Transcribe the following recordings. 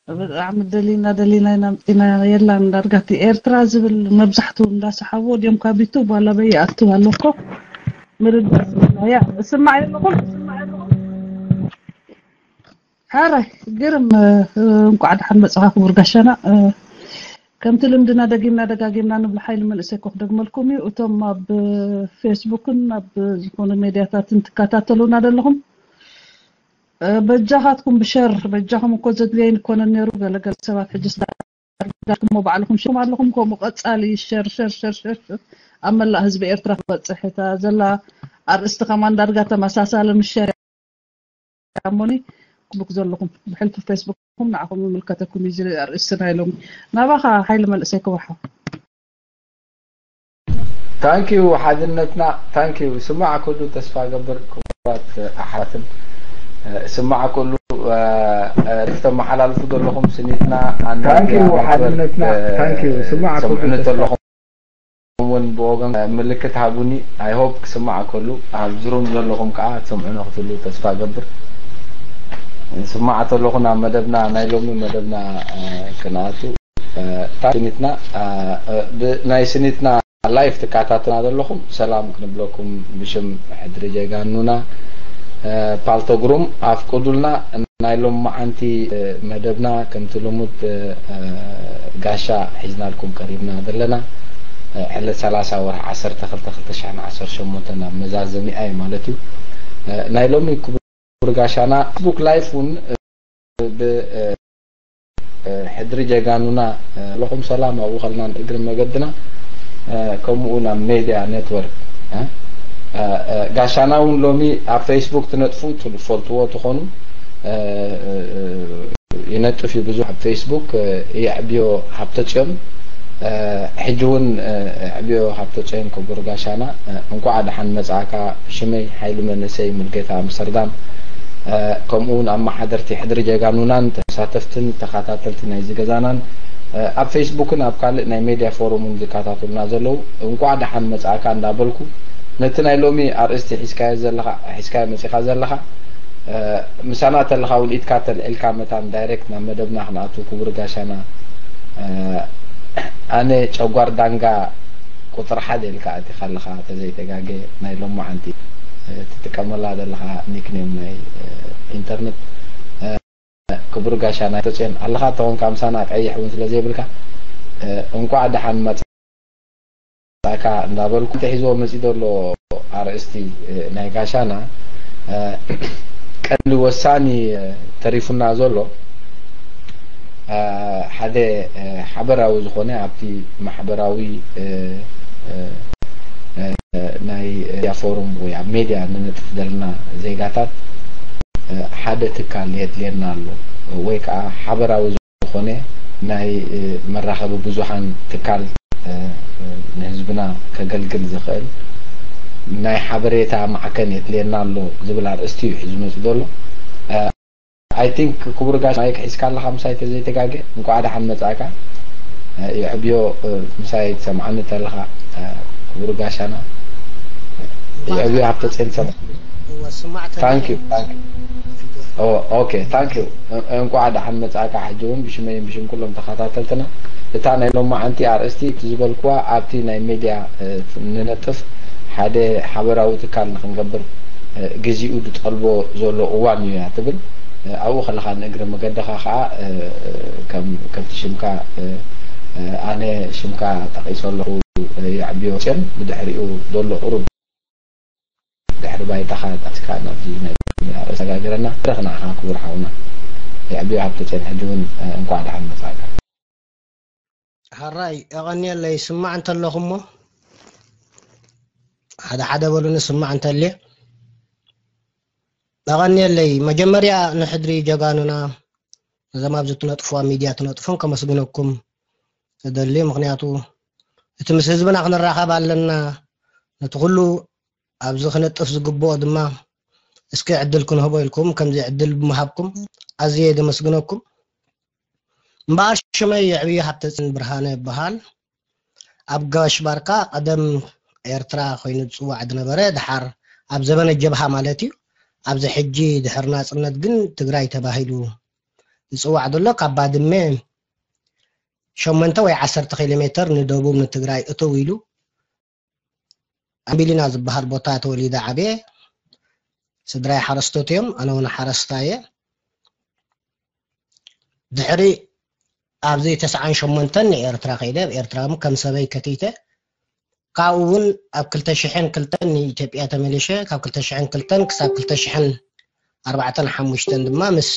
ብጣዕሚ ደሊና ደሊና ኢና ምፂና የላን ዳርጋቲ ኤርትራ ዝብል መብዛሕትኡ እንዳሰሓብዎ ድዮም ካቢቱ ቧላ በይ ኣቱ ኣለኮ ምርዳእ ዝብላ ያ እስማዕ የለኹም እስማዕ የለኹም ሓራይ ግርም እንቋዕ ደሓን መፅኻ ክቡር ጋሻና ከምቲ ልምድና ደጊምና ደጋጊምና ንብሎ ሓይሊ መንእሰይ ኮ ክደግመልኩም እዩ እቶም ኣብ ፌስቡክን ኣብ ዝኾነ ሜድያታትን ትከታተሉና ዘለኹም በጃኻትኩም ብሸር በጃኹም እኮ ዘድልየይ ንኮነን ነይሩ ገለገለ ሰባት ሕጅስ ዳርጋትኩሞ ባዕልኹም ሽም ኣለኹም ከምኡ ቀፃሊ ሸር ሸር ሸር ሸር ሸር ኣብ መላእ ህዝቢ ኤርትራ ክበፅሕ እታ ዘላ ኣርእስቲ ከማን ዳርጋ ተመሳሳሊ ምስ ሸር እያ እሞኒ ክቡክ ዘለኹም ብሕልፊ ፌስቡክኩም ንዓኹም ይምልከተኩም እዩ ዝርኢ ኣርእስቲ ናይ ሎሚ ናባኻ ሓይሊ መንእሰይ ክበሓው ታንኪዩ ሓድነትና ታንኪዩ ስማዕ ኩሉ ተስፋ ገብር ክቡራት ኣሓትን ስማዕ ኩሉ ተመሓላልፉ ዘለኹም ስኒትና ኣና ታንኪዩ ሓድነትና ታንኪዩ ስማዕ ኩሉ ተስፋ እውን ብወገን ምልክት ሃቡኒ I hope ክስማዕ ከሉ ኣብ ዝሩም ዘለኹም ከዓ ትሰምዑ ንክትሉ ተስፋ ገብር ስማዕ ተለኹ ናብ መደብና ናይ ሎሚ መደብና ክንኣቱ እታ ስኒትና ናይ ስኒትና live ትከታተሉና ዘለኹም ሰላም ክንብለኩም ብሽም ሕድሪ ጀጋኑና ፓልቶግሩም ኣፍቅዱልና ናይ ሎማዓንቲ መደብና ከምቲ ልሙድ ጋሻ ሒዝናልኩም ቀሪብና ዘለና ዕለት ሰላሳ ወርሒ ዓሰርተ ክልተ ክልተ ሽሕን ዓሰርተ ሸሞንተን ኣብ መዛዘሚኣ እዩ ማለት እዩ ናይ ሎሚ ክቡር ጋሻና Facebook live እውን ብ ሕድሪ ጀጋኑና ለኹም ሰላም ኣብኡ ከልና እግሪ መገድና ከምኡ ናብ ሜድያ ኔትወርክ ጋሻና እውን ሎሚ ኣብ ፌስቡክ ትነጥፉ ትፈልጥዎ ትኾኑ ይነጥፍ እዩ ብዙሕ ኣብ ፌስቡክ የዕብዮ ሃብተፅዮን ሕጂ እውን የዕብዮ ሃብተፅዮን ክቡር ጋሻና እንኳዕ ደሓን መፅኣካ ሽመይ ሓይሊ መንእሰይ ሙልጌታ ኣምስተርዳም ከምኡ እውን ኣመሓደርቲ ሕድሪ ጀጋኑናን ተሳተፍትን ተኸታተልቲ ናይዚ ገዛናን ኣብ ፌስቡክን ኣብ ካልእ ናይ ሜድያ ፎሩምን ዝከታተሉና ዘለዉ እንኳዕ ደሓን መፅኣካ እንዳበልኩ ነቲ ናይ ሎሚ ኣርእስቲ ሒዝካዮ ዘለኻ ሒዝካዮ መፂኻ ዘለኻ ምሳና ተለኻ እውን ኢድካ ተልዒልካ መታን ዳይሬክት ናብ መደብና ክንኣቱ ክቡር ጋሻና ኣነ ጨጓር ዳንጋ ቁፅሪ ሓደ ኢልካ ኣቲኻ ኣለኻ ተዘይተጋገ ናይ ሎማዓንቲ ትጥቀመላ ዘለኻ ኒክኔም ናይ ኢንተርነት ክቡር ጋሻ ናይ ተፅዮን ኣለኻ ተኾንካ ምሳና ቀይሕ እውን ስለ ዘይብልካ እንኳዕ ደሓን መፃ ጻካ እንዳበልኩ ተሒዝዎ መጺ ዘሎ ኣርእስቲ ናይ ጋሻና ቀንዲ ወሳኒ ተሪፉና ዘሎ ሓደ ሓበራዊ ዝኾነ ኣብቲ ማሕበራዊ ናይ ፎሩም ወይ ኣብ ሜድያ ንነጥፍ ዘለና ዜጋታት ሓደ ትካል የድልየና ኣሎ ወይ ከዓ ሓበራዊ ዝኾነ ናይ መራኸቢ ብዙሓን ትካል ንህዝብና ከገልግል ዝኽእል ናይ ሓበሬታ ማዕከን የድልየና ኣሎ ዝብል ኣርእስቲ እዩ ሒዙ መፂ ዘሎ። I think ክቡር ጋሽ ማይክ ሒዝካ ኣለኻ ምሳይ ተዘይተጋገ እንኳዕ ደሓን መፃእካ። የዕብዮ ምሳይ ትሰምዓኒ ተለኻ ክቡር ጋሻና የዕብዮ ሃብተ ፅዮን ትሰምዓኒ። Thank you thank you okay thank you እንቋዕ ደሓን መጻእካ ሕጂ እውን ብሽመይን ብሽም ኩሎም ተኸታተልትና እታ ናይ ሎማዓንቲ ኣርእስቲ እቲ ዝበልክዋ ኣብቲ ናይ ሜድያ ንነጥፍ ሓደ ሓበራዊ ትካል ንክንገብር ግዚኡ ዝጠልቦ ዘሎ እዋን እዩ እያ ትብል ኣብኡ ከለኻ ንእግሪ መገድኻ ከዓ ከምቲ ሽምካ ኣነ ሽምካ ጠቒሰ ኣለኹ የዕብዮ ጽዮን ብድሕሪኡ ዘሎ ቁሩብ ድሕሪ ባይታኻ ጠቕስካ ናብዚ ናይ ኣርእስቲ ኣሰጋግረና ንዓኻ ክቡር ሓውና የዕብዮ ሃብተፅዮን ሕጂ እውን እንኳዕ ደሓን መፃእካ። ሓራይ የቐንየለይ ስማዕ እንተለኹ እሞ ሓደ ሓደ በሉኒ ስማዕ እንተልየ የቐንየለይ መጀመርያ ንሕድሪ ጀጋኑና ነዞም ኣብዚ ትነጥፍዋ ሚድያ ትነጥፉን ከመስግነኩም እደሊ ምኽንያቱ እቲ ምስ ህዝብና ክንራኸብ ኣለና ነቲ ኩሉ ኣብዚ ክነጥፍ ዝግብኦ ድማ እስኪ ዕድል ክንህቦ ኢልኩም ከምዚ ዕድል ብምሃብኩም ኣዝየ ደመስግነኩም እምበኣር ሽመይ የዕብዩ ሃብተፅን ብርሃነ ይበሃል ኣብ ጋሽ ባርካ ቀደም ኤርትራ ኮይኑ ዝፅዋዕ ዝነበረ ድሓር ኣብ ዘበነ ጀብሃ ማለት እዩ ኣብዚ ሕጂ ድሕሪ ናፅነት ግን ትግራይ ተባሂሉ ዝፅዋዕ ዘሎ ካብ ባድመ ሸሞንተ ወይ ዓሰርተ ኪሎ ሜተር ንደቡብ ንትግራይ እተው ኢሉ ኣምቢሊና ዝበሃል ቦታ ተወሊደ ዓብየ። ስድራይ ሓረስቶት እዮም፣ ኣነ እውን ሓረስታይ እየ። ድሕሪ ኣብዚ ተስዓን ሸሞንተን ንኤርትራ ከይደ፣ ኣብ ኤርትራ እውን ከም ሰበይ ከቲተ። ካብኡ እውን ኣብ ክልተ ሽሕን ክልተን ንኢትዮጵያ ተመሊሸ። ካብ ክልተ ሽሕን ክልተን ክሳብ ክልተ ሽሕን ኣርባዕተን ሓሙሽተን ድማ ምስ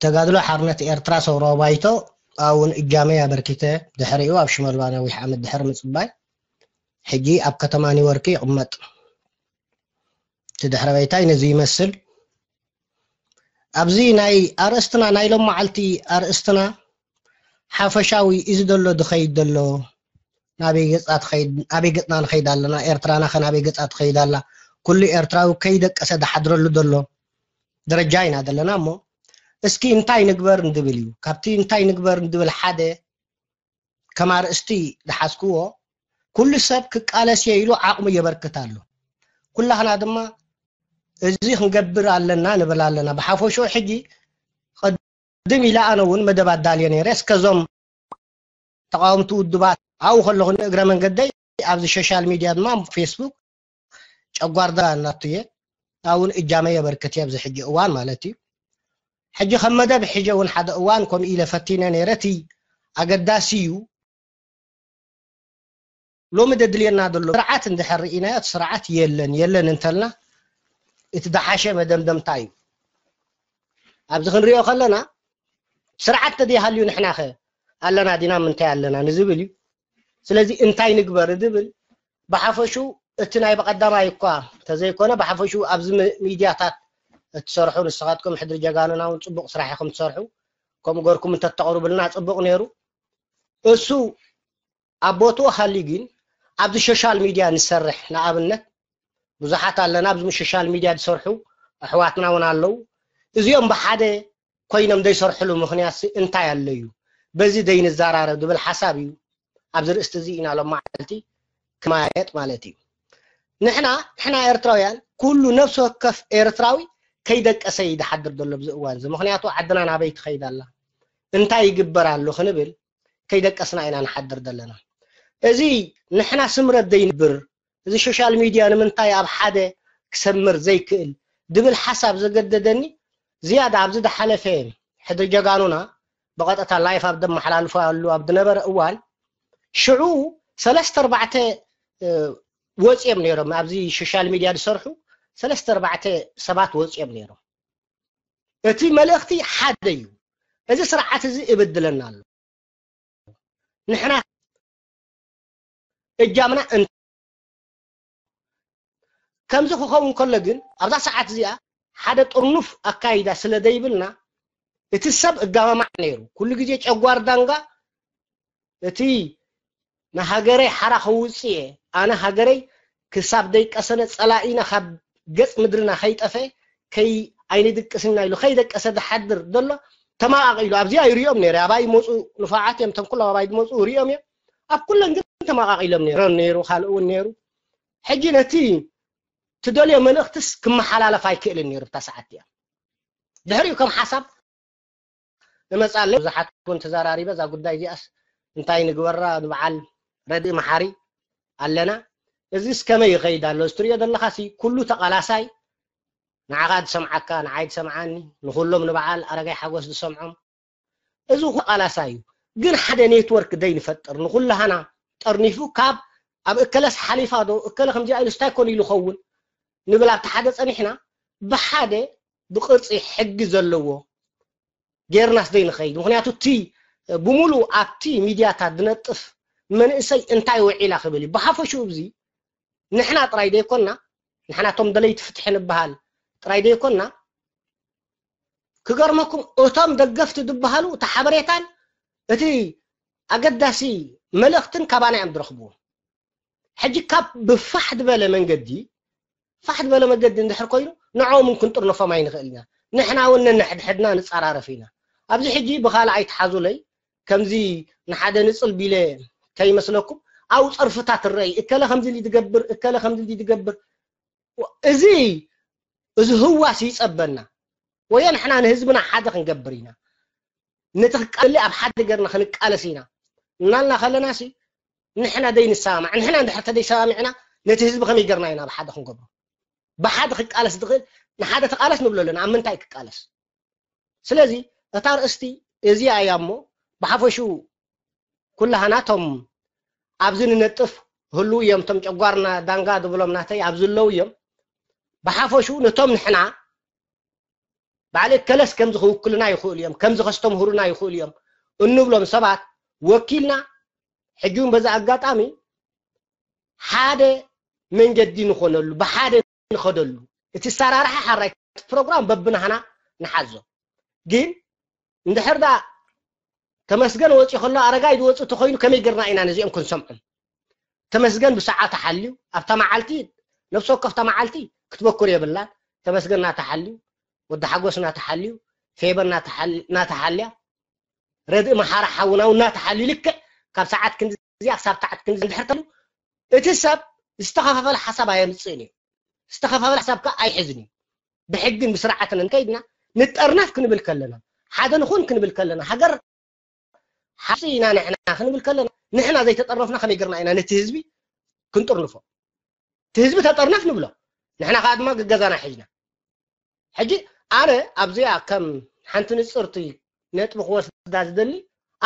ተጋድሎ ሓርነት ኤርትራ ሰውራዊ ባይቶ ኣብኡ እውን እጃመይ ኣበርኪተ። ድሕሪኡ ኣብ ሽመልባ ነዊሕ ዓመት ድሕሪ ምጽባይ ሕጂ ኣብ ከተማ ኒውዮርክ ይቕመጥ። እቲ ድሕረ ባይታይ ነዚ ይመስል። ኣብዚ ናይ ኣርእስትና ናይ ሎም መዓልቲ ኣርእስትና ሓፈሻዊ እዚ ዘሎ ድኸይድ ዘሎ ናበይ ገጻ ትኸይድ ናበይ ገጽና ንኸይድ ኣለና ኤርትራና ከ ናበይ ገጻ ትኸይድ ኣላ ኩሉ ኤርትራዊ ከይደቀሰ ድሓድረሉ ዘሎ ደረጃ ኢና ዘለና እሞ እስኪ እንታይ ንግበር እንድብል እዩ ካብቲ እንታይ ንግበር እንድብል ሓደ ከም ኣርእስቲ ዝሓዝክዎ ኩሉ ሰብ ክቃለስ እየ ኢሉ ዓቕሙ የበርክት ኣሎ ኩላህና ድማ እዚ ክንገብር ኣለና ንብል ኣለና ብሓፈሽኡ ሕጂ ቅድም ኢለ ኣነ እውን መደብ ኣዳልየ ነይረ እስከዞም ተቃወምቲ ውድባት ኣብኡ ከለኹ ንእግረ መንገደይ ኣብዚ ሶሻል ሚድያ ድማ ፌስቡክ ጨጓር እናቱ እየ ኣብኡ እውን እጃመ የበርክት እየ ኣብዚ ሕጂ እዋን ማለት እዩ ሕጂ ከም መደብ ሕጂ እውን ሓደ እዋን ከምኡ ኢለ ፈቲነ ነይረ እቲ ኣገዳሲ እዩ ሎሚ ደድልየና ዘሎ ስርዓት እንድሕር ርኢናዮ እቲ ስርዓት የለን የለን እንተልና እቲ ዝሓሸ መደምደምታ እዩ ኣብዚ ክንሪኦ ከለና ስርዓት ተደይሃልዩ ንሕናኸ ኣለና ዲና ምንታይ ኣለና ንዝብል እዩ ስለዚ እንታይ ንግበር ዝብል ብሓፈሹ እቲ ናይ ብቐዳማይ እኳ ተዘይኮነ ብሓፈሹ ኣብዚ ሚድያታት እትሰርሑ ንስኻትኩም ሕድሪ ጀጋኑና እውን ፅቡቕ ስራሕ ኢኹም ትሰርሑ ከምኡ ገርኩም እንተተቕርብልና ፅቡቕ ነይሩ እሱ ኣብ ቦትኡ ሃልዩ ግን ኣብዚ ሶሻል ሚድያ ንሰርሕ ንኣብነት ብዙሓት ኣለና ኣብዚ ሶሻል ሚድያ ዝሰርሑ ኣሕዋትና እውን ኣለዉ እዚኦም ብሓደ ኮይኖም ዘይሰርሕሉ ምኽንያት እንታይ ኣሎ እዩ በዚ ዘይንዘራረብ ዝብል ሓሳብ እዩ ኣብዚ ርእስቲ እዚ ኢና ሎም መዓልቲ ክማየጥ ማለት እዩ ንሕና ንሕና ኤርትራውያን ኩሉ ነፍሲ ወከፍ ኤርትራዊ ከይደቀሰ ይድሓድር ዘሎ ኣብዚ እዋን እዚ ምኽንያቱ ዓድና ናበይ ትኸይድ ኣላ እንታይ ይግበር ኣሎ ክንብል ከይደቀስና ኢና ንሓድር ዘለና እዚ ንሕና ስምረት ዘይንብር እዚ ሶሻል ሚድያ ንምንታይ ኣብ ሓደ ክሰምር ዘይክእል ድብል ሓሳብ ዘገደደኒ ዝያዳ ኣብዚ ዝሓለፈ ሕድሪ ጀጋኑና ብቐጥታ ላይፍ ኣብ ደመሓላልፎ ኣሉ ኣብ ዝነበረ እዋን ሽዑ ሰለስተ ኣርባዕተ ወፂኦም ነይሮም ኣብዚ ሶሻል ሚድያ ዝሰርሑ ሰለስተ ኣርባዕተ ሰባት ወፂኦም ነይሮም እቲ መልእኽቲ ሓደ እዩ እዚ ስርዓት እዚ እብድለና ኣሎ ንሕና እጃምና ከምዚ ክኸውን ከሎ ግን ኣብዛ ሰዓት እዚኣ ሓደ ጥርኑፍ ኣካይዳ ስለ ዘይብልና እቲ ሰብ እጋማማዕ ነይሩ ኩሉ ግዜ ጨጓር ዳንጋ እቲ ንሃገረይ ሓራ ከውፅእ እየ ኣነ ሃገረይ ክሳብ ደይቀሰነ ፀላኢና ካብ ገፅ ምድርና ከይጠፈ ከይ ኣይንድቅስና ኢሉ ከይደቀሰ ዝሓድር ዘሎ ተመቃቂሉ ኣብዚኣ ይሪኦም ነይረ ኣባይ ይመፁ ንፋዓት እዮም ተንኩሎም ኣባይ ዝመፁ ይሪኦም እዮም ኣብ ኩለን ግን ተመቃቂሎም ነይሮም ነይሩ ካልእ እውን ነይሩ ሕጂ ነቲ ትደልዮ መልእክትስ ክመሓላለፍ ኣይክእልን ነይሩ እታ ሰዓት እያ ድሕሪኡ ከም ሓሳብ እመፃለይ ብዙሓት እውን ተዘራሪበ እዛ ጉዳይ እዚኣስ እንታይ ንግበራ ንበዓል ረድኢ መሓሪ ኣለና እዚስ ከመይ ይኸይድ ኣሎ እዚ ትሪኦ ዘለኻሲ ኩሉ ተቓላሳይ ንዓኻ ዝሰምዓካ ንዓይ ዝሰምዓኒ ንኹሎም ንበዓል ኣረጋይ ሓጎስ ዝሰምዖም እዚ ተቓላሳይ እዩ ግን ሓደ ኔትወርክ ዘይንፈጥር ንኹላሃና ጠርኒፉ ካብ ኣብ እከለስ ሓሊፋ ዶ እከለ ከምዚኣ ኢሉ ስታይ ኮን ኢሉ ኸውን ንብል ኣብቲ ሓደ ፀኒሕና ብሓደ ብቅርፂ ሕጊ ዘለዎ ጌርናስ ዘይንኸይድ ምክንያቱ እቲ ብሙሉ ኣብቲ ሚድያታት ዝነጥፍ መንእሰይ እንታይ ውዒላ ክብል እዩ ብሓፈሽኡ እዚ ንሕና ጥራይ ዘይኮና ንሕና ቶም ደለይቲ ፍትሒ ንበሃል ጥራይ ዘይኮና ክገርመኩም እቶም ደገፍቲ ዝበሃሉ እቲ ሓበሬታን እቲ ኣገዳሲ መልእኽትን ካባና እዮም ዝረኽብዎ ሕጂ ካብ ብፋሕ ዝበለ መንገዲ ፋሕ ዝበለ መገዲ እንድሕር ኮይኑ ንዕኦም እውን ክንጥርነፎም ኣይንኽእል ኢና ንሕና እውን ነንሕድሕድና ንፀራረፍ ኢና ኣብዚ ሕጂ ብኻልእ ኣይትሓዙለይ ከምዚ ንሓደ ንፅል ቢለ ከይመስለኩም ኣብ ፀርፍታት ትረይ እከለ ከምዚ ዝገብር እከለ ከምዚ ዝገብር እዚ እዚ ህዋስ ይፀበና ወዮ ንሕና ንህዝብና ሓደ ክንገብር ኢና። ነቲ ክቃለሊ ኣብ ሓደ ገርና ክንቃለስ ኢና እናልና ከለና ሲ ንሕና ደይንሰማማዕ፣ ንሕና እንድሕር ተደይሰማሚዕና ነቲ ህዝቢ ከመይ ገርና ኢና ብሓደ ክንገብሮ? ብሓደ ክቃለስ ዝኽእል ንሓደ ተቃለስ ንብሎ ኣለና። ኣብ ምንታይ ክቃለስ? ስለዚ እታ ርእስቲ እዚኣ እያ እሞ ብሓፈሹ ኩላህና ቶም ኣብዚ ንነጥፍ ህልው እዮም፣ ቶም ጨጓርና ዳንጋ ዝብሎም ናተይ ኣብዚ ኣለዉ እዮም። ብሓፈሹ ነቶም ንሕና ባዕሊ ከለስ ከምዚ ክውክሉና ይኽእሉ እዮም፣ ከምዚ ከስተምህሩና ይኽእሉ እዮም እንብሎም ሰባት ወኪልና ሕጂ እውን በዚ ኣጋጣሚ ሓደ መንገዲ ንኾነሉ፣ ብሓደ ንኸደሉ፣ እቲ ኣሰራርሓ ሓራይ ፕሮግራም በብናህና ንሓዞ። ግን እንድሕር ዳ ተመስገን ወፂኡ ከሎ ኣረጋይ ዝወፅእ ተኮይኑ ከመይ ገርና ኢና ነዚኦም ክንሰምዖም? ተመስገን ብሰዓት ተሓልዩ ኣብታ መዓልቲ ነፍሲ ወከፍታ መዓልቲ ክትበኩር የብላን። ተመስገን እናተሓልዩ ወዲ ሓጎስ እናተሓልዩ ፌበ እናተሓል- እናተሓልያ ረድእ መሓራ ሓውና እውን እናተሓልዩ ልክዕ ካብ ሰዓት ክንዲዚኣ ክሳብ ሰዓት ክንዲ እንድሕር ተሉ እቲ ሰብ ዝተኸፋፈለ ሓሳብ ኣየምፅእን እዩ። ዝተኸፋፈለ ሓሳብ ከዓ ኣይሕዝን እዩ። ብሕግን ብስርዓትን እንከይድና ንጠርነፍ ክንብል ከለና ሓደ ንኹን ክንብል ከለና ሃገር ሓሲ ኢና ንሕና ክንብል ከለና ንሕና ዘይተጠርነፍና ከመይ ገርና ኢና ነቲ ህዝቢ ክንጥርንፎ? እቲ ህዝቢ ተጠርነፍ ንብሎ ንሕና ከዓ ድማ ገዛና ሒዝና ሕጂ ኣነ ኣብዚኣ ከም ሓንቲ ንፅርቲ ነጥቢ ክወስዳ ዝደሊ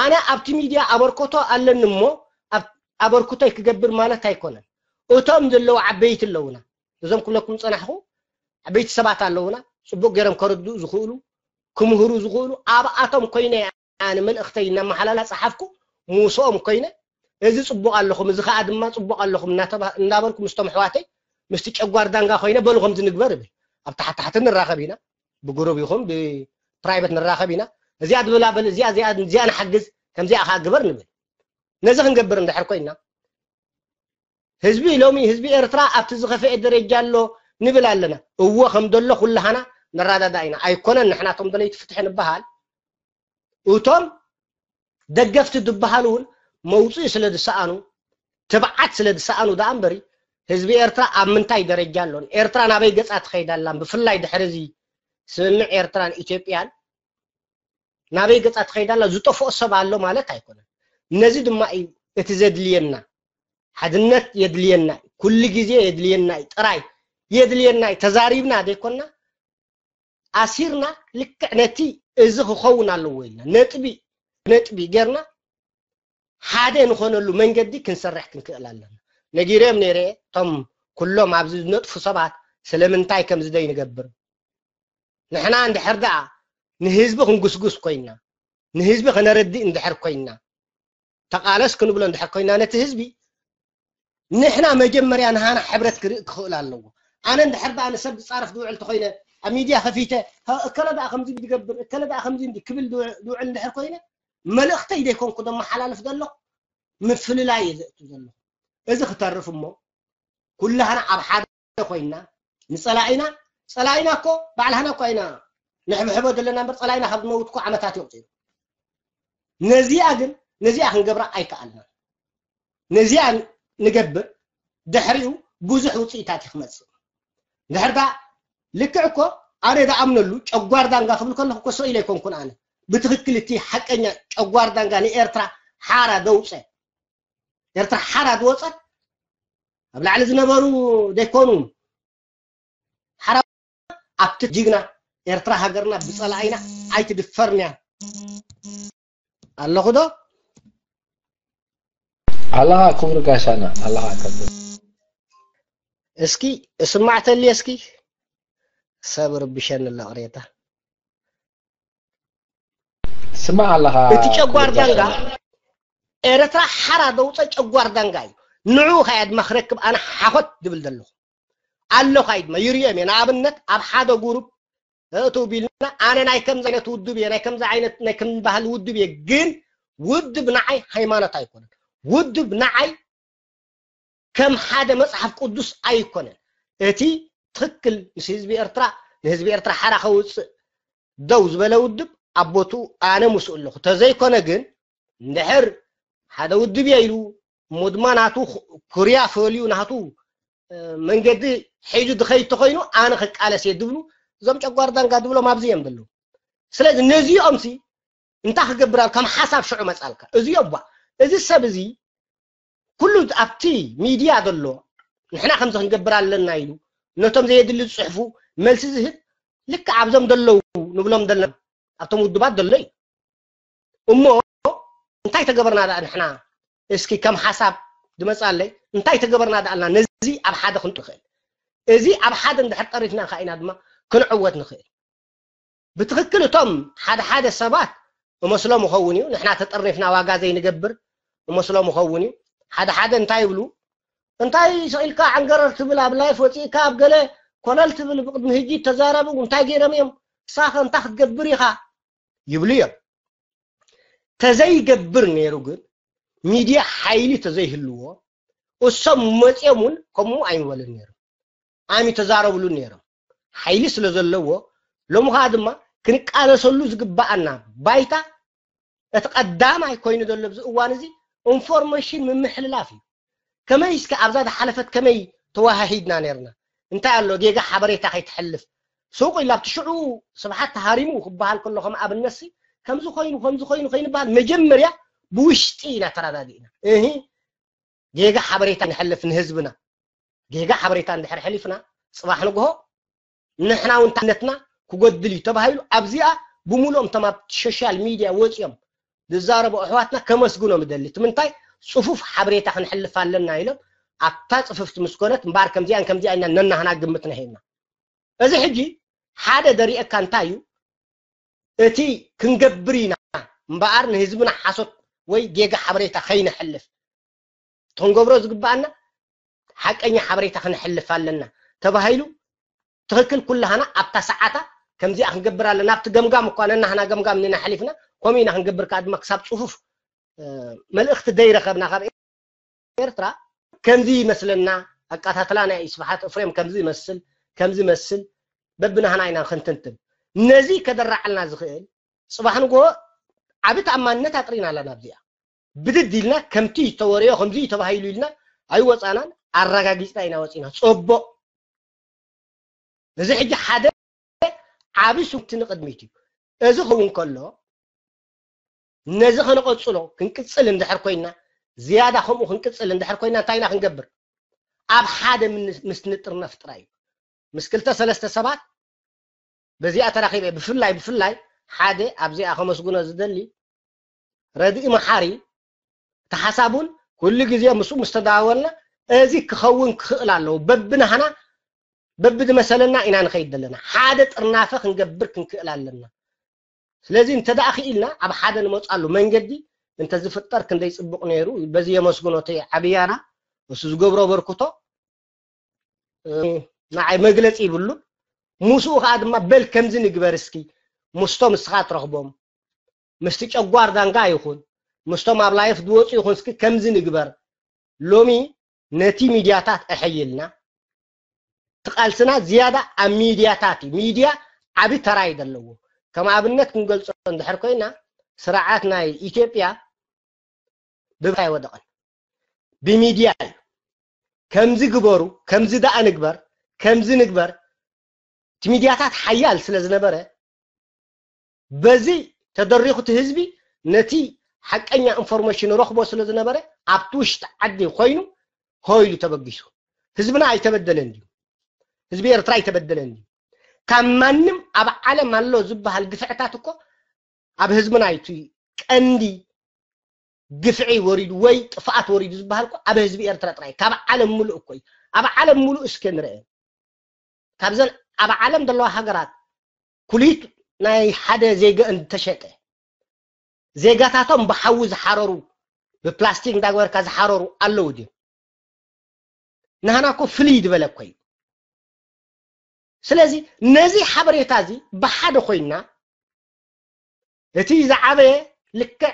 ኣነ ኣብቲ ሚድያ ኣበርኮቶ ኣለኒ እሞ ኣበርክቶይ ክገብር ማለት ኣይኮነን። እቶም ዘለዉ ዓበይቲ ኣለዉና እዞም ክብለኩም ፀናሕኩ ዓበይቲ ሰባት ኣለዉና ፅቡቅ ገይሮም ከረድኡ ዝኽእሉ ክምህሩ ዝኽእሉ ኣብኣቶም ኮይነ ኣነ መልእኽተይ እናመሓላላ ፀሓፍኩ ምስኦም ኮይነ እዚ ፅቡቅ ኣለኹም እዚ ከዓ ድማ ፅቡቅ ኣለኹም እናበልኩ ምስቶም ኣሕዋተይ ምስቲ ጨጓር ዳንጋ ኮይነ በሉ ከምዚ ንግበር እብል ኣብ ታሕታሕቲ ንራኸብ ኢና ብግሩብ ይኹን ብፕራይበት ንራኸብ ኢና እዚኣ ትብላ በል እዚኣ እዚኣ ንሓግዝ ከምዚኣ ከዓ ግበር ንብል ነዚ ክንገብር እንድሕር ኮይና ህዝቢ ሎሚ ህዝቢ ኤርትራ ኣብቲ ዝኸፈኤ ደረጃ ኣሎ ንብል ኣለና እዎ ከም ደሎ ኩላሃና ንረዳዳ ኢና ኣይኮነን ንሕናቶም ደለይቲ ፍትሒ ንበሃል እቶም ደገፍቲ ዝበሃሉ እውን መውፅኢ ስለ ዝሰኣኑ ትብዓት ስለ ዝሰኣኑ ደኣ እምበሪ ህዝቢ ኤርትራ ኣብ ምንታይ ደረጃ ኣሎን ኤርትራ ናበይ ገፃ ትኸይድ ኣላን ብፍላይ ድሕሪ እዚ ስምምዕ ኤርትራን ኢትዮጵያን ናበይ ገፃ ትኸይድ ኣላ ዝጠፍኦ ሰብ ኣሎ ማለት ኣይኮነን ነዚ ድማ እዩ እቲ ዘድልየና ሓድነት የድልየና ኩሉ ግዜ የድልየና እዩ ጥራይ የድልየና እዩ ተዛሪብና ዘይኮንና ኣሲርና ልክዕ ነቲ እዚ ክኸውን ኣለዎ ኢልና ነጥቢ ነጥቢ ጌርና ሓደ ንኾነሉ መንገዲ ክንሰርሕ ክንክእል ኣለና ነጊረዮም ነይረ እቶም ኩሎም ኣብዚ ዝነጥፉ ሰባት ስለምንታይ ከም ዝደይ ንገብር ንሕና እንድሕር ደኣ ንህዝቢ ክንጉስጉስ ኮይንና ንህዝቢ ከነረድእ እንድሕር ኮይንና ተቃለስ ክንብሎ እንድሕር ኮይና ነቲ ህዝቢ ንሕና መጀመርያ ንሃና ሕብረት ክርኢ ክኽእል ኣለዎ ኣነ እንድሕር ደኣ ንሰብ ዝፃረፍ ዝውዕል ተኮይነ ኣብ ሚድያ ከፊተ እከለ ደኣ ከምዚ ዝገብር እከለ ደኣ ከምዚ እንዲ ክብል ዝውዕል እንድሕር ኮይነ መልእክተይ ዘይኮንኩ ዘመሓላልፍ ዘለኹ ምፍልላይ እየ ዘእቱ ዘለኹ እዚ ክተርፍ እሞ ኩላህና ኣብ ሓደ ኮይና ንፀላኢና ፀላኢና እኮ ባዕልሃና እኮ ኢና ንሕብሕቦ ዘለና እምበር ፀላኢና ካብ ዝመውት እኮ ዓመታት ይቑፅሩ ነዚኣ ግን ነዚኣ ክንገብራ ኣይከኣልና ነዚኣ ንገብር ድሕሪኡ ብዙሕ ውፅኢታት እዩ ክመፅእ ድሕርታ ልክዕ እኮ ኣነ ዝኣምነሉ ጨጓር ዳንጋ ክብል ከለኩ እኮ ስቕ ኢለ ኣይኮንኩን ኣነ ብትክክል እቲ ሓቀኛ ጨጓር ዳንጋ ንኤርትራ ሓራ ዘውፀ ኤርትራ ሓራ ዝወፀት ኣብ ላዕሊ ዝነበሩ ዘይኮኑ ሓራ ኣብቲ ጅግና ኤርትራ ሃገርና ብፀላኢና ኣይትድፈርንያ ኣለኹ ዶ ኣለኻ ክቡር ጋሻና ኣለኻ ከብል እስኪ እስማዕተሊ እስኪ ሰብ ርብሸኒ ለቕሬታ ስማዕ ኣለኻ እቲ ጨጓር ዳንጋ ኤረትራ ሓራ ዘውፀ ጨጓር ዳንጋ እዩ ንዑ ከያ ድማ ክረክብ ኣነ ሓኾት ዝብል ዘለኹ ኣሎ ካይ ድማ ይርዮም እየ ንኣብነት ኣብ ሓደ ጉሩብ እእትው ቢልና ኣነ ናይ ከምዚ ዓይነት ውድብ እየ ናይ ከምዚ ዓይነት ናይ ከም ባህል ውድብ እየ ግን ውድብ ንዓይ ሃይማኖት ኣይኮነን ውድብ ንዓይ ከም ሓደ መፅሓፍ ቅዱስ ኣይኮነን እቲ ትክክል ምስ ህዝቢ ኤርትራ ንህዝቢ ኤርትራ ሓራ ከውፅእ ደው ዝበለ ውድብ ኣብ ቦትኡ ኣነ ምስኡ ኣለኹ ተዘይኮነ ግን እንድሕር ሓደ ውድብ እየ ኢሉ እሞ ድማ ናቱ ኩርያ ፈልዩ ናቱ መንገዲ ሒዙ ዝኸይድ ተኮይኑ ኣነ ክቃለስ እየ ዝብሉ እዞም ጨጓር ዳንጋ ዝብሎም ኣብዚ እዮም ዘለዉ። ስለዚ ነዚኦም ሲ እንታይ ክገብር ኣሎ? ከም ሓሳብ ሽዑ መጻልካ። እዚ እባ እዚ ሰብ እዚ ኩሉ ኣብቲ ሚድያ ዘሎ ንሕና ከምዚ ክንገብር ኣለና ኢሉ ነቶም ዘየድሊ ዝጽሕፉ መልሲ ዝህብ ልክዕ ኣብዞም ዘለዉ ንብሎም ዘለና ኣብቶም ውድባት ዘሎ እዩ። እሞ እንታይ ተገበርና ደኣ ንሕና? እስኪ ከም ሓሳብ ድመጻለይ እንታይ ተገበርና ደኣልና ነዚ ኣብ ሓደ ክንጥኽእል? እዚ ኣብ ሓደ እንድሕር ጠሪፍና ከ ኢና ድማ ክንዕወት ንኽእል። ብትኽክል እቶም ሓደ ሓደ ሰባት እመስሎም ይኸውን እዩ፣ ንሕና ተጠርኒፍና ዋጋ ዘይንገብር እመስሎም ይኸውን እዩ። ሓደ ሓደ እንታይ ይብሉ? እንታይ ስቕ ኢልካ ዓንገረር ትብል፣ ኣብ ላይፍ ወፂእካ ኣብ ገለ ኮለል ትብል፣ ብቕድሚ ህጂ ተዛረቡ እንታይ ገይሮም እዮም? ንስኻ እንታይ ክትገብር ኢኻ? ይብሉ እዮም። ተዘይገብር ነይሩ ግን ሚድያ ሓይሊ ተዘይህልዎ እሶም መፂኦም እውን ከምኡ ኣይምበሉን ነይሮም። ኣይምተዛረብሉን ነይሮም። ሓይሊ ስለ ዘለዎ ሎሚ ከዓ ድማ ክንቃለሰሉ ዝግባኣና ባይታ እቲ ቀዳማይ ኮይኑ ዘሎ ኣብዚ እዋን እዚ ኢንፎርሜሽን ምምሕልላፍ እዩ። ከመይ እስከ ኣብዛ ዝሓለፈት ከመይ ተወሃሂድና ነርና? እንታይ ኣሎ ጌጋ ሓበሬታ ከይትሕልፍ ሱቕ ኢላ ኣብቲ ሽዑ ስብሓት ተሃሪሙ ክበሃል ከሎ ከም ኣብነትሲ ከምዚ ኮይኑ ከምዚ ኮይኑ ከይንበሃል መጀመርያ ብውሽጢ ኢና ተረዳዲእና። እሂ ጌጋ ሓበሬታ ንሕልፍ ንህዝብና ጌጋ ሓበሬታ እንድሕር ሕሊፍና ፅባሕ ንግሆ ንሕና እውን ታነትና ክጎድል እዩ ተባሂሉ ኣብዚኣ ብምሉኦም እቶም ኣብ ሶሻል ሚድያ ወፂኦም ዝዛረቡ ኣሕዋትና ከመስግኖም እደሊ። እቲ ምንታይ ፅፉፍ ሓበሬታ ክንሕልፍ ኣለና ኢሎም ኣብታ ፅፍፍቲ ምስ ኮነት እምበኣር ከምዚኣን ከምዚኣ ኢና ነናህና ግምትና ሂብና። እዚ ሕጂ ሓደ ደሪኤካ እንታይ እዩ እቲ ክንገብር ኢና እምበኣር ንህዝብና ሓሶት ወይ ጌጋ ሓበሬታ ከይነሕልፍ ክንገብሮ ዝግባኣና ሓቀኛ ሓበሬታ ክንሕልፍ ኣለና ተባሂሉ ትኽክል ኩላህና ኣብታ ሰዓታ ከምዚኣ ክንገብር ኣለና ኣብቲ ገምጋም እኳ ነናህና ገምጋም ኒና ሓሊፍና ከምኡ ኢና ክንገብር ከዓ ድማ ክሳብ ፅፉፍ መልእኽቲ ዘይረኸብና ካብ ኤርትራ ከምዚ ይመስለና ኣቃታትላ ናይ ስብሓት እፍሬም ከምዚ ይመስል ከምዚ ይመስል በብናህና ኢና ክንትንትን ነዚ ከደራዓልና ዝኽእል ፅባሕ ንግሆ ዓቢ ተኣማንነት ኣጥሪና ኣለና ኣብዚኣ ብድድ ኢልና ከምቲ ዝተወረዮ ከምዚ ተባሂሉ ኢልና ኣይወፃናን ኣረጋጊፅና ኢና ወፂና ፅቡቅ እዚ ሕጂ ሓደ ዓቢ ስጉምቲ ንቅድሚት እዩ እዚ ክኸውን ከሎ ነዚ ከነቐፅሎ ክንቅፅል እንድሕር ኮይና ዝያዳ ከምኡ ክንቅፅል እንድሕር ኮይና እንታይ ኢና ክንገብር ኣብ ሓደ ምስ ንጥርነፍ ጥራይ እዩ ምስ ክልተ ሰለስተ ሰባት በዚኣ ተራኺበ ብፍላይ ብፍላይ ሓደ ኣብዚኣ ከመስግኖ ዝደሊ ረድኢ መሓሪ እቲ ሓሳብ እውን ኩሉ ግዜ ምስኡ ምስ ተደዋወልና እዚ ክኸውን ክኽእል ኣለዎ በብናህና በብዝመሰለና ኢና ንኸይድ ዘለና ሓደ ጥርናፈ ክንገብር ክንክእል ኣለና ስለዚ እንተ ደኣ ክኢልና ኣብ ሓደ ንመፃሉ መንገዲ እንተ ዝፍጠር ክንደይ ፅቡቕ ነይሩ በዚ የመስግኖ እቲ ዓብያና እሱ ዝገብሮ በርክቶ ንዓይ መግለፂ ይብሉን ምስኡ ከዓ ድማ በል ከምዚ ንግበር እስኪ ምስቶም እስኻ ትረኽቦም ምስቲ ጨጓር ዳንጋ ይኹን ምስቶም ኣብ ላይፍ ዝወፁ ይኹን እስኪ ከምዚ ንግበር ሎሚ ነቲ ሚድያታት ኣሐይልና እቲ ቃልስና ዝያዳ ኣብ ሚድያታት እዩ ሚድያ ዓቢ ተራ እዩ ዘለዎ ከም ኣብነት ክንገልፆ እንድሕር ኮይና ስርዓት ናይ ኢትዮጵያ ብብታይ ወደቐን ብሚድያ እዩ ከምዚ ግበሩ ከምዚ ደኣ ንግበር ከምዚ ንግበር እቲ ሚድያታት ሓያል ስለ ዝነበረ በዚ ተደሪኹ እቲ ህዝቢ ነቲ ሓቀኛ ኢንፎርሜሽን ረኽቦ ስለ ዝነበረ ኣብቲ ውሽጢ ዓዲ ኮይኑ ሆ ኢሉ ተበጊሱ ህዝብና ኣይተበደለን ድዩ ህዝቢ ኤርትራ ኣይተበደለን ድዩ ካብ ማንም ኣብ ዓለም ኣሎ ዝበሃል ግፍዕታት እኮ ኣብ ህዝብና እዩ ቀንዲ ግፍዒ ወሪዱ ወይ ጥፍኣት ወሪዱ ዝበሃል እኮ ኣብ ህዝቢ ኤርትራ ጥራይ ካብ ዓለም ሙሉእ እኮ እዩ ኣብ ዓለም ሙሉእ እስከ ንርአ ካብዘን ኣብ ዓለም ዘለዋ ሃገራት ኩሊት ናይ ሓደ ዜጋ እንተሸጠ ዜጋታቶም ብሓዊ ዝሓረሩ ብፕላስቲክ እንዳግበርካ ዝሓረሩ ኣለዉ ድዮም ናህና እኮ ፍልይ ዝበለ እኮ እዩ ስለዚ ነዚ ሓበሬታ እዚ ብሓደ ኮይና እቲ ዝዓበየ ልክዕ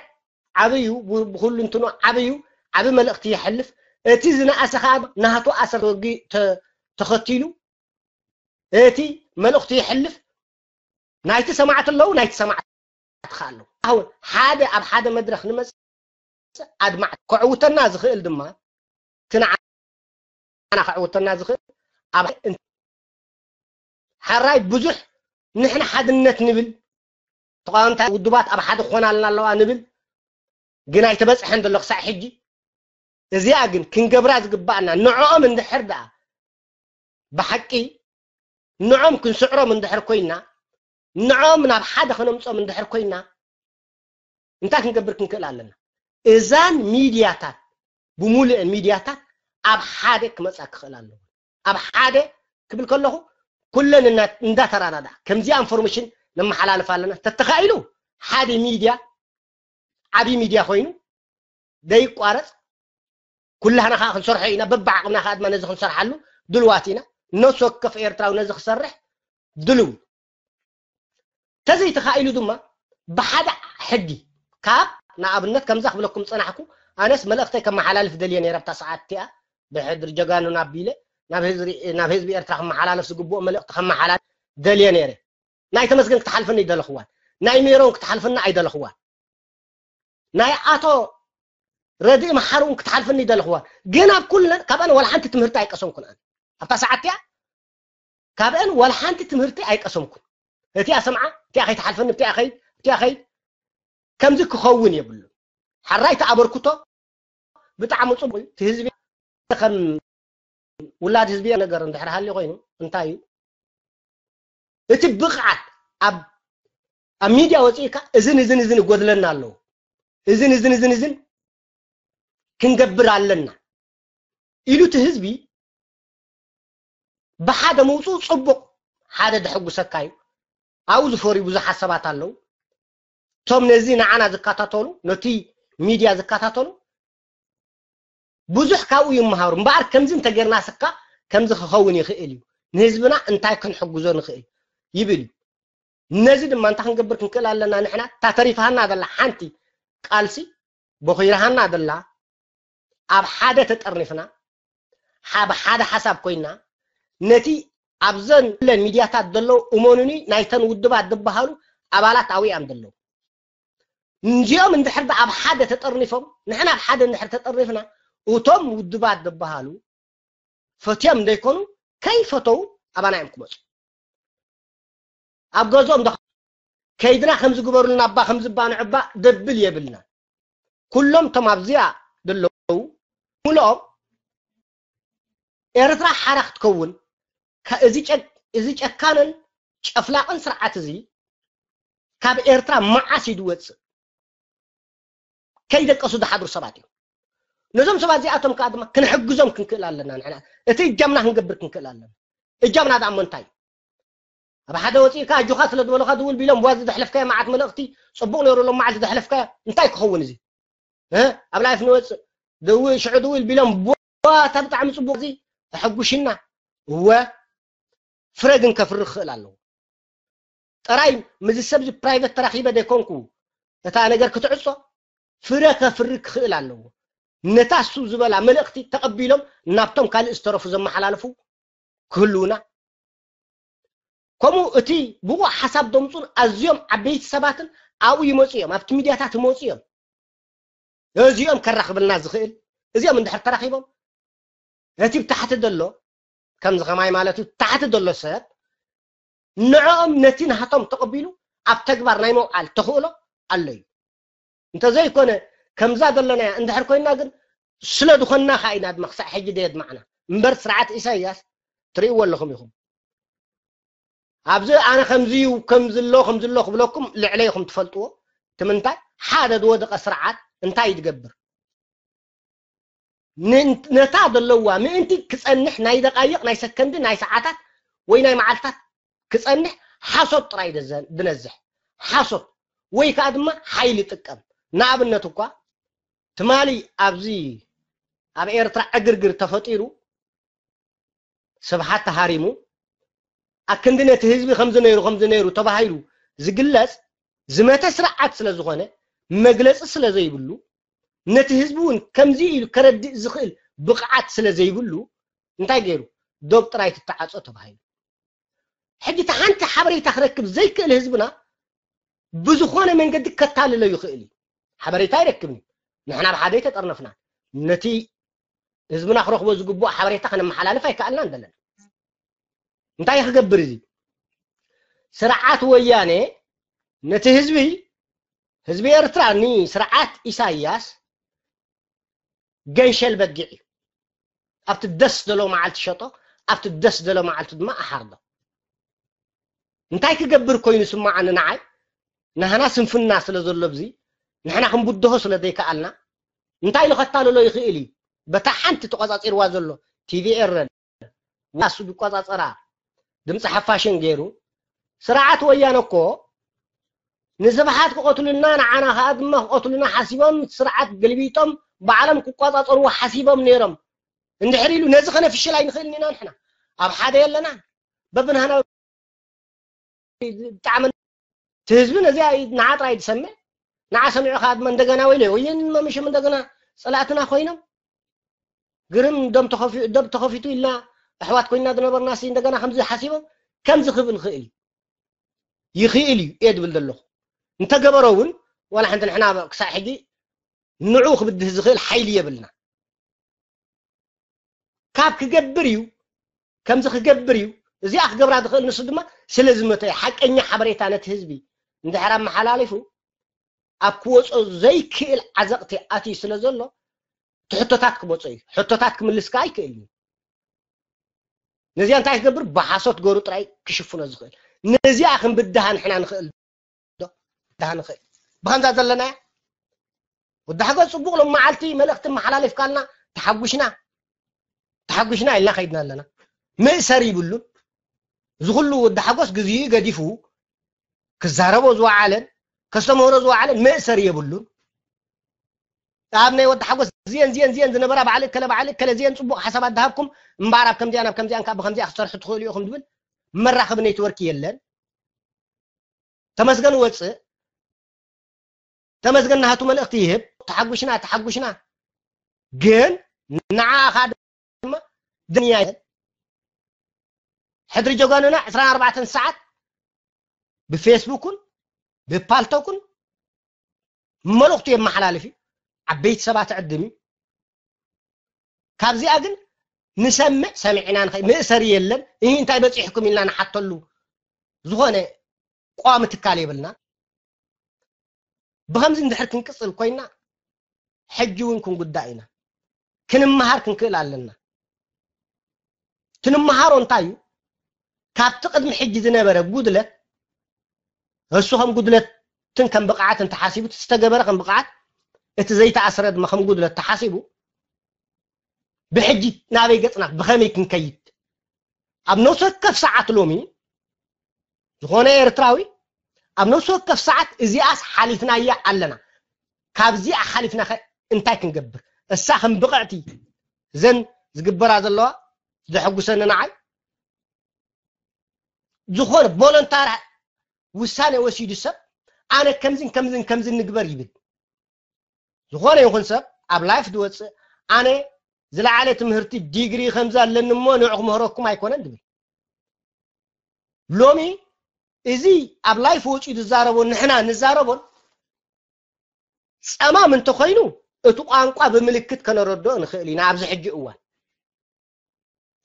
ዓብዩ ብኩሉ እንትኑ ዓብዩ ዓቢ መልእኽቲ የሕልፍ እቲ ዝነኣሰ ከዓ ናህቱ ኣሰር ተወጊ ተኸቲሉ እቲ መልእኽቱ የሕልፍ ናይቲ ሰማዕቲ ኣለዉ ናይቲ ሰማዕቲ ከዓ ኣለዉ ኣሁን ሓደ ኣብ ሓደ መድረኽ ንመፅእ ኣድማዕ ከዕውተና ዝኽእል ድማ እቲ ንዓና ከዕውተና ዝኽእል ኣብ ሕራይ ብዙሕ ንሕና ሓድነት ንብል፣ ተቓወምቲ ውድባት ኣብ ሓደ ክኾናልና ኣለዋ ንብል፣ ግን ኣይተበጽሐን ዘሎ ክሳዕ ሕጂ። እዚኣ ግን ክንገብራ ዝግባኣና፣ ንዕኦም እንድሕር ደኣ ብሓቂ ንዕኦም ክንስዕሮም እንድሕር ኮይና፣ ንዕኦም ናብ ሓደ ከነምጾም እንድሕር ኮይና፣ እንታይ ክንገብር ክንክእል ኣለና? እዛን ሚድያታት፣ ብምሉእን ሚድያታት ኣብ ሓደ ክመጻ ክኽእል ኣለዎ። ኣብ ሓደ ክብል ከለኹ፣ ኩለን እና-፣ እንዳተራዳዳ ከምዚኣ ኢንፎርሜሽን ነመሓላልፍ ኣለና። ተተኻኢሉ ሓደ ሚድያ፣ ዓብዪ ሚድያ ኮይኑ ደይቋረጽ፣ ኩላህና ከዓ ክንሰርሖ ኢና። በብዓቕምና ከዓ ድማ ነዚ ክንሰርሓሉ ድልዋት ኢና። ነፍሲ ወከፍ ኤርትራዊ ነዚ ክሰርሕ ድልው። ተዘይተኻኢሉ ድማ ብሓደ ሕጊ፣ ካብ፣ ንኣብነት ከምዛ ክብለኩም ጸናሕኩ፣ ኣነስ መልእኽተይ ከመሓላልፍ ደልየ ነይረ ኣብታ ሰዓት እቲኣ፣ ብሕድሪ ጀጋኑና ኣቢለ ናብ ህዝቢ፣ ናብ ህዝቢ ኤርትራ ከመሓላልፍ ዝግብኦ መልእኽቲ ከመሓላልፍ ደልየ ነይረ። ናይ ተመስገን ክትሓልፈኒ ኣይደለኽዋን፣ ናይ ሜሮን ክትሓልፈኒ ኣይደለኽዋን፣ ናይ ኣቶ ረድኢ መሓሪ እውን ክትሓልፈኒ ኣይደለኽዋን። ግን ኣብ ኩለን፣ ካብአን ዋላ ሓንቲ ትምህርቲ ኣይቀሰምኩን። ኣነ ኣብታ ሰዓት እቲኣ ካብአን ዋላ ሓንቲ ትምህርቲ ኣይቀሰምኩን። እቲኣ ሰምዓ፣ እቲኣ ከይትሓልፈኒ፣ እቲኣ ከይድ፣ እቲኣ ከይድ፣ ከምዚ ክኸውን የብሉን። ሕራይ እቲ ኣበርክቶ ብጣዕሚ ጽቡቕ እዩ። እቲ ህዝቢ ከም ውላድ ህዝቢ ነገር እንድሕር ሃልዩ ኮይኑ እንታይ እዩ? እቲ ብቕዓት ኣብ፣ ኣብ ሚድያ ወጺእካ እዝን እዝን እዝን ይጎድለና ኣለዎ፣ እዝን እዝን እዝን እዝን ክንገብር ኣለና ኢሉ እቲ ህዝቢ ብሓደ ምውፅኡ ጽቡቕ፣ ሓደ ደሐጉሰካ እዩ። ኣብኡ ዝፈርዩ ብዙሓት ሰባት ኣለዉ። እቶም ነዚ ንዓና ዝከታተሉ፣ ነቲ ሚድያ ዝከታተሉ ብዙሕ ካብኡ ይመሃሩ። እምበኣር ከምዚ እንተጌርናስ እካ ከምዚ ክኸውን ይኽእል እዩ፣ ንህዝብና እንታይ ክንሕግዞ ንኽእል ይብል እዩ። ነዚ ድማ እንታይ ክንገብር ክንክእል ኣለና? ንሕና እታ ተሪፋና ዘላ ሓንቲ ቃልሲ፣ ቦኺርሃና ዘላ፣ ኣብ ሓደ ተጠርኒፍና፣ ሓ-፣ ብሓደ ሓሳብ ኮይና፣ ነቲ ኣብዘን ኩለን ሚድያታት ዘለዉ፣ እመኑኒ፣ ናይተን ውድባት ዝበሃሉ ኣባላት ኣብኡ እዮም ዘለዉ። እዚኦም እንድሕር ደኣ ኣብ ሓደ ተጠርኒፎም፣ ንሕና ኣብ ሓደ እንድሕር ተጠርኒፍና፣ እቶም ውድባት ዝበሃሉ ፈትዮም እንደይኮኑ፣ ከይፈተው ኣባና እዮም ክመፁ። ኣብ ገዝኦም ዶ ከይድና ከምዚ ግበሩልና እባ፣ ከምዚ እባ ንዕባ ደብል የብልና። ኩሎም እቶም ኣብዚኣ ዘለዉ፣ ሙሉኦም ኤርትራ ሓራ ክትከውን፣ ከ-፣ እዚ ጨ-፣ እዚ ጨካንን ጨፍላቕን ስርዓት እዚ ካብ ኤርትራ መዓስ እዩ ዝወጽእ? ከይደቀሱ ዝሓድሩ ሰባት እዮም። ነዞም ሰባት እዚኣቶም ከዓ ድማ ክንሕግዞም ክንክእል ኣለና። ንሕና እቲ እጃምና ክንገብር ክንክእል ኣለና። እጃምና ደኣ እሞ እንታይ እዩ? ኣብ ሓደ ወፂእካ ኣጆኻ ስለ ዝበሉኻ ድውል ቢሎም፣ ዋ፣ እዚ ዘሕለፍካዮ መዓት መልእኽቲ ጽቡቕ ነይሩ፣ ሎም መዓልቲ ዘሕለፍካዮ እንታይ ክኸውን እዚ? እ? ኣብ ላይፍ ንወፅእ፣ ድውል፣ ሽዑ ድውል ቢሎም፣ ዋ፣ እታ ብጣዕሚ ጽቡቕ፣ እዚ ተሐጉሽና። እወ፣ ፍረ ግን ከፍሪ ክኽእል ኣለዎ። ጥራይ ምስዚ ሰብ እዚ ፕራይቨት ተራኺበ ዘይኮንኩ እታ ነገር ክትዕጾ፣ ፍረ ከፍሪ ክኽእል ኣለዎ። ነታ እሱ ዝበላ መልእኽቲ ተቐቢሎም ናብቶም ካልእ ዝተረፉ ዘመሓላልፉ ክህልዉና። ከምኡ እቲ ብቑዕ ሓሳብ ዘምጹን ኣዝዮም ዓበይቲ ሰባትን ኣብኡ ይመጹ እዮም፣ ኣብቲ ሚድያታት ይመጹ እዮም። እዚኦም ከራኽብልና ዝኽእል፣ እዚኦም እንድሕር ተራኺቦም፣ እቲ ብታሕቲ ዘሎ፣ ከምዚ ከማይ ማለት እዩ፣ ታሕቲ ዘሎ ሰብ፣ ንዕኦም ነቲ ናህቶም ተቐቢሉ ኣብ ተግባር ናይ መውዓል ተኽእሎ ኣሎ እዩ። እንተዘይኮነ፣ ከምዛ ዘለናያ እንድሕር ኮይና ግን፣ ስለ ዝኾንና ከኣ ኢና ድማ ክሳዕ ሕጂ ደየድማዕና። እምበር ስርዓት ኢሳይያስ ትርእይዎ ኣለኹም ኢኹም። ኣብዚ ኣነ ከምዚ እዩ፣ ከምዚ ኣሎ፣ ከምዚ ኣሎ ክብለኩም ልዕለይ ኢኹም ትፈልጥዎ። እቲ ምንታይ? ሓደ ዝወደቐ ስርዓት እንታይ እዩ ዝገብር? ን-፣ ነታ ዘለዋ ምእንቲ ክጸንሕ ናይ ደቃይቕ፣ ናይ ሰከንዲ፣ ናይ ሰዓታት ወይ ናይ መዓልታት ክጸንሕ ሓሶት ጥራይ እዩ ዘ-፣ ዝነዝሕ። ሓሶት ወይ ከኣ ድማ ሓይሊ ይጥቀም። ንኣብነት እኳ ትማሊ ኣብዚ ኣብ ኤርትራ ዕግርግር ተፈጢሩ፣ ስብሓት ተሃሪሙ፣ ኣክንዲ ነቲ ህዝቢ ከምዚ ነይሩ፣ ከምዚ ነይሩ ተባሂሉ ዝግለጽ ዝመተ ስርዓት ስለ ዝኾነ፣ መግለጺ ስለ ዘይብሉ፣ ነቲ ህዝቢ እውን ከምዚ ኢሉ ከረድእ ዝኽእል ብቕዓት ስለ ዘይብሉ፣ እንታይ ገይሩ? ዶብ ጥራይ ትተዓጾ ተባሂሉ። ሕጂ እቲ ሓንቲ ሓበሬታ ክረክብ ዘይክእል ህዝብና ብዝኾነ መንገዲ ከታልሎ ይኽእል እዩ። ሓበሬታ ኣይረክብን እዩ። ንሕና ብሓደ ተጠርነፍና። ነቲ ህዝብና ክረኽቦ ዝግብኦ ሓበሬታ ከነመሓላልፍ ኣይከኣልናን ዘለና። እንታይ ክገብር እዚ? ስርዓት ወያነ ነቲ ህዝቢ ህዝቢ ኤርትራ ንስርዓት ኢሳያስ ገንሸል በጊዕ እዩ። ኣብቲ ደስ ዘሎ መዓልቲ ሸጦ፣ ኣብቲ ደስ ዘሎ መዓልቲ ድማ ኣሓርዶ። እንታይ ክገብር ኮይኑ ስማዓኒ ንዓይ? ናህና ስንፍና ስለ ዘሎ ብዚ ንሕና ክንብድሆ ስለ ዘይከኣልና እንታይ ንኸታልሎ ይኽእል እዩ? በታ ሓንቲ ተቆጻጺርዋ ዘሎ ቲቪ ኤረን ዋሱ ዝቆጻጸራ ድምፂ ሓፋሽን ገይሩ ስርዓት ወያነ እኮ ንስብሓት ክቐትሉና ንዓና ከዓ ድማ ክቐትሉና ሓሲቦም ስርዓት ገልቢጦም ባዕሎም ክቆጻጸርዎ ሓሲቦም ነይሮም እንድሕር ኢሉ ነዚ ከነፍሽል ኣይንኽእልን ኢና ንሕና ኣብ ሓደ የለና በብናህና ብጣዕሚ እቲ ህዝቢ ነዚኣ ንዓ ጥራይ ዝሰምዕ ንዓ ሰሚዑ ከዓ ድማ እንደገና ወይለ ወየን መምሽም እንደገና ፀላእትና ኮይኖም ግርም ደም ተኸፊቱ ኢልና ኣሕዋት ኮይና ዝነበርና ሲ እንደገና ከምዚ ሓሲቦም ከምዚ ክብል ይኽእል እዩ ይኽእል እዩ እየ ዝብል ዘለኹ እንተገበሮ እውን ዋላ ሓንቲ ንሕና ክሳዕ ሕጂ ንዑ ክብድህ ዝኽእል ሓይሊ የብልና ካብ ክገብር እዩ ከምዚ ክገብር እዩ እዚኣ ክገብራ ዝኽእል ንሱ ድማ ስለ ዝመተ ሓቀኛ ሓበሬታ ነቲ ህዝቢ እንድሕር ኣመሓላሊፉ ኣብ ክወፆ ዘይክእል ዓዘቕቲ ኣትዩ ስለ ዘሎ እቲ ሕቶታት ክመፆ እዩ ሕቶታት ክምልስ ከዓ ኣይክእል እዩ ነዚኣ እንታይ ክገብር ብሓሶት ገሩ ጥራይ ክሽፍኖ ዝኽእል ነዚኣ ክንብድሃ ንሕና ንኽእል ዶ ብድሃ ንኽእል ብኸምዛ ዘለና ወዲ ሓጎስ ፅቡቕ ሎም መዓልቲ መልእኽቲ መሓላለፍካልና ተሓጉሽና ተሓጉሽና ኢልና ከይድና ኣለና መእሰር ይብሉን እዚ ኩሉ ወዲ ሓጎስ ግዜኡ ገዲፉ ክዛረቦ ዝወዓለን ከስተምህሮ ዝወዓለን መእሰር የብሉን ኣብ ናይ ወዲ ሓጎስ ዝየን ዝየን ዝየን ዝነበራ ባዕሊ እከለ ባዕሊ እከለ ዝየን ፅቡቕ ሓሳባት ዝሃብኩም እምበኣር ኣብ ከምዚኣን ኣብ ከምዚኣን ካብ ብከምዚኣ ክትሰርሑ ትኽእሉ ኢኹም ዝብል መራኸቢ ኔትወርክ የለን ተመስገን ወፅእ ተመስገን ናቱ መልእኽቲ ይህብ ተሓጉሽና ተሓጉሽና ግን ንዓኻ ድማ ድንያ ሕድሪ ጀጋኑና ዕስራን ኣርባዕተን ሰዓት ብፌስቡክን ብፓልቶክን መልእኽቱ የመሓላልፍ እዩ ዓበይቲ ሰባት ዕድም እዩ ካብዚኣ ግን ንሰምዕ ሰሚዕና ንኸ መእሰሪ የለን ይህ እንታይ በፂሕኩም ኢልና ንሓተሉ ዝኾነ ቋሚ ትካል የብልና ብኸምዚ እንድሕር ክንቅፅል ኮይና ሕጂ እውን ክንጉዳእ ኢና ክንመሃር ክንክእል ኣለና ትንመሃሮ እንታይ እዩ ካብቲ ቅድሚ ሕጂ ዝነበረ ጉድለት እሱ ከም ጉድለትን ከም ብቕዓት እንተሓሲቡ ዝተገበረ ከም ብቕዓት እቲ ዘይተኣስረ ድማ ከም ጉድለት ተሓሲቡ ብሕጂ ናበይ ገፅና ብኸመይ ክንከይድ ኣብ ነፍሲ ወከፍ ሰዓት ሎሚ ዝኾነ ኤርትራዊ ኣብ ነፍሲ ወከፍ ሰዓት እዚኣስ ሓሊፍናያ ኣለና ካብዚኣ ሓሊፍና እንታይ ክንገብር እሳ ከም ብቕዕቲ ዘን ዝግበራ ዘለዋ ዘሐጉሰኒ ንዓይ ዝኾነ ቮለንታሪ ውሳኔ ወሲዱ ሰብ ኣነ ከምዝን ከምዝን ከምዝን ንግበር ይብል ዝኾነ ይኹን ሰብ ኣብ ላይፍ ዝወፅእ ኣነ ዝለዓለ ትምህርቲ ዲግሪ ከምዚ ኣለኒ እሞ ንዑ ክምህረኩም ኣይኮነን ዝብል ሎሚ እዚ ኣብ ላይፍ ወፂኡ ዝዛረቦ ንሕና ንዛረቦን ፀማም እንተኮይኑ እቲ ቋንቋ ብምልክት ከነረድኦ ንኽእል ኢና ኣብዚ ሕጂ እዋን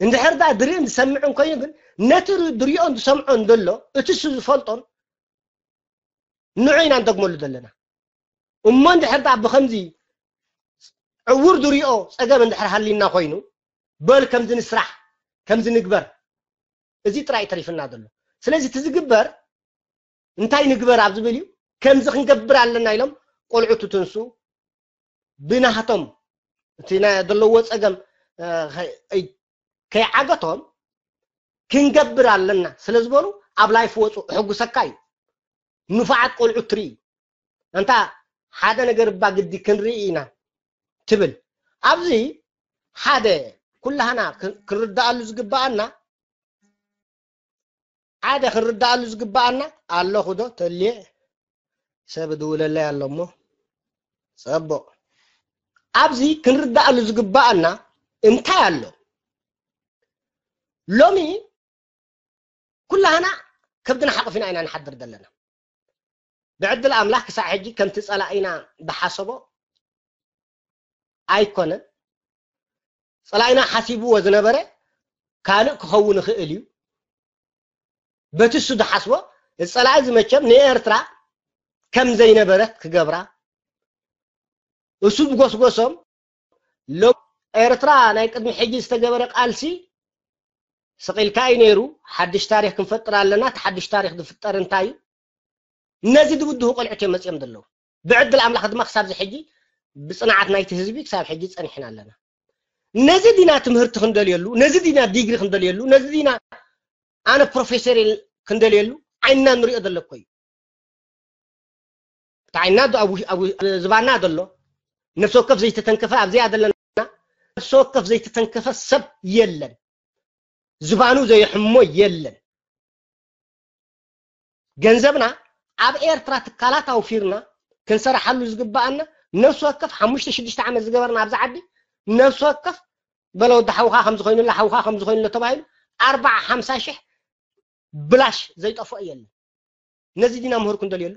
እንድሕር ዳ ድርእን ዝሰምዕን ኮይኑ ግን ነቲ ድሪኦን ዝሰምዖን ዘሎ እቲ ሱ ዝፈልጦን ንዑ ኢና ንደግመሉ ዘለና እሞ እንድሕር ዳ ብከምዚ ዕውር ድሪኦ ፀገም እንድሕር ሃሊና ኮይኑ በል ከምዚ ንስራሕ ከምዚ ንግበር እዚ ጥራይ ተሪፍና ዘሎ ስለዚ እቲ ዝግበር እንታይ ንግበር ኣብ ዝብል እዩ ከምዚ ክንገብር ኣለና ኢሎም ቆልዑ ትትንሱ ብናህቶም እቲ ዘለዎ ፀገም ከይዓገቶም ክንገብር ኣለና ስለ ዝበሉ ኣብ ላይፍ ወፁ ሕጉሰካ እዩ ንፉዓት ቆልዑ ትርኢ እንታ ሓደ ነገር እባ ግዲ ክንርኢ ኢና ትብል ኣብዚ ሓደ ኩላህና ክንርዳኣሉ ዝግባኣና ሓደ ክንርዳኣሉ ዝግባኣና ኣለኹ ዶ ተልየ ሰብ ድውለለይ ኣሎ እሞ ጸቡቕ ኣብዚ ክንርዳኣሉ ዝግባኣና እንታይ ኣሎ ሎሚ ኩላህና ከብድና ሓቑፊና ኢና ንሓድር ዘለና ብዕድል ኣምላኽ ክሳዕ ሕጂ ከምቲ ጸላኢና ዝሓሰቦ ኣይኮነን ጸላኢና ሓሲብዎ ዝነበረ ካልእ ክኸውን ይኽእል እዩ በቲ እሱ ዝሓስቦ እዚ ጸላኢ እዚ መቸም ንኤርትራ ከም ዘይነበረት ክገብራ፣ እሱ ብጎስጎሶም ሎም ኤርትራ ናይ ቅድሚ ሕጂ ዝተገበረ ቃልሲ ስቕ ኢልካ እዩ ነይሩ። ሓድሽ ታሪኽ ክንፈጥር ኣለና። እቲ ሓድሽ ታሪኽ ዝፍጠር እንታይ እዩ? ነዚ ዝብድሁ ቆልዑት እዮም መጺኦም ዘለዉ። ብዕድል ኣምላኽ ድማ ክሳብዚ ሕጂ ብጽንዓት ናይቲ ህዝቢ ክሳብ ሕጂ ጸኒሕና ኣለና። ነዚ ዲና ትምህርቲ ክንደልየሉ፣ ነዚ ዲና ዲግሪ ክንደልየሉ፣ ነዚ ዲና ኣነ ፕሮፌሰር ኢል-፣ ክንደልየሉ ዓይንና ንሪኦ ዘሎ እኮ እዩ። እቲ ዓይንና ዶ-፣ ኣብ ውሽ-፣ ኣብ ው-፣ ኣብ ዝባና ዘሎ ነፍሲ ወከፍ ዘይተተንከፈ ኣብዚኣ ዘለና ነፍሲ ወከፍ ዘይተተንከፈ ሰብ የለን። ዝባኑ ዘይሕሞ የለን። ገንዘብና ኣብ ኤርትራ ትካላት ኣውፊርና ክንሰርሓሉ ዝግባኣና ነፍሲ ወከፍ ሓሙሽተ ሽዱሽተ ዓመት ዝገበርና ኣብዚ ዓዲ ነፍሲ ወከፍ በለ ወዲ ሓውኻ ከም ዝኾይኑላ ሓውኻ ከም ዝኾይኑሎ ተባሂሉ ኣርባዓ ሓምሳ ሽሕ ብላሽ ዘይጠፍኦ የለን። ነዚ ዲና ምሁር ክንደልየሉ?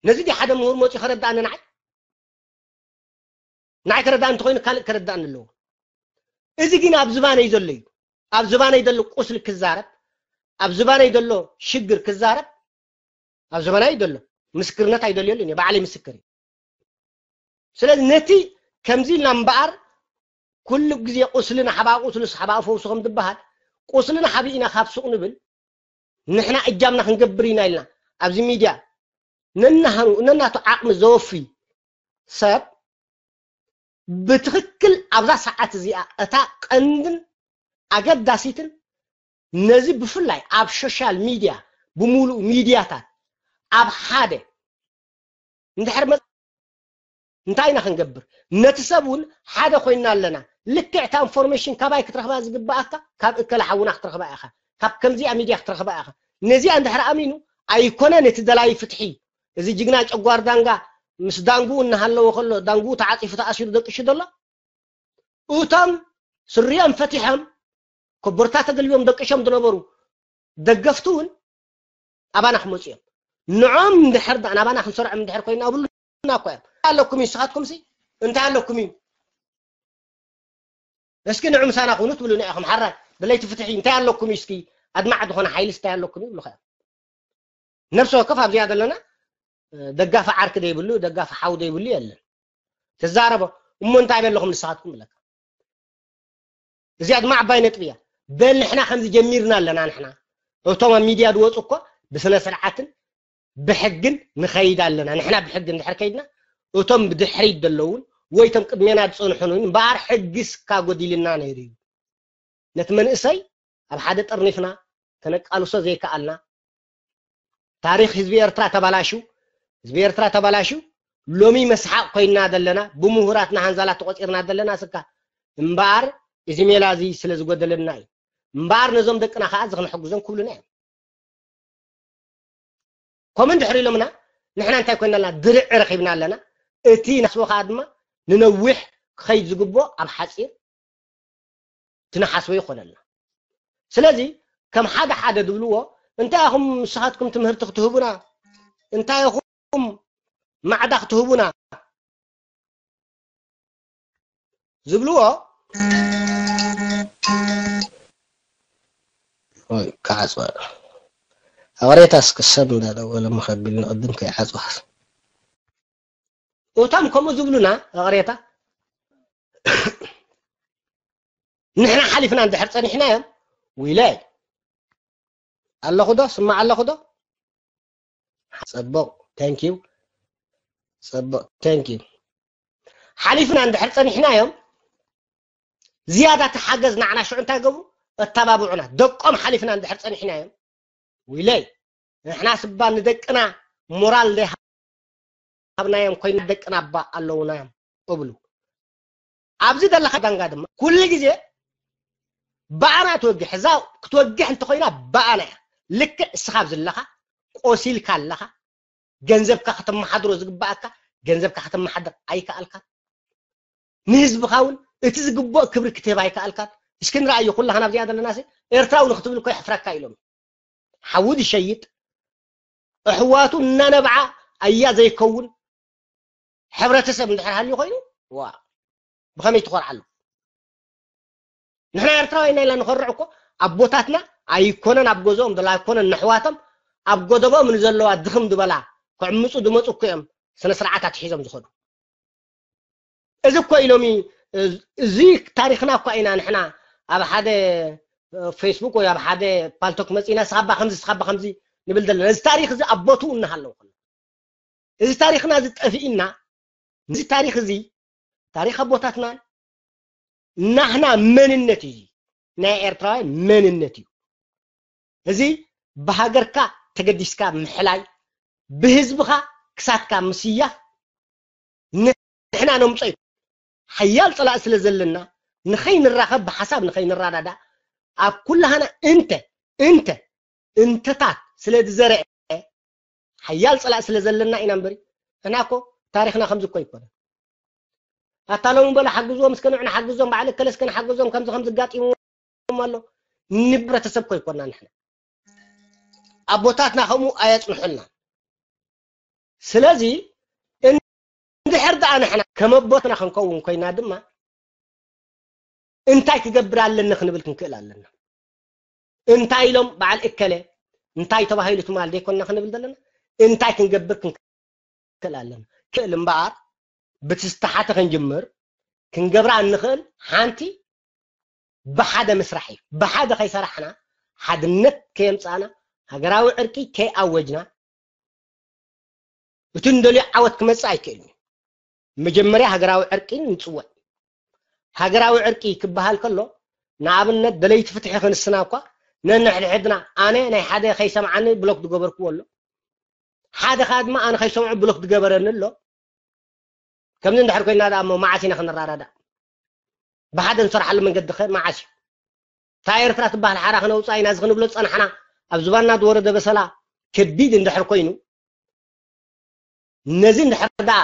ነዚ ዲ ሓደ ምሁር መፂኡ ከረዳእኒ ንዓይ? ንዓይ ከረዳእኒ እንተኮይኑ ካልእ ከረዳእኒ ኣለዎ። እዚ ግን ኣብ ዝባነይ ዘሎ እዩ። ኣብ ዝባነይ ዘሎ ቁስሊ ክዛረብ፣ ኣብ ዝባነይ ዘሎ ሽግር ክዛረብ፣ ኣብ ዝባነይ ዘሎ ምስክርነት ኣይደልየሉን እየ። ባዕለይ ምስክር እየ። ስለዚ ነቲ ከምዚ ኢልና እምበኣር ኩሉ ግዜ ቁስሊ ንሓባ ቁስሊ ሓባ ፈውሱ ከም ዝበሃል ቁስሊ ንሓቢ ኢና ካብ ሱቕ ንብል ንሕና እጃምና ክንገብር ኢና ኢልና ኣብዚ ሚድያ ነናሃኑ ነናቱ ዓቕሚ ዘወፊ ሰብ ብትኽክል ኣብዛ ሰዓት እዚኣ እታ ቀንድን ኣገዳሲትን ነዚ ብፍላይ ኣብ ሶሻል ሚድያ ብምሉእ ሚድያታት ኣብ ሓደ እንድሕር መ-፣ እንታይ ኢና ክንገብር? ነቲ ሰብ እውን ሓደ ኮይንና ኣለና። ልክዕ እታ ኢንፎርሜሽን ካባይ ክትረኽባ ዝግባኣካ ካብ እከለ ሓውና ክትረኽባ ኢኻ፣ ካብ ከምዚኣ ሚድያ ክትረኽባ ኢኻ። ነዚኣ እንድሕር ኣሚኑ ኣይኮነን እቲ ደላይ ፍትሒ፣ እዚ ጅግና ጨጓር ዳንጋ ምስ ዳንጉኡ እናሃለወ ከሎ ዳንጉኡ ተዓፂፉ ተኣሲሩ ደቂሹ ዘሎ እቶም ስሪኦም ፈቲሖም ኮቦርታ ተገልቢቦም ደቂሾም ዝነበሩ ደገፍቲ እውን ኣባና ክመፁ እዮም። ንዖም እንድሕር ደኣ ናባና ክንሰርዖም እንድሕር ኮይና ኣብሉና እኮ እዮም። እንታይ ኣለኩም እዩ ንስኻትኩም ሲ እንታይ ኣለኩም እዩ? እስኪ ንዑ ምሳና ኩኑ ትብሉና ኢኹም። ሓራይ ደለይቲ ፍትሒ እንታይ ኣለኩም እዩ? እስኪ ኣድማዕ ዝኾነ ሓይሊ እንታይ ኣለኩም እዩ ይብሉኻ እዮም። ነፍሲ ወከፍ ኣብዚኣ ዘለና ደጋፊ ዓርኪ ዘይብሉ ደጋፊ ሓው ዘይብሉ የለን። ትዛረቦ እሞ እንታይ በለኹም ንስኻትኩም ብለካ እዚኣ ድማ ዓባይ ነጥቢ እያ። በል ንሕና ከምዚ ጀሚርና ኣለና። ንሕና እቶም ኣብ ሚድያ ዝወፁ እኮ ብስነ ስርዓትን ብሕግን ንኸይድ ኣለና። ንሕና ብሕጊ እንድሕር ከይድና እቶም ብድሕሪት ዘለውን ወይ እቶም ቅድሜና ዝፀንሑን እውን እምበኣር ሕጊ ስካ ጎዲልና ነይሩ እዩ። ነቲ መንእሰይ ኣብ ሓደ ጠርኒፍና ከነቃልሶ ዘይከኣልና ታሪኽ ህዝቢ ኤርትራ ተባላሹ ህዝቢ ኤርትራ ተባላሹ ሎሚ መስሓቕ ኮይና ዘለና ብምሁራትና ሃንዛላት ተቆፂርና ዘለና ስካ እምበኣር እዚ ሜላ እዚ ስለ ዝጎደለና እዩ እምበኣር ነዞም ደቅና ከዓ እዚ ክንሕግዞም ክብሉና እዮም ከምኡ እንድሕር ኢሎምና ንሕና እንታይ ኮይና ኣለና ድርዒ ረኺብና ኣለና እቲ ናስቦ ከዓ ድማ ንነዊሕ ክኸይድ ዝግብኦ ኣብ ሓፂር ትንሓስቦ ይኾነልና ስለዚ ከም ሓደ ሓደ ዝብልዎ እንታይ ኢኹም ንስኻትኩም ትምህርቲ ክትህቡና እንታይ ኢኹም ማዕዳ ክትህቡና ዝብልዎ ክዓፅዋ ኣቕሬታስ ክሰብ እንዳደወለ መኸቢል ንቕድም ከይዓፅዋ እቶም ከምኡ ዝብሉና እቕሬታ ንሕና ሓሊፍና እንድሕር ፀኒሕናዮም ዊለይ ኣለኹ ዶ ስማዕ ኣለኹ ዶ ፅቡቕ thank you ፅቡቕ thank you ሓሊፍና እንድሕር ፀኒሕናዮም ዝያዳ ተሓገዝ ንዓና ሽዑ እንታይ ገብሩ ኣተባብዑና ደቆም ሓሊፍና እንድሕር ፀኒሕናዮም ዊለይ ንሕና ስባ ንደቅና ሞራል ዘይሃብናዮም ኮይና ደቅና እባ ኣለውናዮም እብሉ ኣብዚ ዘለካ ዳንጋ ድማ ኩሉ ግዜ ብኣና ትወግሕ እዛ ክትወግሕ እንተኮይና ብኣና እያ ልክዕ እስኻ ኣብ ዘለኻ ቆሲልካ ኣለኻ ገንዘብካ ከተመሓድሮ ዝግባኣካ ገንዘብካ ከተመሓድር ኣይከኣልካ ንህዝብኻ እውን እቲ ዝግብኦ ክብሪ ክትህብ ኣይከኣልካን እስኪ ንረኣዮ ኩላኻ ናብዚኣ ዘለና ሲ ኤርትራዊ ንክትብል እኮ የሕፍረካ ኢሎም ሓዊ ዝሸይጥ ኣሕዋቱ እናነብዓ ኣያ ዘይከውን ሕብረተሰብ እንድሕር ሃልዩ ኮይኑ ዋ ብኸመይ ትኾርዓሉ ንሕና ኤርትራውያን ኢና ኢልና ንኾርዕ እኮ ኣቦታትና ኣይኮነን ኣብ ገዝኦም ዘሎ ኣይኮነን ነሕዋቶም ኣብ ጎደቦም ንዘለዋ ድኽም ዝበላ ክዕምፁ ድመፁ እኮ እዮም ስነ ስርዓት ኣትሒዞም ዝኸዱ። እዚ እኮ ኢሎሚ እዚ ታሪኽና እኳ ኢና ንሕና ኣብ ሓደ ፌስቡክ ወይ ኣብ ሓደ ፓልቶክ መፂና ስኻባ ከምዚ ስኻባ ከምዚ ንብል ዘለና። እዚ ታሪኽ እዚ ኣብ ቦትኡ እናሃለዉ ከሎ እዚ ታሪኽና እዚ ጠፊእና እዚ ታሪኽ እዚ ታሪኽ ኣቦታትናን ናህና መንነት እዩ። ናይ ኤርትራውያን መንነት እዩ። እዚ ብሃገርካ ተገዲስካ ምሕላይ ብህዝብኻ ክሳትካ ምስያፍ ንሕና ነምጾ እዩ። ሓያል ጸላእ ስለ ዘለና ንኸይንራኸብ ብሓሳብ ንኸይንረዳዳ ኣብ ኩላህና እንተ እንተ እንተታት ስለ ዝዘርአ ሓያል ጸላእ ስለ ዘለና ኢና እምበሪ ንሕና እኮ ታሪኽና ከምዚ እኮ ይኮነ ኣታ ሎም በለ ሓግዝዎም እስከ ንዑ ንሓግዞም በዓል እከለ እስከ ንሓግዞም ከምዚ ከምዚ ጋጢምዎም ኣሎ ንብረተሰብ እኮ ይኮና ንሕና ኣቦታትና ከምኡ ኣየጽንሑልና ስለዚ እንድሕር ደኣ ንሕና ከም ኣቦትና ክንከውን ኮይና ድማ እንታይ ክገብር ኣለኒ ክንብል ክንክእል ኣለና እንታይ ኢሎም በዓል እከለ እንታይ ተባሂሉ ትማል ዘይኮንና ክንብል ዘለና እንታይ ክንገብር ክንክእል ኣለና ክእል እምበኣር ብቲ ዝተሓተ ክንጅምር ክንገብራ እንኽእል ሓንቲ ብሓደ ምስራሕ እዩ ብሓደ ከይሰራሕና ሓድነት ከየምፃእና ሃገራዊ ዕርቂ ከይኣወጅና እቲ እንደልዮ ዓወት ክመፅእ ኣይክእልን እዩ መጀመርያ ሃገራዊ ዕርቂ ንፅውዕ ሃገራዊ ዕርቂ ክበሃል ከሎ ንኣብነት ደለይቲ ፍትሒ ክንስና እኳ ነንሕድሕድና ኣነ ናይ ሓደ ከይሰምዓኒ ብሎክ ዝገበርክዎ ኣሎ ሓደ ከዓ ድማ ኣነ ከይሰምዑ ብሎክ ዝገበረኒ ኣሎ ከምዚ እንድሕር ኮይና ደኣ እሞ መዓስ ኢና ክንረዳዳእ ብሓደ ንሰርሓሉ መንገዲ ከ መዓስ እዩ እታ ኤርትራ ትበሃል ሓራ ክነውፅኣ ኢና እዚ ክንብሎ ዝፀናሕና ኣብ ዝባና ዝወረደ በሰላ ከቢድ እንድሕር ኮይኑ ነዚ እንድሕር ደኣ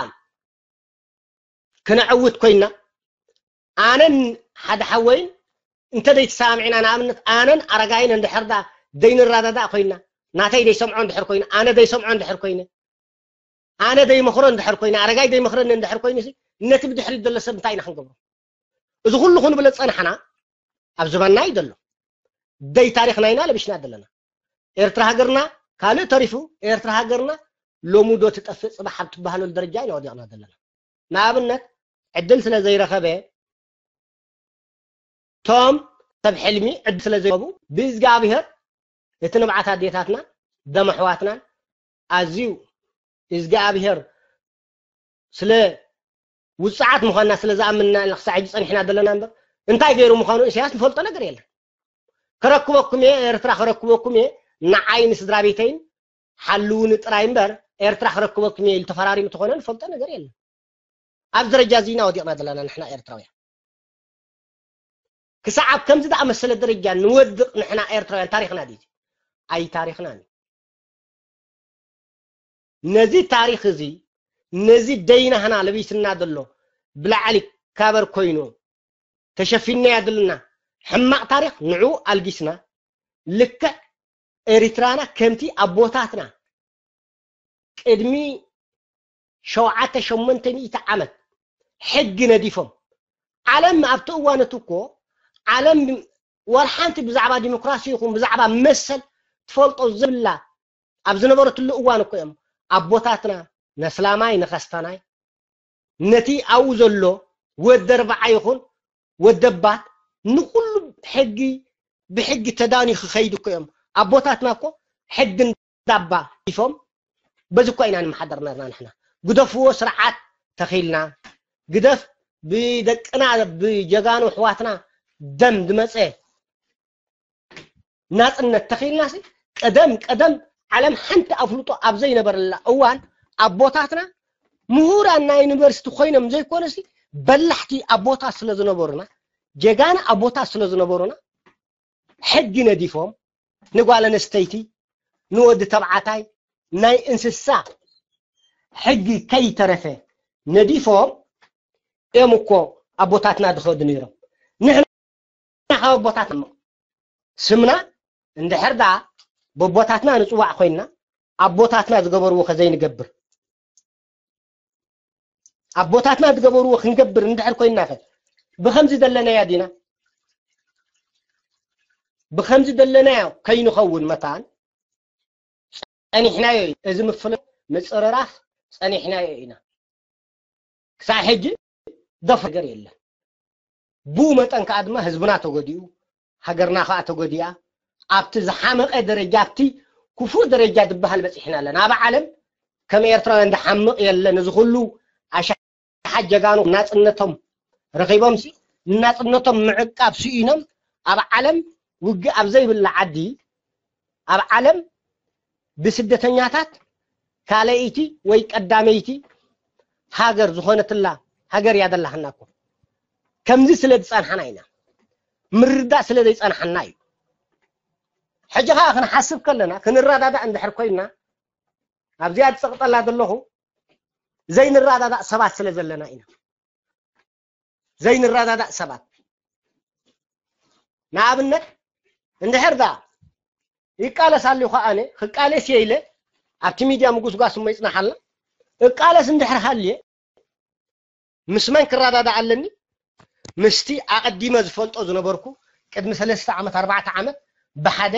ክነዕውት ኮይና ኣነን ሓደ ሓወይን እንተ ዘይተሰማምዕና ንኣብነት ኣነን ኣረጋይን እንድሕር ደኣ ዘይንረዳዳእ ኮይና ናተይ ዘይሰምዖ እንድሕር ኮይኑ ኣነ ዘይሰምዖ እንድሕር ኮይነ ኣነ ዘይመኽሮ እንድሕር ኮይነ ኣረጋይ ዘይመኽረኒ እንድሕር ኮይኑ ነቲ ብድሕሪት ዘሎ ሰብ እንታይ ኢና ክንገብሮ እዚ ኩሉ ክንብሎ ዝፀናሕና ኣብ ዝባና እዩ ዘሎ ደይ ታሪኽና ኢና ለቢሽና ዘለና ኤርትራ ሃገርና ካልእ ተሪፉ ኤርትራ ሃገርና ሎሚ ዶ ትጠፍእ ፅባሕ ኣብ ትበሃለሉ ደረጃ ኢና ወዲቕና ዘለና ንኣብነት ዕድል ስለ ዘይረኸበ ቶም ሰብ ሕልሚ ዕድል ስለ ዘይረኸቡ ብእዝጋብሄር እቲ ንብዓት ኣዴታትና ደም ኣሕዋትናን ኣዝዩ እግዚኣብሄር ስለ ውፅዓት ምዃንና ስለ ዝኣምንና ኢና ክሳዕ ሕጂ ፀኒሕና ዘለና እምበር እንታይ ገይሩ ምዃኑ ኢሳያስ ንፈልጦ ነገር የለን ከረክበኩም እየ ኤርትራ ከረክበኩም እየ ንዓይ ንስድራ ቤተይን ሓልውኒ ጥራይ እምበር ኤርትራ ከረክበኩም እየ ኢሉ ተፈራሪሙ ተኾነ ንፈልጦ ነገር የለን ኣብዚ ደረጃ እዚ ኢና ወዲቕና ዘለና ንሕና ኤርትራውያን ክሳዕ ኣብ ከምዚ ዝኣመሰለ ደረጃ ንወድቕ ንሕና ኤርትራውያን ታሪኽና ድዩ ኣይ ታሪኽና ነዚ ታሪኽ እዚ ነዚ ደይናህና ለቢስና ዘሎ ብላዕሊ ካበር ኮይኑ ተሸፊንናያ ዘለና ሕማቕ ታሪኽ ንዑ ኣልጊስና ልክዕ ኤሪትራና ከምቲ ኣቦታትና ቅድሚ ሸውዓተ ሸሞንተ ሚእቲ ዓመት ሕጊ ነዲፎም ዓለም ኣብቲ እዋን እቲ እኮ ዓለም ወላ ሓንቲ ብዛዕባ ዲሞክራሲ ይኹን ብዛዕባ መሰል ትፈልጦ ዘብላ ኣብ ዝነበረትሉ እዋን እኮ እዮም ኣቦታትና ነስላማይ ንኸስተናይ ነቲ ኣብኡ ዘሎ ወዲ ኣርብዓ ይኹን ወደባት ንኹሉ ሕጊ ብሕጊ ተዳንዩ ክኸይድ እኮ እዮም ኣቦታትና እኮ ሕጊ እንዳባ ይፎም በዚ እኮ ኢና ንመሓደር ነርና ንሕና ግደፍዎ ስርዓት ተኺልና ግደፍ ብደቅና ብጀጋኑ ኣሕዋትና ደም ዝመፀ ናፅነት ተኺልና ሲ ቀደም ቀደም ዓለም ሓንቲ ኣፍልጦ ኣብ ዘይነበረላ እዋን ኣቦታትና ምሁራን ናይ ዩኒቨርሲቲ ኮይኖም ዘይኮነ ሲ በላሕቲ ኣቦታት ስለ ዝነበሩና ጀጋና ኣቦታት ስለ ዝነበሩና ሕጊ ነዲፎም ንጓል ኣንስተይቲ ንወዲ ተባዕታይ ናይ እንስሳ ሕጊ ከይተረፈ ነዲፎም እዮም እኮ ኣቦታትና ዝኸዱ ነይሮም ንሕና ካብ ኣቦታትና ስምና እንድሕር ደኣ በቦታትና ንፅዋዕ ኮይንና ኣቦታትና ዝገበርዎ ከዘይንገብር ኣቦታትና ዝገበርዎ ክንገብር እንድሕር ኮይንና ከ ብከምዚ ዘለናያ ዲና ብኸምዚ ዘለናዮ ከይንኸውን መታን ጸኒሕናዮ እዩ። እዚ ምፍለ ምጽርራፍ ጸኒሕናዮ ኢና። ክሳብ ሕጂ ደፍ ነገር የለን። ብኡ መጠን ከኣ ድማ ህዝብና ተጎዲኡ፣ ሃገርና ከኣ ተጎዲኣ፣ ኣብቲ ዝሓመቐ ደረጃ፣ ኣብቲ ክፉእ ደረጃ ዝበሃል በጺሕና ኣለና። ኣብ ዓለም ከም ኤርትራውያን ዝሓምቕ የለን። እዚ ኩሉ ኣሻሓት ጀጋኑ ናጽነቶም ረኺቦም ሲ፣ ናጽነቶም ምዕቃብ ስኢኖም ኣብ ዓለም ውግእ ኣብ ዘይብላ ዓዲ፣ ኣብ ዓለም ብስደተኛታት ካልኣይቲ ወይ ቀዳመይቲ ሃገር ዝኾነትላ ሃገር እያ ዘላትና እኮ። ከምዚ ስለ ዝጸንሓና ኢና። ምርዳእ ስለ ዘይጸንሓና እዩ። ሕጂ ኸኣ ክንሓስብ ከለና፣ ክንረዳዳእ እንድሕር ኮይና፣ ኣብዚኣ ዝጸቕጠላ ዘለኹ ዘይንረዳዳእ ሰባት ስለ ዘለና ኢና። ዘይንረዳዳእ ሰባት። ንኣብነት፣ እንድሕር ደኣ ይቃለስ ኣልዩ ኸኣ ኣነ፣ ክቃለስ እየ ኢለ ኣብቲ ሚድያ ምጉስጓስ እሞ ይጽናሓልና። እቃለስ እንድሕር ሃልየ፣ ምስ መን ክረዳዳእ ኣለኒ? ምስቲ ኣቐዲመ ዝፈልጦ ዝነበርኩ፣ ቅድሚ ሰለስተ ዓመት፣ ኣርባዕተ ዓመት ብሓደ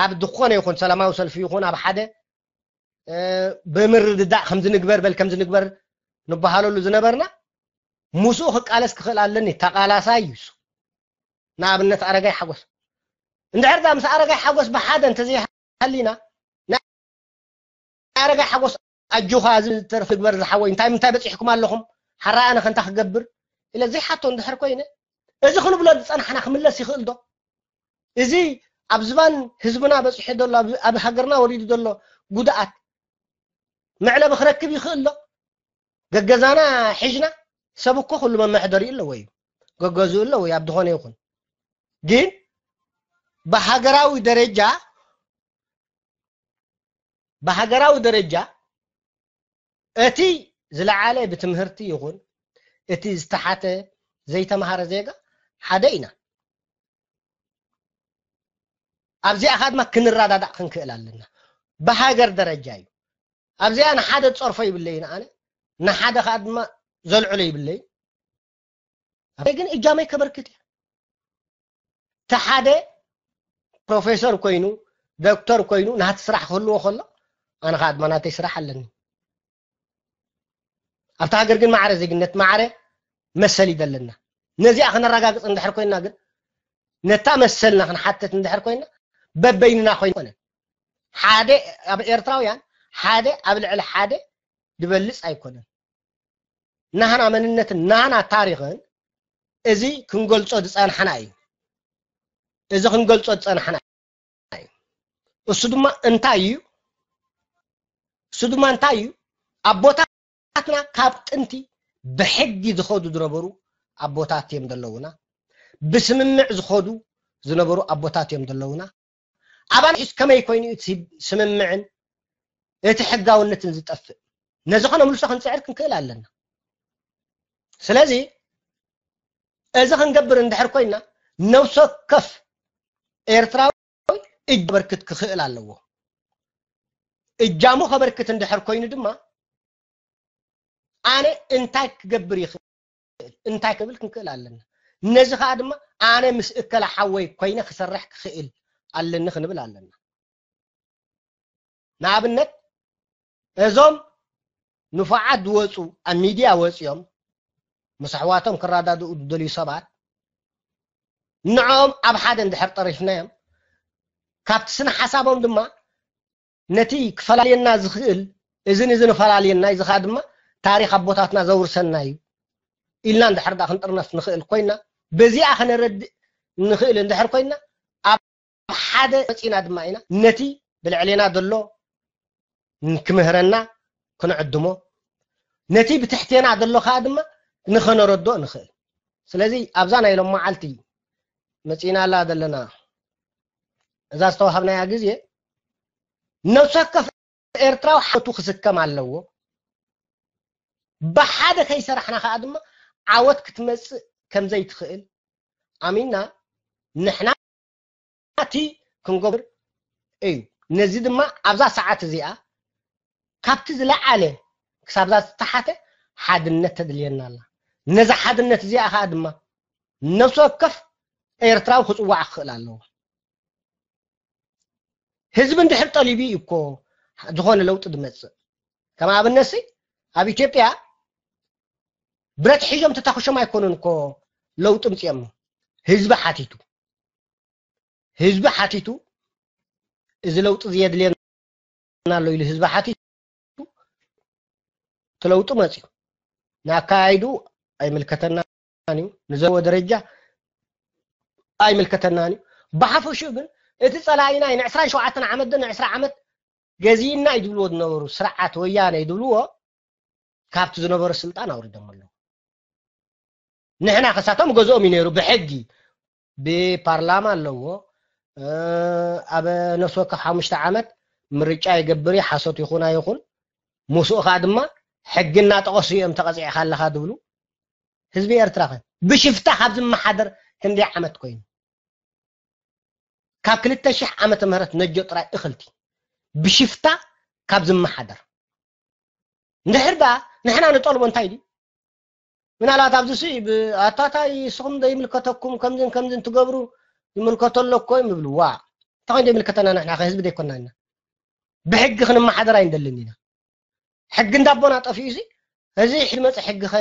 ኣብ ዝኾነ ይኹን ሰላማዊ ሰልፊ ይኹን ኣብ ሓደ፣ እ፣ ብምርድዳእ ከምዚ ንግበር፣ በል ከምዚ ንግበር ንበሃለሉ ዝነበርና፣ ምስኡ ክቃለስ ክኽእል ኣለኒ። ተቃላሳይ እዩ እሱ። ንኣብነት ኣረጋይ ሓጎስ። እንድሕር ደኣ ምስ ኣረጋይ ሓጎስ ብሓደ እንተዘይሃሊና፣ ናይ ኣረጋይ ሓጎስ ኣጆኻ፣ እዚ ተርፍ ግበር ዝሓወይ፣ እንታይ ምንታይ በጺሕኩም ኣለኹም? ሓራ ኣነ ከ እንታይ ክገብር? ኢለ ዘይሓቶ እንድሕር ኮይነ፣ እዚ ክንብሎ ዝጸናሕና ክምለስ ይኽእል ዶ? እዚ ኣብ ዝባን ህዝብና በጺሑ ዘሎ፣ ኣብ፣ ኣብ ሃገርና ወሪዱ ዘሎ ጉድኣት መዕለቢ ክረክብ ይኽእል ዶ? ገገዛና ሒዝና፣ ሰብ እኮ ኩሉ መመሕደሪኡ ኣለዎ እዩ። ገገዝኡ ኣለዎ እዩ፣ ኣብ ዝኾነ ይኹን። ግን ብሃገራዊ ደረጃ፣ ብሃገራዊ ደረጃ እቲ ዝለዓለ ብትምህርቲ ይኹን እቲ ዝተሓተ ዘይተምሃረ ዜጋ ሓደ ኢና። ኣብዚኣ ኸኣ ድማ ክንረዳዳእ ክንክእል ኣለና። ብሃገር ደረጃ እዩ። ኣብዚኣ ንሓደ ጸርፎ ይብለይን ኣነ፣ ንሓደ ኸኣ ድማ ዘልዕሎ ይብለይን። ኣበይ ግን እጃመይ ከበርክት እየ። እቲ ሓደ ፕሮፌሰር ኮይኑ፣ ዶክተር ኮይኑ፣ ናቲ ስራሕ ክህልዎ ከሎ፣ ኣነ ኸኣ ድማ ናተይ ስራሕ ኣለኒ። ኣብታ ሃገር ግን ማዕረ ዜግነት፣ ማዕረ መሰል እዩ ዘለና። ነዚኣ ክነረጋግጽ እንድሕር ኮይንና ግን፣ ነታ መሰልና ክንሓትት እንድሕር ኮይንና፣ በበይንና ኮይኑ ኣይኮነን። ሓደ፣ ኣብ ኤርትራውያን ሓደ ኣብ ልዕሊ ሓደ ዝበልጽ ኣይኮነን። ናህና መንነትን ናህና ታሪኽን እዚ ክንገልጾ ዝጸናሕና እዩ። እዚ ክንገልጾ ዝጸናሕና እዩ። እሱ ድማ እንታይ እዩ? እሱ ድማ እንታይ እዩ? ኣቦታትና ካብ ጥንቲ ብሕጊ ዝኸዱ ዝነበሩ ኣቦታት እዮም ዘለዉና። ብስምምዕ ዝኸዱ ዝነበሩ ኣቦታት እዮም ዘለዉና። ኣባና ሕስ ከመይ ኮይኑ እቲ ስምምዕን እቲ ሕጋውነትን ዝጠፍእ? ነዚ ከነምልሶ ክንጽዕር ክንክእል ኣለና። ስለዚ እዚ ክንገብር እንድሕር ኮይና፣ ነብሲ ወከፍ ኤርትራዊ እጅ ከበርክት ክኽእል ኣለዎ። እጃሙ ከበርክት እንድሕር ኮይኑ ድማ፣ ኣነ እንታይ ክገብር ይኽእል፣ እንታይ ክብል ክንክእል ኣለና። ነዚ ኸኣ ድማ ኣነ ምስ እከለ ሓወይ ኮይነ ክሰርሕ ክኽእል ኣለኒ ክንብል ኣለና። ንኣብነት፣ እዞም ንፉዓት ዝወጹ፣ ኣብ ሚድያ ወጺኦም ምስ ኣሕዋቶም ክረዳድኡ ዝደልዩ ሰባት፣ ንዕኦም ኣብ ሓደ እንድሕር ጠሪፍናዮም፣ ካብቲ ስነ ሓሳቦም ድማ ነቲ ክፈላልየና ዝኽእል፣ እዝን እዝን ፈላልየና፣ እዚ ኸኣ ድማ ታሪኽ ኣቦታትና ዘውርሰና እዩ ኢልና እንድሕር ደኣ ክንጥርነፍ ንኽእል ኮይና፣ በዚኣ ከነረድእ ንኽእል እንድሕር ኮይና፣ ኣብ ሓደ መጺና ድማ ኢና ነቲ ብልዕሌና ዘሎ ክምህረና ክንዕድሞ፣ ነቲ ብትሕቴና ዘሎ ኸኣ ድማ ንኸነረድኦ ንኽእል። ስለዚ ኣብዛ ናይ ሎም መዓልቲ መጺናላ ዘለና እዛ ዝተዋሃብናያ ግዜ፣ ነብሲ ወከፍ ኤርትራዊ ሓቱ ክስከም ኣለዎ። ብሓደ ከይሰራሕና ኸኣ ድማ ዓወት ክትመጽእ ከም ዘይትኽእል ኣሚንና፣ ንሕና እቲ ክንገብር እዩ። ነዚ ድማ ኣብዛ ሰዓት እዚኣ ካብቲ ዝለዓለ ክሳብ እዛ ዝተሓተ ሓድነት ተድልየና ኣላ። ነዛ ሓድነት እዚኣ ኸኣ ድማ ነፍሲ ወከፍ ኤርትራዊ ክጽዋዕ ክኽእል ኣለዎ። ህዝቢ እንድሕር ጠሊቡ እዩ እኮ ዝኾነ ለውጢ ዝመጽእ። ከም ኣብነትሲ ኣብ ኢትዮጵያ ብረት ሒዞም ተታኹሾም ኣይኮኑን እኮ ለውጢ ምጽኦም። ህዝቢ ሓቲቱ፣ ህዝቢ ሓቲቱ፣ እዚ ለውጢ እዚ የድልየና ኣሎ ኢሉ ህዝቢ ሓቲቱ፣ እቲ ለውጢ መጽዩ። ንኣካያይዱ ኣይምልከተናን እዩ፣ ንዘለዎ ደረጃ ኣይምልከተናን እዩ። ብሓፈሽኡ ግን እቲ ጸላኢና ን ዕስራን ሸውዓተን ዓመት ዶ ን ዕስራ ዓመት ገዚእና እዩ ዝብልዎ ዝነበሩ ስርዓት ወያነ እዩ ዝብልዎ ካብቲ ዝነበሮ ስልጣን ኣውሪዶም ኣለዉ። ንሕና ከሳቶም ገዝኦም እዩ ነይሩ ብሕጊ ብፓርላማ ኣለዎ። ኣብ ነፍሲ ወከፍ ሓሙሽተ ዓመት ምርጫ ይገብር እዩ፣ ሓሶት ይኹን ኣይኹን። ምስኡ ከዓ ድማ ሕጊ እናጠቐሱ እዮም ተቐፂዕኻ ኣለኻ ዝብሉ። ህዝቢ ኤርትራ ኸ ብሽፍታ ካብ ዝመሓደር ክንደይ ዓመት ኮይኑ? ካብ ክልተ ሽሕ ዓመተ ምህረት ነጆ ጥራይ እኽልቲ ብሽፍታ ካብ ዝመሓደር። እንድሕር ደኣ ንሕና ንጠልቦ እንታይ ድዩ? ምናልባት ኣብዚ ሲ ኣታታይ ንስኹም ዘይምልከተኩም ከምዝን ከምዝን ትገብሩ ይምልከቶ ኣሎ እኮ እዮም ይብሉ። ዋ እንታይ ደይምልከተና ንሕና ከ ህዝቢ ደይኮና ኢና። ብሕጊ ክንመሓደር ኣይንደልን ኢና። ሕጊ እንዳቦና ጠፊኡ ሲ እዚ ሕድመፀ ሕጊ ኸ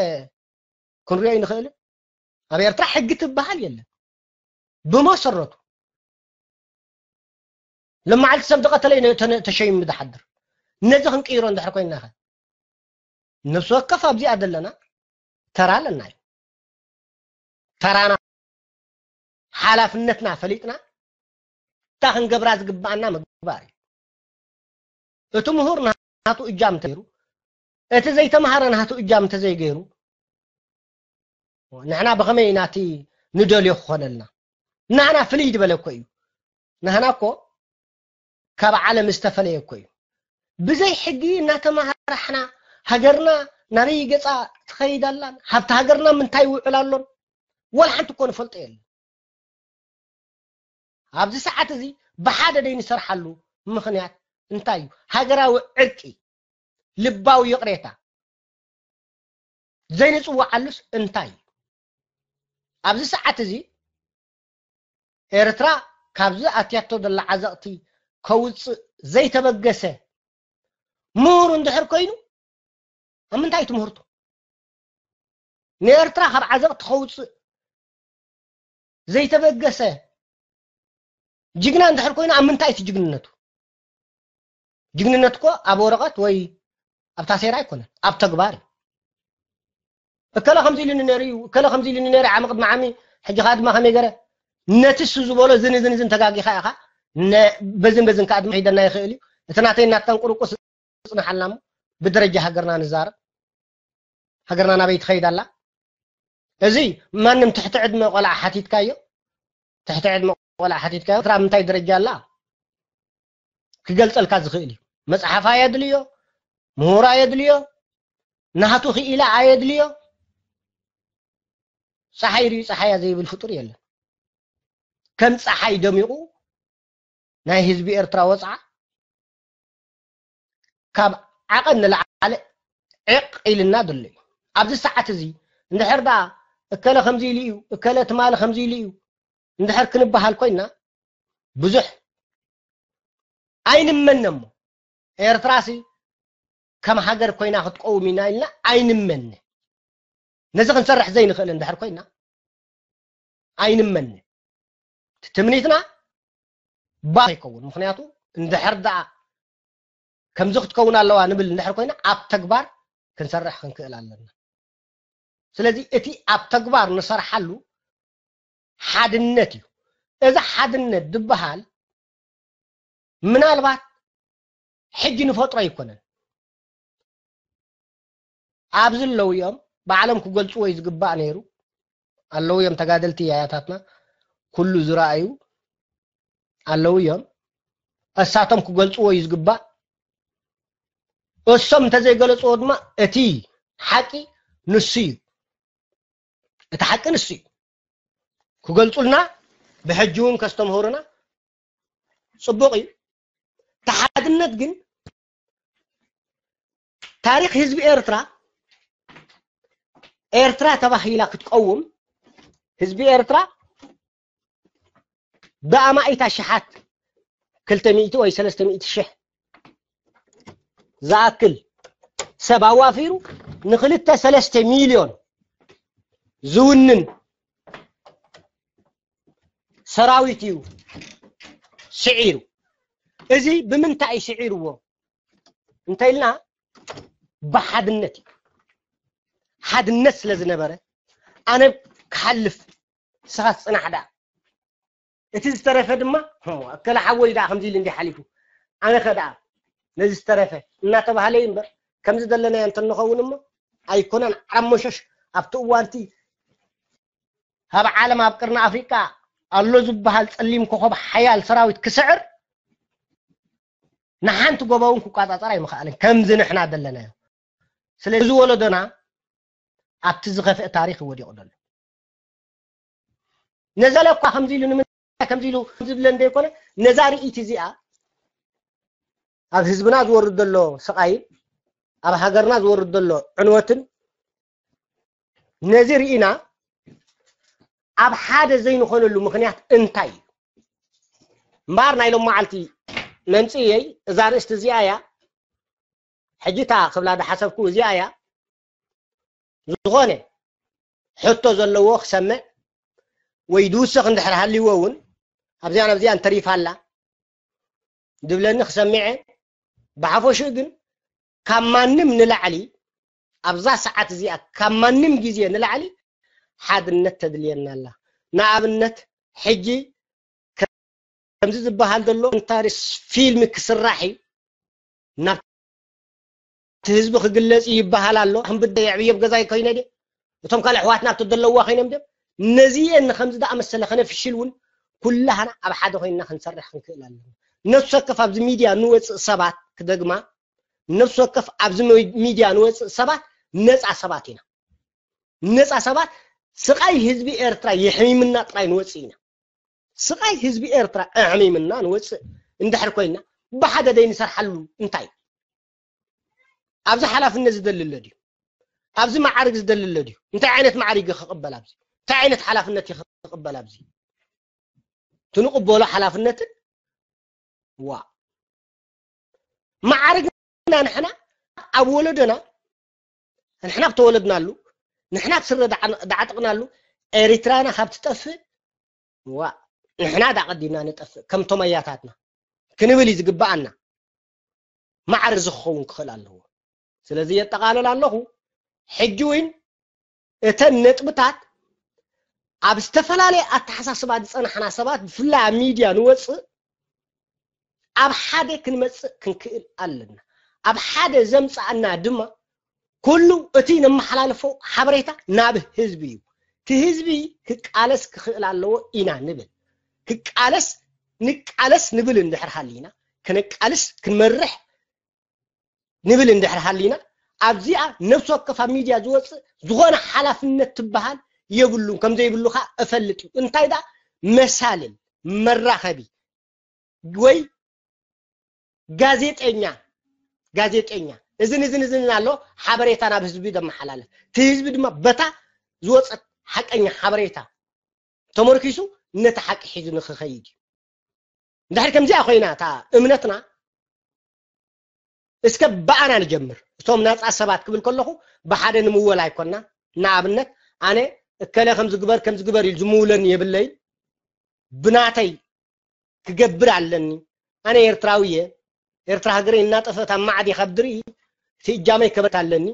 ክንሪኦ ይንኽእል? ኣብ ኤርትራ ሕጊ ትበሃል የለን። ብመሰረቱ ለማዓልቲ ሰብ ዝቐተለ እዩ ተሸይሙ ዝሓድር። ነዚ ክንቅይሮ እንድሕር ኮይንና ኸ ነብሲ ወከፍ ኣብዚኣ ዘለና ተራ ኣለና እዩ። ተራና ሓላፍነትና ፈሊጥና እታ ክንገብራ ዝግባኣና ምግባር እዩ። እቲ ምሁር ናቱ እጃም እንተገይሩ፣ እቲ ዘይተምሃረ ናቱ እጃም እንተዘይገይሩ ንሕና ብኸመይ ናቲ ንደልዮ ክኾነልና? ንሕና ፍልይ ዝበለ እኮ እዩ። ንሕና እኮ ካብ ዓለም ዝተፈለየ እኮ እዩ። ብዘይ ሕጊ እናተማሃራሕና ሃገርና ናበይ ገፃ ትኸይድ ኣላን ሃብቲ ሃገርና ምንታይ ይውዕል ኣሎን ዋላ ሓንቲ እኮ ንፈልጦ የለን። ኣብዚ ሰዓት እዚ ብሓደ ደይ ንሰርሓሉ ምኽንያት እንታይ እዩ? ሃገራዊ ዕርቂ፣ ልባዊ ይቕሬታ ዘይንፅውዓሉስ እንታይ እዩ? ኣብዚ ሰዓት እዚ ኤርትራ ካብዚ ኣትያቶ ዘላ ዓዘቕቲ ከውፅእ ዘይተበገሰ ምሁር እንድሕር ኮይኑ ኣብ ምንታይ እዩ ትምህርቱ? ንኤርትራ ካብ ዓዘቕቲ ከውፅእ ዘይተበገሰ ጅግና እንድሕር ኮይኑ ኣብ ምንታይ እቲ ጅግንነቱ? ጅግንነት እኮ ኣብ ወረቐት ወይ ኣብ ታሴራ ኣይኮነን፣ ኣብ ተግባር እዩ። እከለ ከምዚ ኢሉኒ ነይሩ እዩ፣ እከለ ከምዚ ኢሉኒ ነይሩ ዓሚ ቅድሚ ዓሚ፣ ሕጂ ኸዓ ድማ ከመይ ገረ ነቲ እሱ ዝበሎ ዝን ዝን ዝን ተጋጊኻ ኢኻ፣ ነ-፣ በዝን በዝን ከዓ ድማ ሒደና ይኽእል እዩ። እቲ ናተይ እናተንቁርቁስ ጽንሓልና እሞ ብደረጃ ሃገርና ንዛረብ። ሃገርና ናበይ ትኸይድ ኣላ? እዚ ማንም ትሕቲ ዕድመ ቆልዓ ሓቲትካዮ፣ ትሕቲ ዕድመ ቆልዓ ሓቲትካዮ፣ ኤርትራ ኣብ ምንታይ ደረጃ ኣላ ክገልጸልካ ዝኽእል እዩ። መጽሓፍ ኣየድልዮ፣ ምሁር ኣየድልዮ፣ ናቱ ክኢላ ኣየድልዮ። ጸሓይ ርእዩ ጸሓያ ዘይብል ፍጡር የለን። ከም ጸሓይ ደሚቑ ናይ ህዝቢ ኤርትራ ወጽዓ ካብ ዓቐን ንላዕሊ ዕቕ ኢልና ዘሎ እዩ። ኣብዚ ሰዓት እዚ እንድሕር ደኣ እከለ ከምዚ ኢሉ እዩ፣ እከለ ትማሊ ከምዚ ኢሉ እዩ እንድሕር ክንበሃል ኮይና ብዙሕ ኣይንመነ እሞ ኤርትራሲ ከም ሃገር ኮይና ክትቀውም ኢና ኢልና ኣይንመነ። ነዚ ክንሰርሕ ዘይንኽእል እንድሕር ኮይና ኣይንመነ። እቲ ትምኒትና ባህ ይከውን። ምኽንያቱ እንድሕር ደኣ ከምዚ ክትከውን ኣለዋ ንብል እንድሕር ኮይና ኣብ ተግባር ክንሰርሕ ክንክእል ኣለና። ስለዚ እቲ ኣብ ተግባር ንሰርሓሉ ሓድነት እዩ። እዚ ሓድነት ዝበሃል ምናልባት ሕጂ ንፈጥሮ ኣይኮነን። ኣብዚ ኣለዉ እዮም፣ ባዕሎም ክገልጽዎ እዩ ዝግባእ ነይሩ። ኣለዉ እዮም ተጋደልቲ ያያታትና፣ ኩሉ ዝረኣዩ ኣለዉ እዮም። እሳቶም ክገልጽዎ እዩ ዝግባእ። እሶም እንተዘይገለጽዎ ድማ እቲ ሓቂ ንሱ እዩ። እቲ ሓቂ ንሱ እዩ። ክገልጹልና ብሕጂ እውን ከስተምህሩና ጽቡቕ እዩ። እቲ ሓድነት ግን ታሪኽ ህዝቢ ኤርትራ፣ ኤርትራ ተባሂላ ክትቀውም ህዝቢ ኤርትራ ብኣማኢት ኣሽሓት ክልተ ሚእቲ ወይ ሰለስተ ሚእቲ ሽሕ ዝኣክል ሰብ ኣዋፊሩ ንክልተ ሰለስተ ሚልዮን ዝውንን ሰራዊት እዩ ስዒሩ። እዚ ብምንታይ እዩ ስዒርዎ እንተኢልና ብሓድነት እዩ። ሓድነት ስለ ዝነበረ ኣነ ክሓልፍ ንስኻ ጽናሕ ደኣ እቲ ዝተረፈ ድማ እከለ ሓወይ ደኣ ከምዚ ኢሉ እንዲ ሓሊፉ ኣነ ከ ደኣ ነዚ ዝተረፈ እናተባህለ እዩ እምበር ከምዚ ዘለናዮ እንተንኸውን እሞ ኣይኮነን ዓሞሸሽ ኣብቲ እዋንቲ ኣብ ዓለም ኣብ ቅርኒ ኣፍሪቃ ኣሎ ዝበሃል ጸሊም ኮኸብ ሓያል ሰራዊት ክስዕር ንሓንቲ ጎቦ እውን ክቋጻጸር ኣይምኽኣልን ከምዚ ንሕና ዘለናዮ። ስለዚ ወለዶና ኣብቲ ዝኸፍአ ታሪኽ ወዲቑ ዘሎ። ነዛ ለኳ ከምዚ ኢሉ ንምንታይ ከምዚ ኢሉ ዝብለ እንደይኮነ ነዛ ርእይቲ እዚኣ ኣብ ህዝብና ዝወርድ ዘሎ ስቓይን ኣብ ሃገርና ዝወርድ ዘሎ ዕንወትን ነዚ ርኢና ኣብ ሓደ ዘይንኾነሉ ምኽንያት እንታይ እዩ? እምበኣር ናይ ሎም መዓልቲ መምፅእየይ እዛ ርእስቲ እዚኣ እያ። ሕጂ እታ ክብላ ዝሓሰብኩ እዚኣ እያ። ዝኾነ ሕቶ ዘለዎ ክሰምዕ ወይ ድውስኽ እንድሕር ሃልይዎ እውን ኣብዚኣን ኣብዚኣን ተሪፋ ኣላ ድብለኒ ክሰምዐ። ብሓፈሽኡ ግን ካብ ማንም ንላዕሊ ኣብዛ ሰዓት እዚኣ ካብ ማንም ግዜ ንላዕሊ ሓድነት ተድልየና ኣላ። ንኣብነት ሕጂ ከምዚ ዝበሃል ዘሎ እንታሪስ ፊልም ክስራሕ እዩ ናብ እቲ ህዝቢ ክግለጽ እዩ ይበሃል ኣሎ። ክንብደ የዕብየ ኣብ ገዛይ ኮይነ ድየ እቶም ካልእ ኣሕዋትና ኣብቲ ዘለዋ ኮይኖም ድዮም ነዚኤን ንከምዚ ደኣ መሰለ ከነፍሽል እውን ኩላህና ኣብ ሓደ ኮይንና ክንሰርሕ ክንክእል ኣለና። ነፍሲ ወከፍ ኣብዚ ሚድያ ንወፅእ ሰባት ክደግማ ነፍሲ ወከፍ ኣብዚ ሚ- ሚድያ ንወፅእ ሰባት ነፃ ሰባት ኢና። ነፃ ሰባት ስቓይ ህዝቢ ኤርትራ የሕሚምና ጥራይ ንወፅእ ኢና። ስቓይ ህዝቢ ኤርትራ ኣሕሚምና ንወፅእ እንድሕር ኮይና ብሓደ ደይ ንሰርሓሉ እንታይ ኣብዚ ሓላፍነት ዝደሊ ኣሎ ድዩ? ኣብዚ መዓርግ ዝደሊ ኣሎ ድዩ? እንታይ ዓይነት መዓርግ ክቕበል ኣብዚ እንታይ ዓይነት ሓላፍነት ክቕበል ኣብዚ ትንቕበሎ ሓላፍነትን ዋ መዓርግና ንሕና ኣብ ወለዶና ንሕና ብተወለድናሉ ንሕና ብስረ ደዓጥቕናሉ ኤሪትራና ካብ ትጠፍእ ዋ ንሕና ዳ ቀዲምና ንጠፍእ ከምቶም ኣያታትና ክንብል እዩ ዝግብኣና። ማዕረ ዝኸውን ክኽእል ኣለዎ። ስለዚ የጠቓልል ኣለኹ። ሕጂ እውን እተን ነጥብታት ኣብ ዝተፈላለየ ኣተሓሳስባ ዝፀናሕና ሰባት ብፍላይ ኣብ ሚድያ ንወፅእ ኣብ ሓደ ክንመፅእ ክንክእል ኣለና። ኣብ ሓደ ዘምፃኣና ድማ ኩሉ እቲ ነመሓላልፎ ሓበሬታ ናብ ህዝቢ እዩ። እቲ ህዝቢ ክቃለስ ክኽእል ኣለዎ ኢና ንብል። ክቃለስ ንቃለስ ንብል እንድሕር ሃሊና ክነቃልስ ክንመርሕ ንብል እንድሕር ሃሊና ኣብዚኣ ነፍሲ ወከፍ ኣብ ሚድያ ዝወፅእ ዝኾነ ሓላፍነት ትበሃል የብሉን ከም ዘይብሉ ከዓ እፈልጥ እዩ እንታይ ዳ መሳልል መራኸቢ ወይ ጋዜጠኛ ጋዜጠኛ እዝን እዝን እዝን ኣሎ ሓበሬታ ናብ ህዝቢ ዘመሓላልፍ እቲ ህዝቢ ድማ በታ ዝወፀት ሓቀኛ ሓበሬታ ተመርኪሱ ነቲ ሓቂ ሒዙ ንክኸይድ እዩ እንድሕር ከምዚኣ ኮይና እታ እምነትና እስከ ብኣና ንጀምር እቶም ናፃ ሰባት ክብል ከለኹ ብሓደ ንምወል ኣይኮና ንኣብነት ኣነ እከለ ከም ዝግበር ከም ዝግበር ኢሉ ዝምውለኒ የብለይ ብናተይ ክገብር ኣለኒ ኣነ ኤርትራዊ እየ ኤርትራ ሃገረይ እናጠፈት ኣብ ማዕዲ ካብ ድርኢ እቲ እጃመይ ከበት ኣለኒ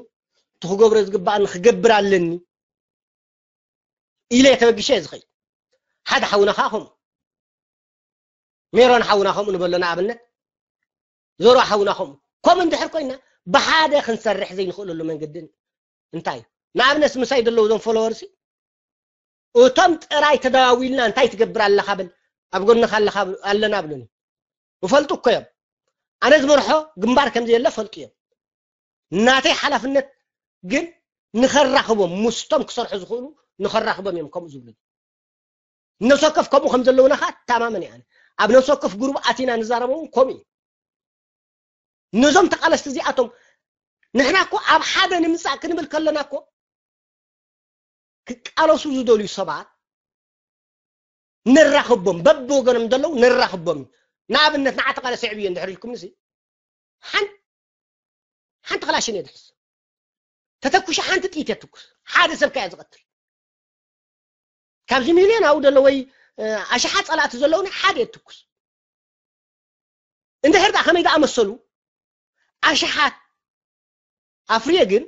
እቲ ክገብሮ ዝግባኣኒ ክገብር ኣለኒ ኢለ ተበጊሸ እየ ዝኸይድ ሓደ ሓውና ከዓ ከምኡ ሜሮን ሓውና ከምኡ ንበሎ ንኣብነት ዞሮ ሓውና ከምኡ ከምኡ እንድሕር ኮይና ብሓደ ክንሰርሕ ዘይንኽእለሉ መንገዲ እንታይ እዩ ንኣብነት ምሳይ ዘለዉ እዞም ፎሎወርሲ እቶም ጥራይ ተደዋዊልና እንታይ ትገብር ኣለኻ ብል ኣብ ጎንኻ ኣለኻ ኣለና ብሉኒ ይፈልጡ እኮ እዮም ኣነ ዝመርሖ ግንባር ከም ዘየለ ፈልጡ እዮም ናተይ ሓላፍነት ግን ንኸራኽቦም ምስቶም ክሰርሑ ዝኽእሉ ንኸራኽቦም እዮም ከምኡ ዝብሉ ነፍሲ ወከፍ ከምኡ ከም ዘለውና ከዓ ተማመን እየ ኣብ ነፍሲ ወከፍ ግሩብ ኣቲና ንዛረበውን ከምኡ እዩ ነዞም ተቃለስቲ እዚኣቶም ንሕና እኮ ኣብ ሓደ ንምጻእ ክንብል ከለና እኮ ክቃለሱ ዝደልዩ ሰባት ነራኽቦም በብወገኖም ዘለዉ ነራኽቦም እዩ ንኣብነት ንዓተ ቃለ ስዕብ እየ እንድሕር ኢልኩም ንሲ ሓንቲ ሓንቲ ክላሽን እየ ዝሕዝ። ተተኩሽ ሓንቲ ጥይት እየ ትኩስ። ሓደ ሰብ ከያ ዝቐትል። ካብዚ ሚልዮን ኣብኡ ዘሎ ወይ ኣሽሓት ጸላእቲ ዘለውኒ ሓደ እየ ትኩስ። እንድሕር ደኣ ከመይ ዝኣመሰሉ ኣሽሓት ኣፍርየ ግን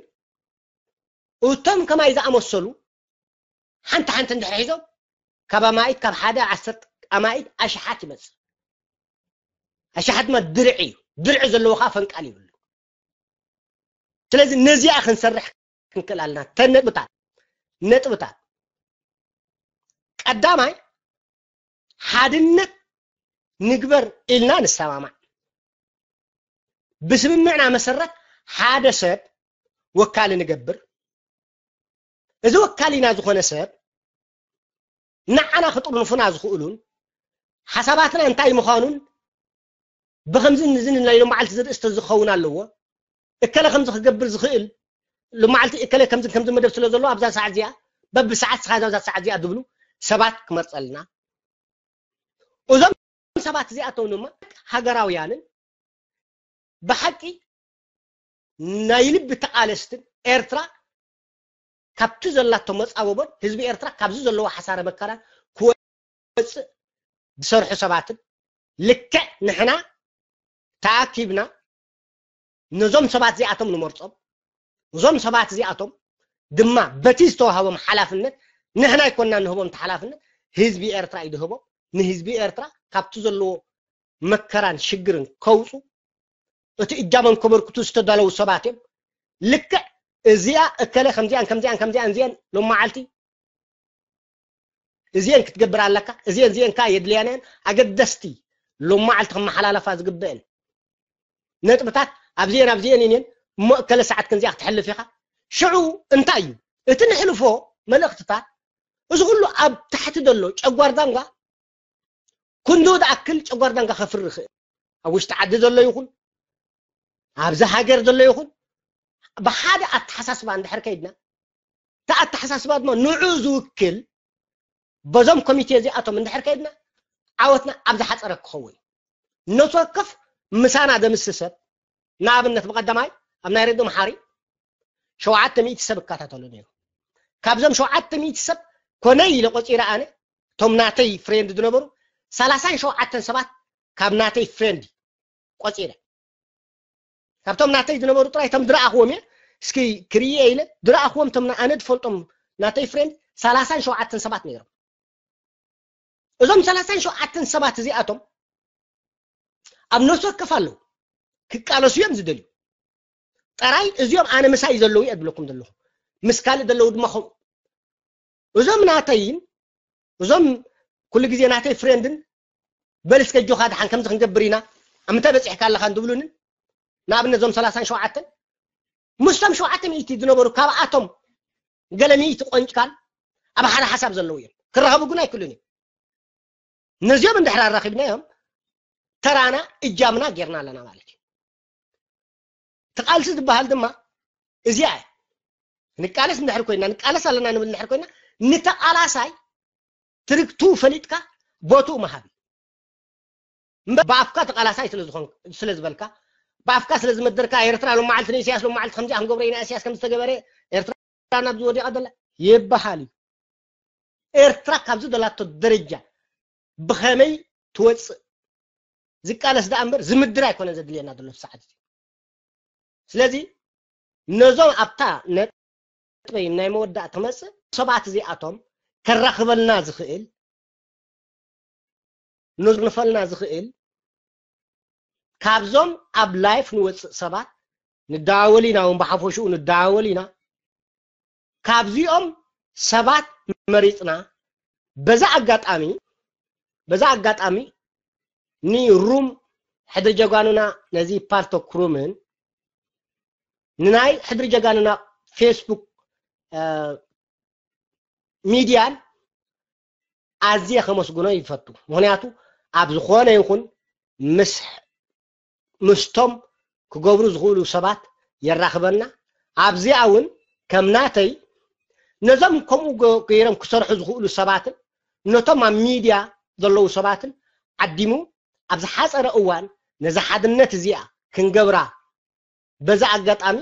እቶም ከማይ ዝኣመሰሉ ሓንቲ ሓንቲ እንድሕር ሒዞም ካብ ኣማኢት ካብ ሓደ ዓሰርተ ኣማኢት ኣሽሓት ይመጽእ። ኣሽሓት ድማ ድርዒ እዩ። ድርዒ ዘለዎ ከዓ ፈንቃል ይብሉ። ስለዚ ነዚኣ ክንሰርሕ ክንክእል ኣለና። ተን ነጥብታት ነጥብታት ቀዳማይ ሓድነት ንግበር ኢልና ንሰማማዕ። ብስምምዕና መሰረት ሓደ ሰብ ወካሊ ንገብር። እዚ ወካሊና ዝኾነ ሰብ ንዓና ክጥርንፉና ዝኽእሉን ሓሳባትና እንታይ ምዃኑን ብኸምዝን ንዝን ናይ ሎም መዓልቲ ዝርእስቶ ዝኸውን ኣለዎ። እከለ ከምዚ ክገብር ዝኽእል ሎም መዓልቲ እከለ ከምዚ ከምዚ መደብ ስለ ዘሎ ኣብዛ ሰዓት እዚኣ በብሰዓት ስኻ ኣብዛ ሰዓት እዚኣ ዝብሉ ሰባት ክመርጸልና። እዞም ሰባት እዚኣቶም ድማ ሃገራውያንን ብሓቂ ናይ ልቢ ተቓለስትን ኤርትራ ካብቲ ዘላቶ መጻበቦን ህዝቢ ኤርትራ ካብዚ ዘለዎ ሓሳረ መከራን ክወጽእ ዝሰርሑ ሰባትን ልክዕ ንሕና ተኣኪብና ነዞም ሰባት እዚኣቶም ንመርጾም። እዞም ሰባት እዚኣቶም ድማ በቲ ዝተዋሃቦም ሓላፍነት ንሕና ኣይኮንና ንህቦም እቲ ሓላፍነት ህዝቢ ኤርትራ እዩ ዝህቦም። ንህዝቢ ኤርትራ ካብቲ ዘለዎ መከራን ሽግርን ከውጹ እቲ እጃሞም ከበርክቱ ዝተዳለዉ ሰባት እዮም። ልክዕ እዚኣ እከለ ከምዚኣን ከምዚኣን ከምዚኣን እዚአን ሎም መዓልቲ እዚአን ክትገብር ኣለካ፣ እዚአን እዚአን ከዓ የድልያና እየን፣ ኣገደስቲ ሎም መዓልቲ ክመሓላለፋ ዝግበአን ነጥብታት ኣብዚአን ኣብዚአን እየን እሞ እከለ ሰዓት ከምዚኣ ክትሕልፍ ኢኻ። ሽዑ እንታይ እዩ እቲ ንሕልፎ መልእኽትታት? እዚ ኩሉ ኣብ ታሕቲ ዘሎ ጨጓር ዳንጋ ክንዱ ዝኣክል ጨጓር ዳንጋ ከፍሪ ይኽእል። ኣብ ውሽጢ ዓዲ ዘሎ ይኹን ኣብዚ ሃገር ዘሎ ይኹን ብሓደ ኣተሓሳስባ እንድሕር ከይድና እቲ ኣተሓሳስባ ድማ ንዑ ዝውክል በዞም ኮሚቴ እዚኣቶም እንድሕር ከይድና ዓወትና ኣብ ዝሓፀረ ክኸውን። ነፍሲ ወከፍ ምሳና ዘምስ ሰብ ንኣብነት ብቐዳማይ ኣብ ናይ ሬድዮ መሓሪ ሸውዓተ ሚእቲ ሰብ እከታተሎ ነይሩ። ካብዞም ሸውዓተ ሚእቲ ሰብ ኮነይ ኢለ ቆፂረ ኣነ እቶም ናተይ ፍሬንድ ዝነበሩ ሰላሳን ሸውዓተን ሰባት ካብ ናተይ ፍሬንድ ቆፂረ ካብቶም ናተይ ዝነበሩ ጥራይ እቶም ዝረኣኽዎም እየ እስኪ ክርእየ ኢለ ዝረኣኽዎም እቶም ኣነ ዝፈልጦም ናተይ ፍሬንድ ሰላሳን ሸውዓተን ሰባት ነይሮም። እዞም ሰላሳን ሸውዓተን ሰባት እዚኣቶም ኣብ ነፍሲ ወከፍ ኣለዉ ክቃለሱ እዮም ዝደልዩ። ጥራይ እዚኦም ኣነ ምሳይ ዘለዉ እየ ዝብለኩም ዘለኹ ምስ ካልእ ዘለዉ ድማ ከምኡ። እዞም ናተይን እዞም ኩሉ ግዜ ናተይ ፍሬንድን በል እስከ ኣጆኻ ደሓን ከምዚ ክንገብር ኢና ኣብ ምንታይ በፂሕካ ኣለኻ ዝብሉንን ንኣብነት እዞም ሰላሳን ሸውዓተን ምስቶም ሸውዓተ ሚእቲ ዝነበሩ ካብኣቶም ገለ ሚእቲ ቆንጭካል ኣብ ሓደ ሓሳብ ዘለዉ እዮም ክራኸቡ ግን ኣይክእሉን እዮም። ነዚኦም እንድሕር ኣራኺብናዮም ተራና እጃምና ጌርና ኣለና ማለት እዩ። እቲ ቃልሲ ዝበሃል ድማ እዚኣ እያ። ንቃለስ እንድሕር ኮይና ንቃለስ ኣለና ንብል እንድሕር ኮይና ንተቓላሳይ ትርግቱ ፈሊጥካ ቦትኡ ምሃብ እዩ። እምበር ብኣፍካ ተቓላሳይ ስለ ዝኾን ስለ ዝበልካ ብኣፍካ ስለ ዝመደርካ ኤርትራ ሎም መዓልቲ ንእስያስ ሎም መዓልቲ ከምዚኣ ክንገብሮ ኢና እስያስ ከም ዝተገበረ ኤርትራ ናብዚ ወዲቓ ዘላ ይበሃል እዩ። ኤርትራ ካብዚ ዘላቶ ደረጃ ብኸመይ ትወፅእ ዝቃለስ ደኣ እምበር ዝምድር ኣይኮነን ዘድልየና ዘሎ ሰዓት እዚ። ስለዚ ነዞም ኣብታ ነጥበይ ናይ መወዳእ ትመፅእ ሰባት እዚኣቶም ከራኽበልና ዝኽእል ንዝርንፈልና ዝኽእል ካብዞም ኣብ ላይፍ ንወፅእ ሰባት ንደዋወል ኢና እውን ብሓፈሽኡ ንደዋወል ኢና። ካብዚኦም ሰባት መሪፅና በዛ ኣጋጣሚ በዛ ኣጋጣሚ ንሩም ሕድሪ ጀጋኑና ነዚ ፓልቶክ ሩምን ንናይ ሕድሪ ጀጋኑና ፌስቡክ ሚድያን ኣዝየ ከመስግኖ ይፈቱ። ምክንያቱ ኣብ ዝኾነ ይኹን ምስ ምስቶም ክገብሩ ዝኽእሉ ሰባት የራኽበና። ኣብዚኣ እውን ከም ናተይ ነዞም ከምኡ ገይሮም ክሰርሑ ዝኽእሉ ሰባትን ነቶም ኣብ ሚድያ ዘለዉ ሰባትን ዓዲሙ ኣብ ዝሓጸረ እዋን ነዛ ሓድነት እዚኣ ክንገብራ በዛ ኣጋጣሚ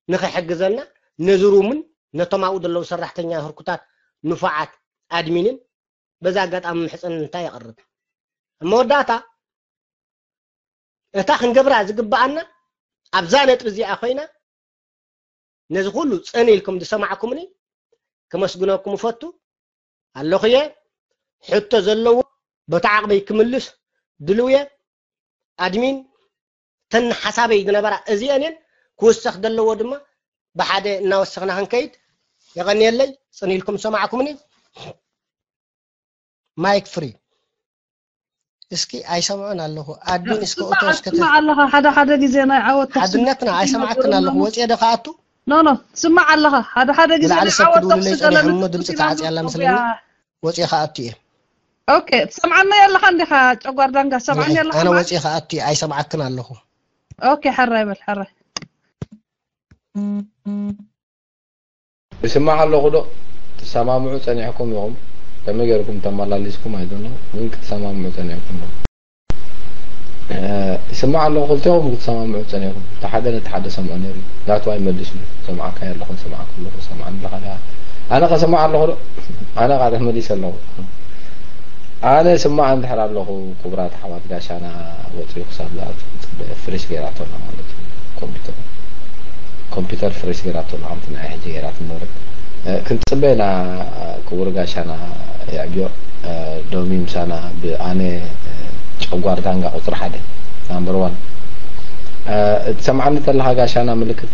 ንኽሕግዘና ነዚ ሩምን ነቶም ኣብኡ ዘለዉ ሰራሕተኛ ህርኩታት ንፉዓት ኣድሚንን በዛ ኣጋጣሚ ምሕጽንታ የቕርብ። ኣብ መወዳእታ እታ ክንገብራ ዝግብኣና ኣብዛ ነጥቢ እዚኣ ኮይና ነዚ ኩሉ ጽን ኢልኩም ዝሰማዕኩምኒ ከመስግነኩም እፈቱ ኣለኹየ። ሕቶ ዘለዎ በታ ዓቕበይ ክምልስ ድልውየ። ኣድሚን ተን ሓሳበይ ዝነበራ እዚአን እየን። ክውሰኽ ዘለዎ ድማ ብሓደ እናወሰኽና ክንከይድ። የቐንየለይ ጽን ኢልኩም ዝሰማዕኩምኒ። ማይክ ፍሪ። እስኪ ኣይሰምዑን ኣለኹ። ኣድሚን እስኪ እቶ እስከ ስማዕ ኣለኻ ሓደ ሓደ ግዜ ናይ ዓወት ተኽሲ ሓድነትና ኣይሰማዕክን ኣለኹ። ወጽየ ዶ ከኣቱ? ኖ ኖ ስማዕ ኣለኻ ሓደ ሓደ ግዜ ንላዕሊ ናይ ሰብ ዓወት ክድውልለይ ተኽሲ ጸኒሖም ገለ እሞ ድምፂ ተዓፅያ ኣላ መስለኒ። ወፅየ ከኣቱ እየ። ኦኬ ትሰምዓኒ ኣለኻ እንዲኻ ጨጓር ዳንጋ ትሰምዓኒ ኣለኻ ኣነ ማለት? ወፅየ ከኣቱ እየ ኣይሰምዓክን ኣለኹ። ኦኬ ሕራይ በል ሕራይ። ይስማዕ ኣለኹ ዶ? ትሰማምዑ ጸኒሕኩም ኢኹም። ከመይ ገይርኩም ተመላሊስኩም ኣይዶኖ ግን ክትሰማምዑ ጸኒሕኩም ኢኹም። ይስማዕ ኣለኹ ክልቲኹም ክትሰማምዑ ጸኒሕኩም። እቲ ሓደ ነቲ ሓደ ሰምዖ ነይሩ እዩ። ናቱ ኣይመልስን እዩ። ሰምዓካዮ ኣለኹ ሰምዓኩ ኣለኹ ሰምዓኒ ኣለኻ ድኣ? ኣነ ከሰምዕ ኣለኹ ዶ? ኣነ ኸኣ ተመሊሰ ኣለኹ። ኣነ ስማዕ እንድሕር ኣለኹ ክቡራት ኣሕዋት ጋሻና ወፂኡ ክሳብ ዝኣቱ ፍሬሽ ገይራቶ ኣላ ማለት እዩ። ኮምፒውተር ኮምፒውተር ፍሬሽ ገይራቶ ኣላ ከምቲ ናይ ሕጂ ገይራት ነበረት። ክንፅበ ኢና ክቡር ጋሻና የዕብዮ ዶሚ ምሳና ብኣነ ጨጓር ዳንጋ ቁፅሪ ሓደ ናምበር ዋን ትሰምዓኒ ተለኻ ጋሻና ምልክት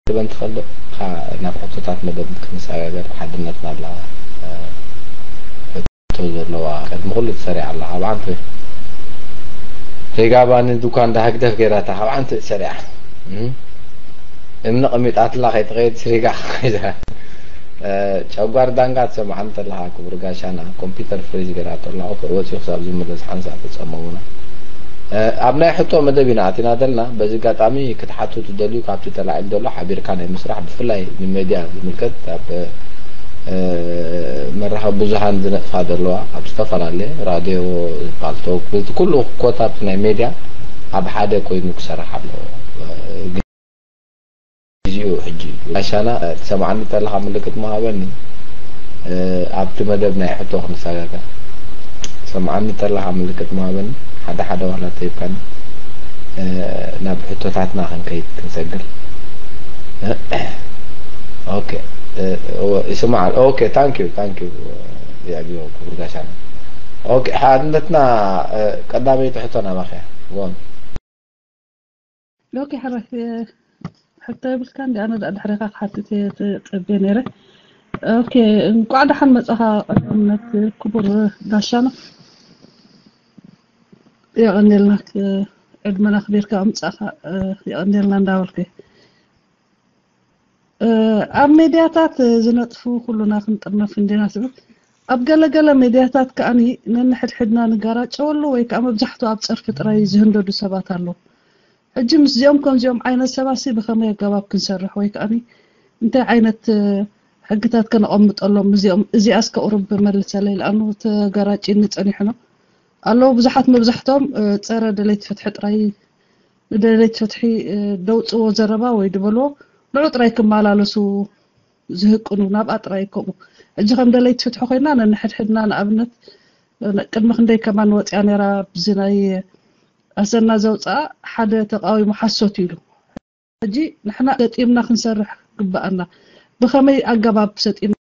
ትበን ትኸልእ ካብ ሕቶታት መደብ ክንሰጋገር ሓድነትና ኣላ ሕቶ ዘለዋ ቅድሚ ኩሉ ትሰሪዓ ኣላ ኣብ ዓንተ ሪጋ ባኒ ድኳን ዳህግደፍ ገይራታ ካብ ዓንተ ሰሪዓ እምኒ ቀሚጣትላ ከይትኸይድ ስሪጋ ጨጓር ዳንጋ ትሰምዓኒ ተለኻ ክቡር ጋሻና ኮምፒውተር ፍሪዝ ገይራቶ ኣላ ወፂኡ ክሳብ ዝምለስ ሓንሳእ ተፀመሙና ኣብ ናይ ሕቶ መደብ ኢና ኣቲና ዘለና በዚ ኣጋጣሚ ክትሓቱ ትደልዩ ካብቲ ተላዒሉ ዘሎ ሓቢርካ ናይ ምስራሕ ብፍላይ ንሜድያ ዝምልከት ኣብ መራኸቢ ብዙሃን ዝነጥፋ ዘለዋ ኣብ ዝተፈላለየ ራድዮ ፓልቶክ ኩሉ ኮታ ናይ ሜድያ ኣብ ሓደ ኮይኑ ክሰርሕ ኣለዎ ግዚኡ ሕጂ እዩ። ጋሻና ትሰምዓኒ ተለኻ ምልክት ምሃበኒ ኣብቲ መደብ ናይ ሕቶ ክንሰጋገር ትሰምዓኒ ተለኻ ምልክት ምሃበኒ ሓደ ሓደ ዋላ ተይብካኒ ናብ ሕቶታትና ክንከይድ ክንሰግር ኦኬ ይስማዕ ኦኬ ታንክ ዩ ታንክ ዩ የዕብዮ ክቡር ጋሻና ኦኬ ሓድነትና ቀዳመይቲ ሕቶ ናባኸ ን ኦኬ ሕራይ ሕቶ የብልካ እንዲ ኣነ ዳ ድሕሬኻ ክሓትት እየ ተጸብየ ነይረ ኦኬ እንቋዕ ደሓን መጻኻ ቀዳምነት ክቡር ጋሻና የቐንየልና ዕድመና ክቢርካ ኣምጻእካ የቐንየልና እንዳበልኩ ኣብ ሜድያታት ዝነጥፉ ኩሉና ክንጥርነፍ እንዲና ስብል ኣብ ገለገለ ሜድያታት ከኣኒ ነንሕድሕድና ንጋራጨወሉ ወይ ከዓ መብዛሕትኡ ኣብ ፀርፊ ጥራይ ዝህንደዱ ሰባት ኣለዉ ሕጂ ምስዚኦም ከምዚኦም ዓይነት ሰባሲ ብኸመይ ኣገባብ ክንሰርሕ ወይ ከኣኒ እንታይ ዓይነት ሕግታት ከነቐምጠሎም እዚኦም እዚኣስ ከቕርብ መልሰለይ ለኣኑ ተጋራጭኒ ፀኒሑ ነው ኣለዉ ብዙሓት መብዛሕቶም ፀረ ደለይቲ ፍትሒ ጥራይ ንደለይቲ ፍትሒ ደውፅዎ ዘረባ ወይ ድበልዎ ንዑ ጥራይ ክመላለሱ ዝህቅኑ ናብኣ ጥራይ ከምኡ ሕጂ ከም ደለይቲ ፍትሒ ኮይና ነንሕድሕድና ንኣብነት ቅድሚ ክንደይ ከማን ወፅያ ነራ ብዚ ናይ ኣሰና ዘውፅኣ ሓደ ተቃዊሞ ሓሶት ኢሉ ሕጂ ንሕና ሰጢምና ክንሰርሕ ግበኣና ብኸመይ ኣገባብ ሰጢምና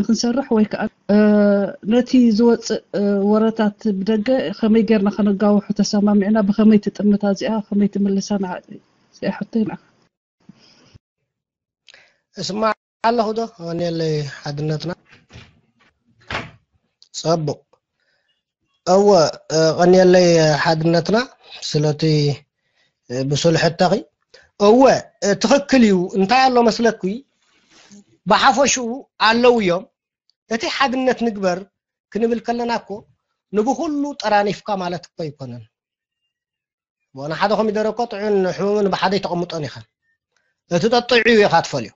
ንክንሰርሕ ወይ ከዓ ነቲ ዝወፅእ ወረታት ብደገ ከመይ ጌርና ከነጋውሑ ተሰማሚዕና ብኸመይ ትጥምታ እዚኣ ከመይ ትምልሳ ንዓ እዚኣ ሕቶይ ንዓኻ እስማዕ ኣለኹ ዶ ቀንየለይ ሓድነትና ጸቡቕ እወ ቀንየለይ ሓድነትና ስለቲ ብሱል ሕተኺ እወ ትኽክል እዩ እንታይ ኣሎ መስለኩ ብሓፈሽኡ ኣለዉ እዮም እቲ ሓድነት ንግበር ክንብል ከለና እኮ ንብኹሉ ጠራኒፍካ ማለት እኮ ኣይኮነን ንሓደ ኮሚደረ እኮ ጥዑን ሕሙምን ብሓደ ኣይተቐምጦን ኢኻ እቲ ጠጥዑ ኢኻ ትፈልዮ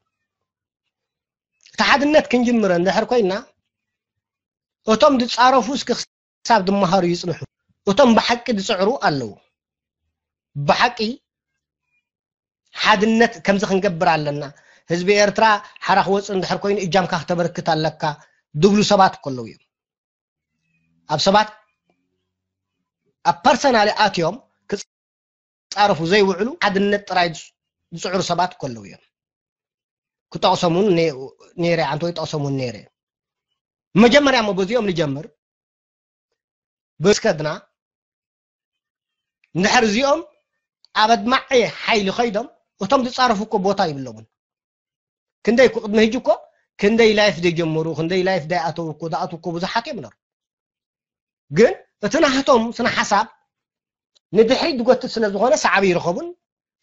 እቲ ሓድነት ክንጅምረ እንድሕር ኮይና እቶም ዝፃረፉ እስኪ ክሳብ ዝመሃሩ ይፅንሑ እቶም ብሓቂ ዝፅዕሩ ኣለዉ። ብሓቂ ሓድነት ከምዚ ክንገብር ኣለና፣ ህዝቢ ኤርትራ ሓራ ክወፅእ እንድሕር ኮይኑ እጃምካ ክተበርክት ኣለካ ዝብሉ ሰባት እኮ ኣለዉ እዮም። ኣብ ሰባት ኣብ ፐርሰናሊ ኣትዮም ክፃረፉ ዘይውዕሉ ሓድነት ጥራይ ዝፅዕሩ ሰባት እኮ ኣለዉ እዮም። ክጠቕሶም እውን ነይረ፣ ኣንተ ወይ ጠቕሶም እውን ነይረ። መጀመርያ እሞ በዚኦም ንጀምር። ብስከድና እንድሕር እዚኦም ኣብ ኣድማዒ ሓይሊ ከይዶም እቶም ዝፃረፉ እኮ ቦታ ይብሎምን። ክንደይ እኮ ቅድሚ ሕጂ እኮ ክንደይ ላይፍ ዘይጀመሩ፣ ክንደይ ላይፍ ዘይኣተው እኮ ዝኣትው እኮ ብዙሓት እዮም ነሩ። ግን እቲ ናህቶም ስነ ሓሳብ ንድሕሪት ዝጎትት ስለ ዝኾነ ሳዕቢ ይረኸቡን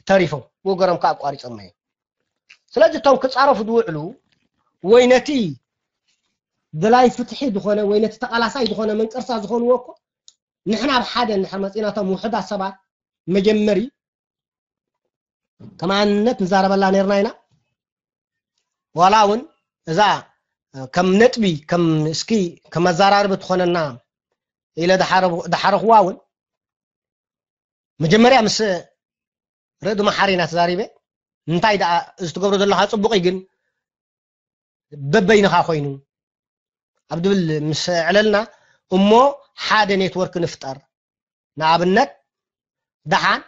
ተሪፎም ወገሮም ከዓ ኣቋሪፆም እዮም። ስለዚ እቶም ክፃረፉ ዝውዕሉ ወይ ነቲ ድላይ ፍትሒ ዝኾነ ወይ ነቲ ተቓላሳይ ዝኾነ መንቀርሳ ዝኾንዎ እኮ ንሕና ኣብ ሓደ እንድሕር መፂናቶም ውሑዳት ሰባት መጀመሪ ከም ኣንነት ንዛረበላ ነርና ኢና። ዋላ እውን እዛ ከም ነጥቢ ከም እስኪ ከም ኣዘራርብ ትኾነና ኢለ ድሓረኽዋ እውን መጀመርያ ምስ ርእዲ መሓሪና ተዛሪበ። እንታይ ደኣ እዚ ትገብሮ ዘለኻ ፅቡቕ እዩ፣ ግን በበይንኻ ኮይኑ ኣብ ድብል ምስ ዕለልና እሞ ሓደ ኔትወርክ ንፍጠር። ንኣብነት ደሓን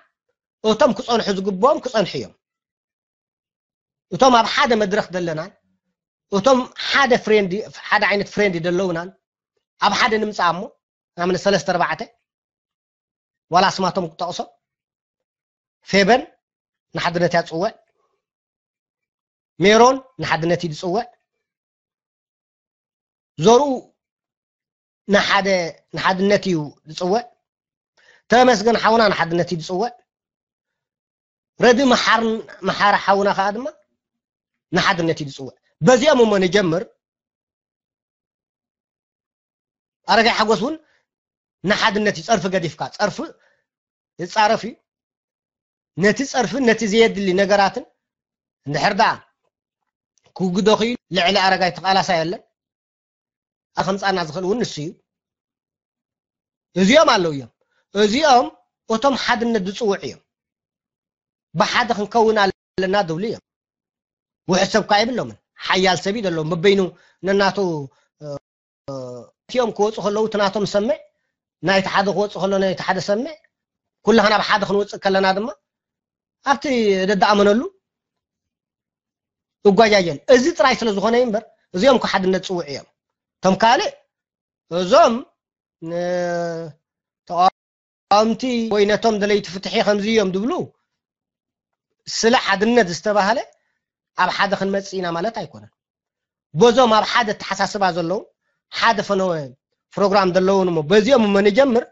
እቶም ክፀንሑ ዝግብኦም ክፀንሑ እዮም። እቶም ኣብ ሓደ መድረኽ ዘለና እቶም ሓደ ፍሬንድ ሓደ ዓይነት ፍሬንድ ዘለውናን ኣብ ሓደ ንምፃእ እሞ ናምን ሰለስተ ኣርባዕተ ዋላ ኣስማቶም ክጠቕሶ ፌበን ንሓድነት እያ ትፅውዕ፣ ሜሮን ንሓድነት እዩ ዝፅውዕ፣ ዘርኡ ንሓደ ንሓድነት እዩ ዝፅውዕ፣ ተመስገን ሓውና ንሓድነት እዩ ዝፅውዕ፣ ረዲ መሓር መሓር ሓውና ከዓ ድማ ንሓድነት እዩ ዝፅውዕ። በዚኦም እሞ ንጀምር። ኣረጋይ ሓጎስ እውን ንሓድነት እዩ ፀርፊ ገዲፍካ፣ ፀርፊ ይፃረፍ እዩ። ነቲ ፀርፍን ነቲ ዘየድሊ ነገራትን እንድሕር ደኣ ክውግዶ ክኢሉ ልዕሊ ኣረጋይ ተቓላሳይ የለን። ከምፃና ዝኽእል እውን ንሱ እዩ። እዚኦም ኣለዉ እዮም። እዚኦም እቶም ሓድነት ዝፅውዑ እዮም። ብሓደ ክንከውን ኣለና ዝብሉ እዮም። ውሕድ ሰብ እኳ የብሎምን። ሓያል ሰብ እዩ ዘለዎም። በበይኑ ነናቱ እቲኦም ክወፁ ከለዉ እቲ ናቶም ሰምዕ ናይቲ ሓደ ክወፁ ከሎ ናይቲ ሓደ ሰምዕ ኩላህና ኣብ ሓደ ክንወፅእ ከለና ድማ ኣብቲ ደዳኣመነሉ እጓጃጀል እዚ ጥራይ ስለ ዝኾነ እዩ እምበር እዚኦም እኮ ሓድነት ፅውዕ እዮም። እቶም ካልእ እዞም ተቃወምቲ ወይ ነቶም ደለይቲ ፍትሒ ከምዚ እዮም ዝብሉ ስለ ሓድነት ዝተባህለ ኣብ ሓደ ክንመፅእ ኢና ማለት ኣይኮነን። በዞም ኣብ ሓደ ኣተሓሳስባ ዘለዉ ሓደ ፈነወ ፕሮግራም ዘለውን እሞ በዚኦም እሞ ንጀምር።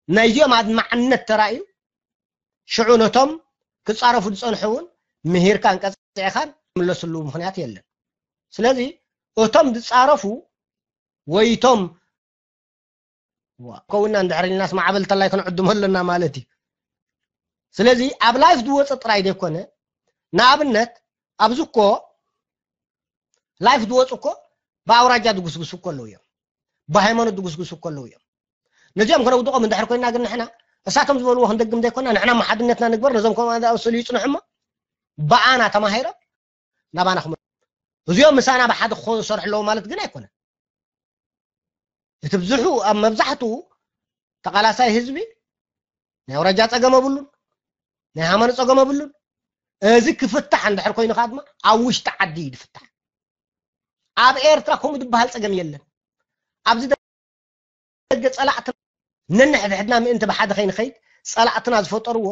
ናይዚኦም ኣድማዕነት ተራእዩ ሽዑ ነቶም ክፃረፉ ዝፀንሑ እውን ምሂርካን ቀፂዕካን ምለስሉ ምክንያት የለን። ስለዚ እቶም ዝፃረፉ ወይ እቶም ከውና እንድሕር ኢልናስ ማዕበል ተላይ ክንዕድሞ ኣለና ማለት እዩ። ስለዚ ኣብ ላይፍ ዝወፀ ጥራይ ዘይኮነ ንኣብነት ኣብዚ እኮ ላይፍ ዝወፁ እኮ ብኣውራጃ ዝጉስጉሱ እኮ ኣለዉ እዮም፣ ብሃይማኖት ዝጉስጉሱ እኮ ኣለዉ እዮም። ነዚኦም ከነውድቖም እንድሕር ኮይና ግን ንሕና እሳቶም ዝበልዎ ክንደግም ዘይኮና ንሕና መሓድነትና ንግበር፣ ነዞም ከምኡ ዝኣመሰሉ ይፅንሑ እሞ ብኣና ተማሂሮም ናባና ክመ እዚኦም ምሳና ብሓደ ክኾኑ ዝሰርሑ ኣለዉ ማለት ግን ኣይኮነን። እቲ ብዙሑ ኣብ መብዛሕትኡ ተቓላሳይ ህዝቢ ናይ ኣውራጃ ፀገም ኣብሉን ናይ ሃይማኖት ፀገም ኣብሉን። እዚ ክፍታሕ እንድሕር ኮይኑ ከዓ ድማ ኣብ ውሽጢ ዓዲ እዩ ዝፍታሕ። ኣብ ኤርትራ ከምኡ ዝበሃል ፀገም የለን። ኣብዚ ደገ ፀላእትና ነንሕድሕድና ምእንቲ ብሓደ ከይንኸይድ ፀላእትና ዝፈጠርዎ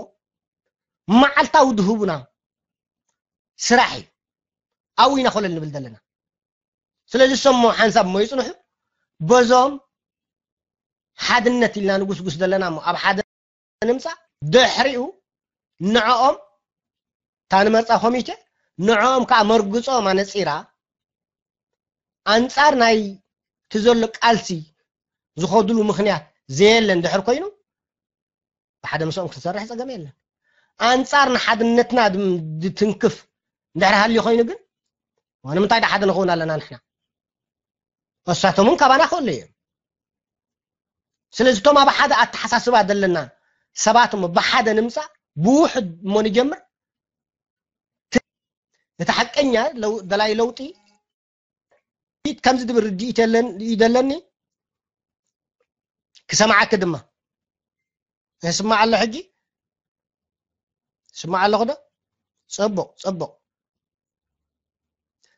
መዓልታዊ ድህቡና ስራሕ እዩ። ኣብኡ ኢና ኮለል ንብል ዘለና። ስለዚ ሰሞ ሓንሳብ እሞ ይፅንሑ። በዞም ሓድነት ኢልና ንጉስጉስ ዘለና እሞ ኣብ ሓደ ንምፃእ ድሕሪኡ ንዕኦም እታ ንመርፃ ኮሚቴ ንዕኦም ከዓ መርግፆም ኣነፂራ ኣንፃር ናይ እቲ ዘሎ ቃልሲ ዝኸድሉ ምክንያት ዘየለ እንድሕር ኮይኑ ብሓደ ምስኦም ክትሰርሕ ፀገም የለን። ኣንፃር ንሓድነትና ድም- ድትንክፍ እንድሕር ሃልዩ ኮይኑ ግን ዋነ ምንታይ ዳ ሓደ ንኸውን ኣለና ንሕና? እሳቶም እውን ካባና ክእሉ እዮም። ስለዚ እቶም ኣብ ሓደ ኣተሓሳስባ ዘለና ሰባት እሞ ብሓደ ንምፃእ ብውሕድ እሞ ንጀምር። እቲ ሓቀኛ ለው- ደላይ ለውጢ ከምዚ ድብል ርድኢት የለን እዩ ዘለኒ። ክሰማዓኪ ድማ ይስማዕ ኣሎ። ሕጂ ስማዕ ኣለኹ ዶ? ፅቡቕ ፅቡቕ።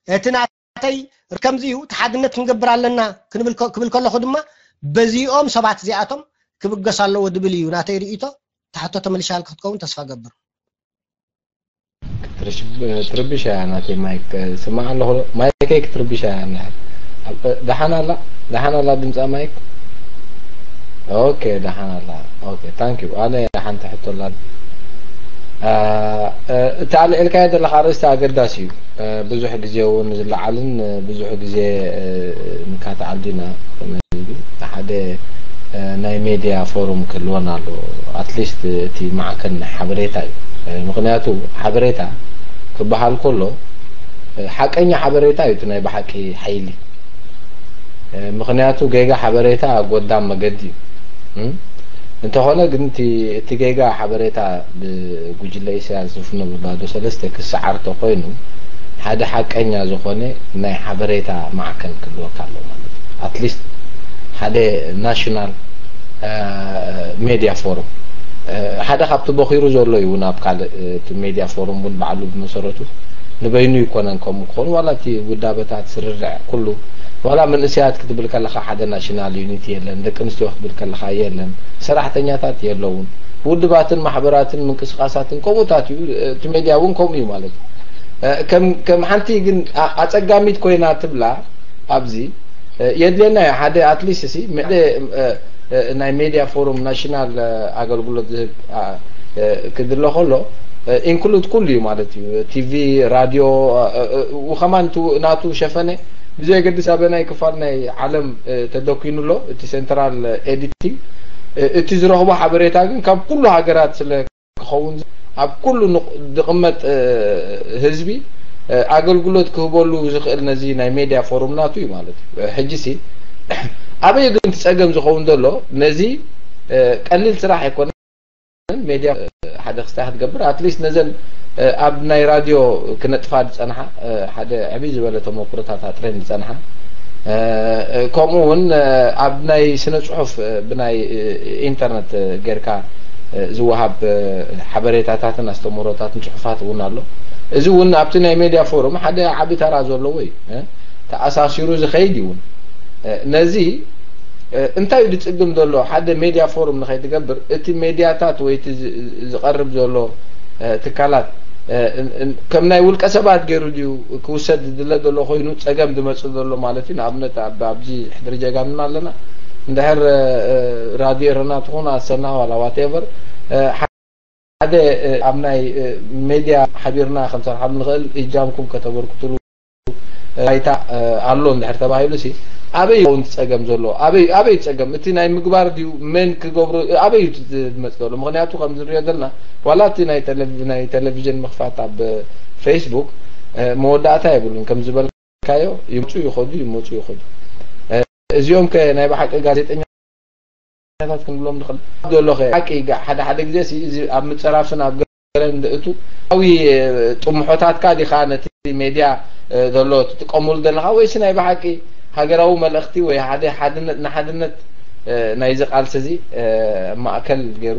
እቲ ናተይ ከምዚ እዩ፣ እቲ ሓድነት ክንገብር ኣለና ክንብል ከ- ክብል ከለኹ ድማ በዚኦም ሰባት እዚኣቶም ክብገስ ኣለዎ ድብል እዩ ናተይ ርእይቶ። ታሕቶ ተመልሻልካ ክትከውን ተስፋ ገብር። ክትርሽ- ክትርብሽ እያ ናተይ ማይክ። ስማዕ ኣለኹ። ማይከይ ክትርብሽ እያ እንድሕር። ኣብ- ደሓን ኣላ? ደሓን ኣላ ድምፃ ማይክ? ኦኬ፣ ደሓን ኣላ። ኦኬ፣ ታንክ ዩ። ኣነ ሓንቲ ሕቶ ኣላ። እ፣ እቲ ኣልዒልካዮ ዘለኻ ኣርእስቲ ኣገዳሲ እዩ። እ፣ ብዙሕ ግዜ እውን ዝለዓልን፣ እ፣ ብዙሕ ግዜ፣ እ፣ ንካትዓል ዲና፣ ሓደ፣ እ፣ ናይ ሜድያ ፎሩም ክህልወና ኣሎ። ኣትሊስት እቲ ማዕከን ናይ ሓበሬታ እዩ። እ፣ ምኽንያቱ ሓበሬታ ክበሃል ከሎ፣ እ፣ ሓቀኛ ሓበሬታ እዩ እቲ ናይ ብሓቂ ሓይሊ። እ፣ ምኽንያቱ ጌጋ ሓበሬታ ጎዳም መገዲ እዩ። እም? እንተኾነ ግን እቲ፣ እቲ ጌጋ ሓበሬታ ብጉጅለ ኢሳያስ ዝፍኖ ብባዶ ሰለስተ ክሰዓር ተኾይኑ፣ ሓደ ሓቀኛ ዝኾነ ናይ ሓበሬታ ማዕከን ክህልወካ ኣሎ ማለት እዩ። ኣትሊስት ሓደ ናሽናል፣ እ፣ ሜድያ ፎሩም፣ እ፣ ሓደ ካብቲ በኺሩ ዘሎ እዩ እውን ኣብ ካልእ፣ እ፣ እቲ ሜድያ ፎሩም እውን ባዕሉ ብመሰረቱ ንበይኑ ይኮነን ከምኡ ክኾን፣ ዋላ እቲ ውዳበታት ስርርዕ ኩሉ፣ ዋላ መንእሰያት ክትብል ከለኻ ሓደ ናሽናል ዩኒቲ የለን፣ ደቂ ኣንስትዮ ክትብል ከለኻ የለን፣ ሰራሕተኛታት የለውን፣ ውድባትን ማሕበራትን ምንቅስቃሳትን ከምኡታት እዩ። እቲ ሜድያ እውን ከምኡ እዩ ማለት እዩ። እ፣ ከም ከም ሓንቲ ግን ኣ- ኣጸጋሚት ኮይና ትብላ ኣብዚ፣ እ፣ የድልየና እዩ ሓደ ኣትሊስት ሲ ሓደ፣ እ፣ እ፣ ናይ ሜድያ ፎሩም ናሽናል፣ እ፣ ኣገልግሎት ዝህብ፣ ኣ፣ እ፣ ክድሎ ከሎ፣ እ፣ ኢንክሉድ ኩሉ እዩ ማለት እዩ። ቲቪ፣ ራድዮ፣ እ፣ እ፣ እ፣ ወኸማን ቱ- ናቱ ሸፈነ ብዘየገድስ ኣበናይ ክፋል ናይ ዓለም፣ እ፣ ተደኪኑ ኣሎ እቲ ሴንትራል ኤዲቲንግ። እ፣ እቲ ዝረኽቦ ሓበሬታ ግን ካብ ኩሉ ሃገራት ስለ ክኸውን ኣብ ኩሉ ንቕ- ዝቕመጥ፣ እ፣ ህዝቢ፣ እ፣ ኣገልግሎት ክህበሉ ዝኽእል ነዚ ናይ ሜድያ ፎሩም ናቱ እዩ ማለት እዩ። እ፣ ሕጂ ሲ ኣበይ ግን እቲ ጸገም ዝኸውን ዘሎ ነዚ፣ እ፣ ቀሊል ስራሕ ኣይኮነን። ሜድያ፣ እ፣ ሓደ ክስታይ ክትገብር ኣትሊስት ነዘን፣ እ፣ ኣብ ናይ ራድዮ ክነጥፋ ዝጸንሓ፣ እ፣ ሓደ ዕብይ ዝበለ ተመኩሮታት ኣጥረን ዝጸንሓ፣ እ፣ እ፣ ከምኡ እውን፣ እ፣ ኣብ ናይ ስነ ጽሑፍ፣ እ፣ ብናይ፣ እ፣ ኢንተርነት፣ እ፣ ጌርካ፣ እ፣ ዝወሃብ፣ እ፣ ሓበሬታታትን ኣስተምህሮታትን ጽሑፋት እውን ኣሎ። እዚ እውን ኣብቲ ናይ ሜድያ ፎሩም ሓደ ዓቢ ተራ ዘለዎ እዩ። እ፣ ተኣሳሲሩ ዝኸይድ እዩ እውን። እ፣ ነዚ፣ እ፣ እንታይ እዩ ዝጽግም ዘሎ? ሓደ ሜድያ ፎሩም ንኸይትገብር እቲ ሜድያታት ወይ እቲ ዝ- ዝቐርብ ዘሎ፣ እ፣ ትካላት፣ እ፣ እን- እን- ከም ናይ ውልቀ ሰባት ገይሩ ድዩ ክውሰድ ዝድለ ዘሎ ኮይኑ ጸገም ዝመጽእ ዘሎ ማለት እዩ? ንኣብነት ኣብ- ኣብዚ ሕድሪ ጀጋኑና ኣለና። እንድሕር፣ እ፣ እ፣ ራድዮ ኤረና ትኹን ኣሰና ዋላ ዋቴቨር፣ እ፣ ሓደ፣ እ፣ ኣብ ናይ፣ እ፣ ሜድያ ሓቢርና ክንሰርሓሉ ንኽእል እጃምኩም ከተበርክትሉ ባይታ፣ እ፣ ኣሎ እንድሕር ተባሂሉ ሲ ኣበይ ይኸውን እቲ ጸገም ዘሎ? ኣበይ ኣበይ ጸገም እቲ ናይ ምግባር ድዩ መን ክገብሮ ኣበይ እዩ እቲ ዝመጽእ ዘሎ? ምኽንያቱ ከም ዝንሪኦ ዘለና ዋላ እቲ ናይ ቴሌቪ- ናይ ቴሌቪዥን ምኽፋት ኣብ ፌስቡክ፣ እ፣ መወዳእታ የብሉን ከም ዝበልካዮ ይምጹ ይኸዱ ይመጹ ይኸዱ። እ፣ እዚኦም ከ ናይ ብሓቂ ጋዜጠኛ ታት ክንብሎም ንኽእል ዘሎ ከ ሓቂ ጋ- ሓደ ሓደ ግዜ ሲ- እዚ ኣብ ምጽራፍን ኣብ ገለን ዝእቱ ኣዊ ጥምሖታትካ ዲኻ ነቲ ሜድያ እ፣ ዘሎ ትጥቀሙሉ ዘለኻ ወይስ ናይ ብሓቂ ሃገራዊ መልእኽቲ ወይ ሓደ ሓድነት ንሓድነት እ፣ ናይዚ ቃልሲ እዚ እ፣ ማእከል ገይሩ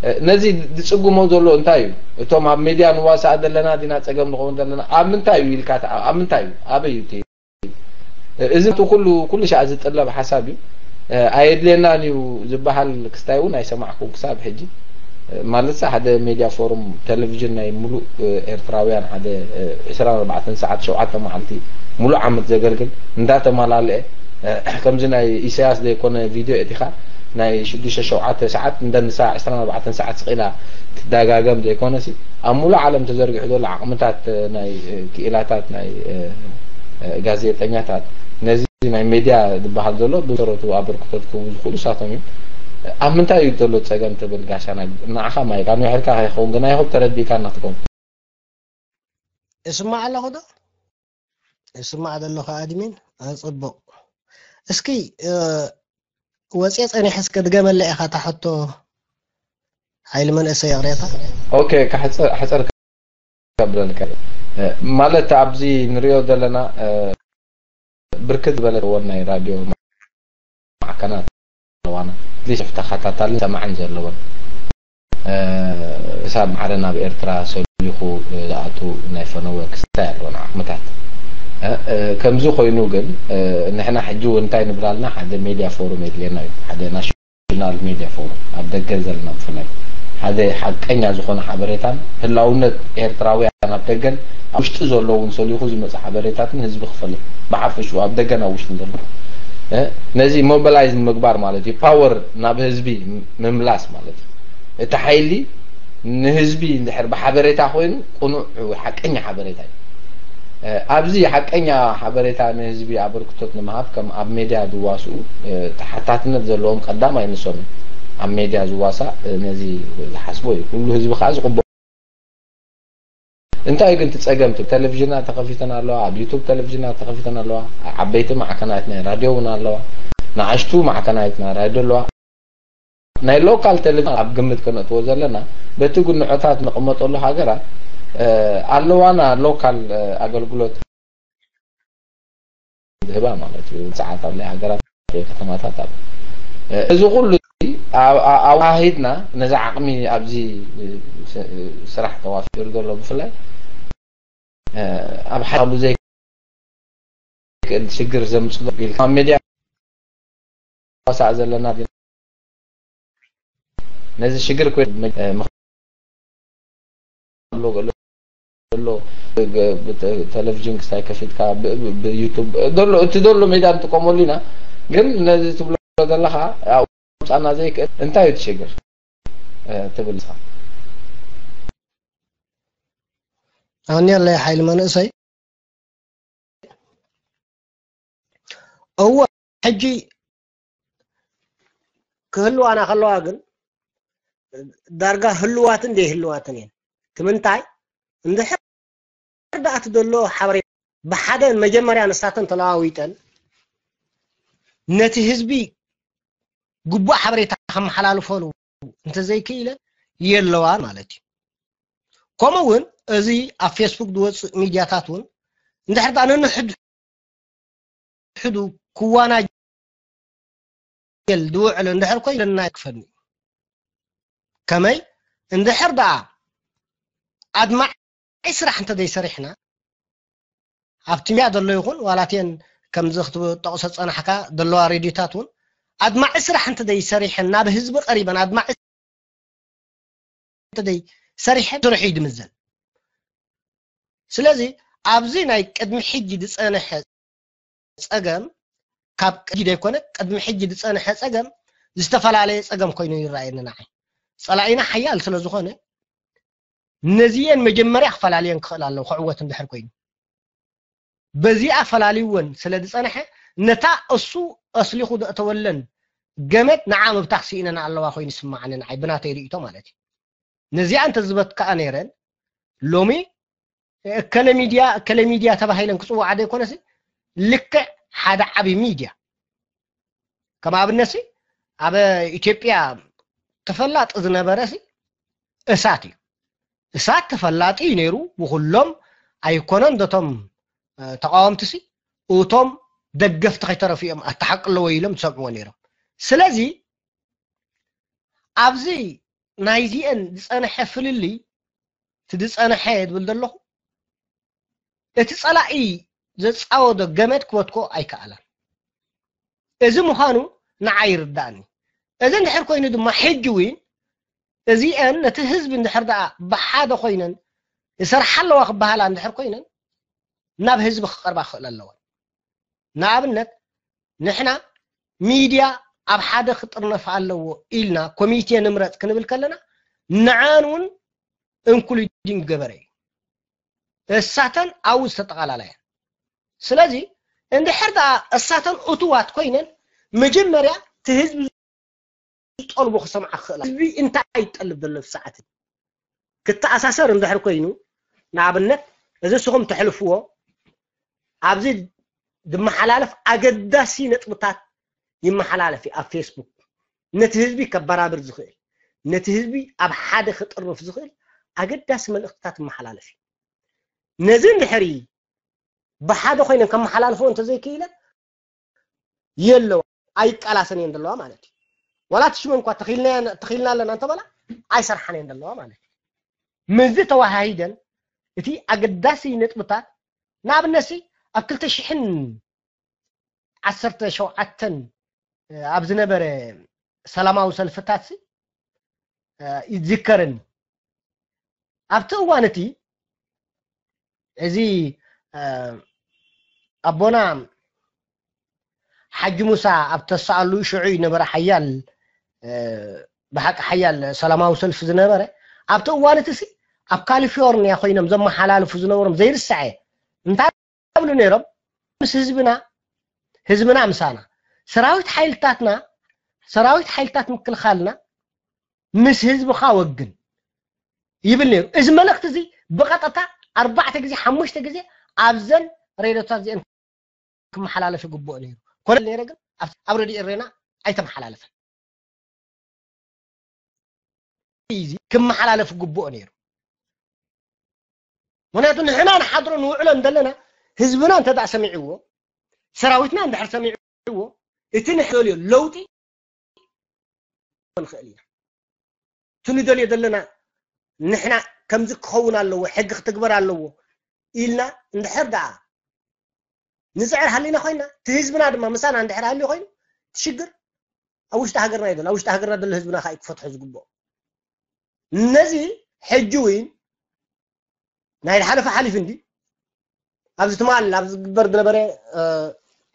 እ፣ ነዚ ዝጽግሞ ዘሎ እንታይ እዩ? እቶም ኣብ ሜድያ ንዋሳእ ዘለና ዲና ጸገም ንኸውን ዘለና ኣብ ምንታይ እዩ ኢልካ ትኣ- ኣብ ምንታይ እዩ ኣበይ እዩ እቲ እዚ ኩሉ ኩሉ ሻዕ ዝጥለብ ሓሳብ እዩ። ኣየድልየናን እዩ ዝበሃል ክስታይ እውን ኣይሰማዕኩን ክሳብ ሕጂ። ማለት ሓደ ሜድያ ፎሩም ቴሌቪዥን ናይ ሙሉእ ኤርትራውያን ሓደ ዕስራን ኣርባዕተን ሰዓት ሸውዓተ መዓልቲ ሙሉእ ዓመት ዘገልግል እንዳተመላለአ ከምዚ ናይ ኢሳያስ ዘይኮነ ቪድዮ እቲኻ ናይ ሽዱሽተ ሸውዓተ ሰዓት እንደንሳ ዕስራን ኣርባዕተን ሰዓት ስቕ ኢላ ትደጋገም ዘይኮነሲ ኣብ ሙሉእ ዓለም ተዘርጊሑ ዘሎ ዓቕምታት ናይ ክኢላታት ናይ ጋዜጠኛታት ነዚ ናይ ሜድያ ዝበሃል ዘሎ ብመሰረቱ ኣበርክቶት ክህቡ ዝኽእሉ እሳቶም እዮም። ኣብ ምንታይ እዩ ዘሎ ፀገም ትብል ጋሻ ናይ ንዓኻ ማይክ ኣንዊሕልካ ከይኸውን ግን ኣይሆፕ ተረዲእካ እናትከውን እስማዕ ኣለኹ ዶ እስማዕ ዘለኹ ኣድሚን ኣፅቡቕ እስኪ ወፅየ ፀኒሐ እስከ ድገመለ ኢኻ እታ ሕቶ። ሓይሊ መንእሰይ ይቕሬታ። ኦኬ፣ ከሕፅር ከብለልካ ማለት ኣብዚ ንሪኦ ዘለና ብርክት ዝበለ ወን ናይ ራድዮ ማዕከናት ኣለዋና። ሊስፍ ተኸታታልን ሰማዕን ዘለወን ክሳብ ማዕረ ናብ ኤርትራ ሰሊኹ ዝኣቱ ናይ ፈነወ ክስታይ ኣለወን ዓቕምታት። ከምዚ ኮይኑ ግን ንሕና ሕጂ እውን እንታይ ንብላልና ሓደ ሜድያ ፎሩም የድልየና እዩ። ሓደ ናሽናል ሜድያ ፎሩም ኣብ ደገ ዘለና ብፍላይ ሓደ ሓቀኛ ዝኾነ ሓበሬታን ህላውነት ኤርትራውያን ኣብ ደገን ኣብ ውሽጢ ዘለውን ሰሊኹ ዝመጽእ ሓበሬታትን ህዝቢ ክፈልጥ ብሓፈሽኡ ኣብ ደገን ኣብ ውሽጥን ዘሎ ነዚ ሞቢላይዝ ምግባር ማለት እዩ። ፓወር ናብ ህዝቢ ምምላስ ማለት እዩ። እቲ ሓይሊ ንህዝቢ እንድሕር ብሓበሬታ ኮይኑ ቅኑዕ ሓቀኛ ሓበሬታ እዩ። ኣብዚ ሓቀኛ ሓበሬታ ንህዝቢ ኣበርክቶት ንምሃብ ከም ኣብ ሜድያ ዝዋስኡ ተሓታትነት ዘለዎም ቀዳማይ ንሶም እዮም። ኣብ ሜድያ ዝዋሳእ ነዚ ዝሓስቦ እዩ። ኩሉ ህዝቢ ከዓ ዝቕበሎ። እንታይ ግን እቲ ፀገም እቲ ቴሌቪዥናት ተኸፊተን ኣለዋ፣ ኣብ ዩቱብ ቴሌቪዥናት ተኸፊተን ኣለዋ፣ ዓበይቲ ማዕከናት ናይ ራድዮ እውን ኣለዋ፣ ንኣሽቱ ማዕከናት ናይ ራድዮ ኣለዋ። ናይ ሎካል ቴሌቪዥን ኣብ ግምት ከነእትዎ ዘለና በቲ ግንዖታት ንቕመጠሉ ሃገራት ኣለዋና ሎካል ኣገልግሎት ዝህባ ማለት እዩ። ሰዓት ኣብ ናይ ሃገራት ወይ ከተማታት ኣብ እዚ ኩሉ ኣዋሂድና ነዚ ዓቕሚ ኣብዚ ስራሕ ተዋፊሩ ዘሎ ብፍላይ ኣብ ሓሉ ዘይክእል ሽግር ዘምፅእ ኢልካ ኣብ ሜድያ ዋሳእ ዘለና ነዚ ሽግር ኣሎ ቴሌቪዥን ክስታይ ከፊትካ ብዩቱብ ዘሎ እቲ ዘሎ ሜዳ ንጥቀመሉ ኢና። ግን ነዚ ትብሎ ዘለኻ ኣብኡ ምፃና ዘይክእል እንታይ እዩ ትሽግር ትብል ንስኻ? ኣኒ ኣለይ ሓይሊ መንእሰይ እወ ሕጂ ክህልዋና ከለዋ ግን ዳርጋ ህልዋትን ዘይህልዋትን እየን። ክምንታይ እንድሕር ዳኣ እቲ ዘሎ ሓበሬታ ብሓደ መጀመርያ ንሳተን ተለዋዊጠን ነቲ ህዝቢ ግቡእ ሓበሬታ ከመሓላልፈሉ እንተዘይክኢለ የለዋን ማለት እዩ። ከምኡ እውን እዚ ኣብ ፌስቡክ ዝወፅእ ሚድያታት እውን እንድሕር ዳኣ ነንሕድሕዱ ክዋናጀል ዝውዕል እንድሕር ኮይኑ ለና ይክፈኒ ከመይ እንድሕር ዳኣ ኣድማዒ ስራሕ እንተዘይሰሪሕና ኣብቲ ሚድያ ዘሎ ይኹን ዋላትየን ከምዚ ክትጠቕሶ ዝፀናሕካ ዘለዋ ሬድዮታት እውን ኣድማዒ ስራሕ እንተዘይሰሪሐን ናብ ህዝቢ ቀሪበን ኣድማዒ እንተዘይሰሪሐን ስርሑ እዩ ዝምዘን። ስለዚ ኣብዚ ናይ ቅድሚ ሕጂ ዝፀንሐ ፀገም ካብ ቅድሚ ዘይኮነ ቅድሚ ሕጂ ዝፀንሐ ፀገም ዝተፈላለየ ፀገም ኮይኑ ይረኣየኒ ንዓይ። ፀላኢና ሓያል ስለ ዝኾነ ነዚአን መጀመርያ ክፈላልየን ክኽእል ኣለዎ ክዕወት እንድሕር ኮይኑ በዚኣ ፈላልይወን ስለ ዝፀንሐ ነታ እሱ ኣስሊኹ ዘእተወለን ገመድ ንዓ ምብታኽ ስኢነን ኣለዋ ኮይኑ ይስማዓኒ ንዓይ ብናተይ ርእይቶ ማለት እዩ። ነዚኣ እንተዝበትክኣ ነይረን ሎሚ እከለ ሚድያ እከለ ሚድያ ተባሂለን ክፅውዓ ዘይኮነሲ ልክዕ ሓደ ዓብዪ ሚድያ ከም ኣብነትሲ ኣብ ኢትዮጵያ ተፈላጢ ዝነበረሲ እሳት እዩ። እሳት ተፈላጢ እዩ ነይሩ ብኩሎም ኣይኮነን ዶቶም ተቃወምትሲ እቶም ደገፍቲ ከይተረፉ እዮም ኣተሓቂ ኣለዎ ኢሎም ዝሰምዕዎ ነይሮም። ስለዚ ኣብዚ ናይዚአን ዝፀንሐ ፍልልይ እቲ ዝፀንሐ ዝብል ዘለኹ እቲ ፀላኢ ዘፃወዶ ገመድ ክበትኮ ኣይከኣላን። እዚ ምዃኑ ንዓይ ይርዳእኒ። እዚ እንድሕር ኮይኑ ድማ ሕጂ እውን እዚአን ነቲ ህዝቢ እንድሕር ደኣ ብሓደ ኮይነን ይሰርሓ ኣለዋ ክበሃላ እንድሕር ኮይነን ናብ ህዝቢ ክቐርባ ክኽእል ኣለወን። ንኣብነት ንሕና ሚድያ ኣብ ሓደ ክጥርነፍ ኣለዎ ኢልና ኮሚቴ ንምረፅ ክንብል ከለና ንዓን እውን እንኩሉዲን ገበረ እዩ። እሳተን ኣብኡ ዝተጠቓላላ እየን። ስለዚ እንድሕር ደኣ እሳተን እቱዋት ኮይነን መጀመርያ እቲ ህዝቢ ዝጠልቦ ክሰምዓ ክኽእላ ህዝቢ እንታይ ይጠልብ ዘሎ ሰዓት ክተኣሳሰር እንድሕር ኮይኑ ንኣብነት እዚ ስኹም ተሕልፍዎ ኣብዚ ዝመሓላለፍ ኣገዳሲ ነጥብታት ይመሓላለፍ እዩ ኣብ ፌስቡክ። ነቲ ህዝቢ ከበራብር ዝኽእል፣ ነቲ ህዝቢ ኣብ ሓደ ክጥርንፍ ዝኽእል ኣገዳሲ መልእኽትታት ይመሓላለፍ እዩ። ነዚ እንድሕሪ ብሓደ ኮይነን ከመሓላልፎ እንተዘይክኢለን የለዋ ኣይቃላሰን እየን ዘለዋ ማለት እዩ። ዋላ እቲ ሽመን እኳ ተኺልና ኣለና እንተበላ ኣይሰርሓን እየን ዘለዋ ማለት እዩ። ምዚ ተዋሃሂደን እቲ ኣገዳሲ ነጥብታት ንኣብነት ኣብ ክልተ ሽሕን ዓሰርተ ሸውዓተን ኣብ ዝነበረ ሰላማዊ ሰልፍታት ይዝከረኒ። ኣብቲ እዋን እቲ እዚ ኣቦና ሓጂ ሙሳ ኣብ ተሰኣሉ ሽዑ ይነበረ ሓያል ብሓቂ ሓያል ሰላማዊ ሰልፊ ዝነበረ ኣብቲ እዋን እቲ ሲ ኣብ ካሊፎርኒያ ኮይኖም ዘመሓላልፉ ዝነበሮም ዘይርሳዐ እንታይ ይብሉ ነይሮም? ምስ ህዝብና ህዝብና ምሳና ሰራዊት ሓይልታትና ሰራዊት ሓይልታት ምክልኻልና ምስ ህዝብኻ ወግን ይብል ነይሩ። እዚ መልእኽቲ እዚ ብቐጥታ ኣርባዕተ ግዜ ሓሙሽተ ግዜ ኣብዘን ሬድዮታት እዚአን ክመሓላለፍ ይግብኦ ነይሩ። ኮነ ነይረ ግን ኣብ ሬድዮ ኤሬና ኣይተመሓላለፈን። ክመሓላለፍ ይግብኦ ነይሩ። ምክንያቱ ንሕና ንሓድሮ ንውዕሎ እንደለና ህዝብና እንተ ደኣ ሰሚዕዎ ሰራዊትና እንድሕር ሰሚዕዎ እቲ ንሕደልዮ ለውጢ ንኽእል ኢና። እቲ ንደልዮ ዘለና ንሕና ከምዚ ክኸውን ኣለዎ፣ ሕጊ ክትግበር ኣለዎ ኢልና እንድሕር ደኣ ንፅዕር ሃሊና ኮይና እቲ ህዝብና ድማ ምሳና እንድሕር ሃልዩ ኮይኑ እቲ ሽግር ኣብ ውሽጢ ሃገርና እዩ ዘሎ። ኣብ ውሽጢ ሃገርና ዘሎ ህዝብና ከዓ እዩ ክፈትሖ ዝግብኦ። ነዚ ሕጂ እውን ናይ ዝሓለፈ ሓሊፉ እንዲ ኣብዚ ትማል ኣብ ዝግበር ዝነበረ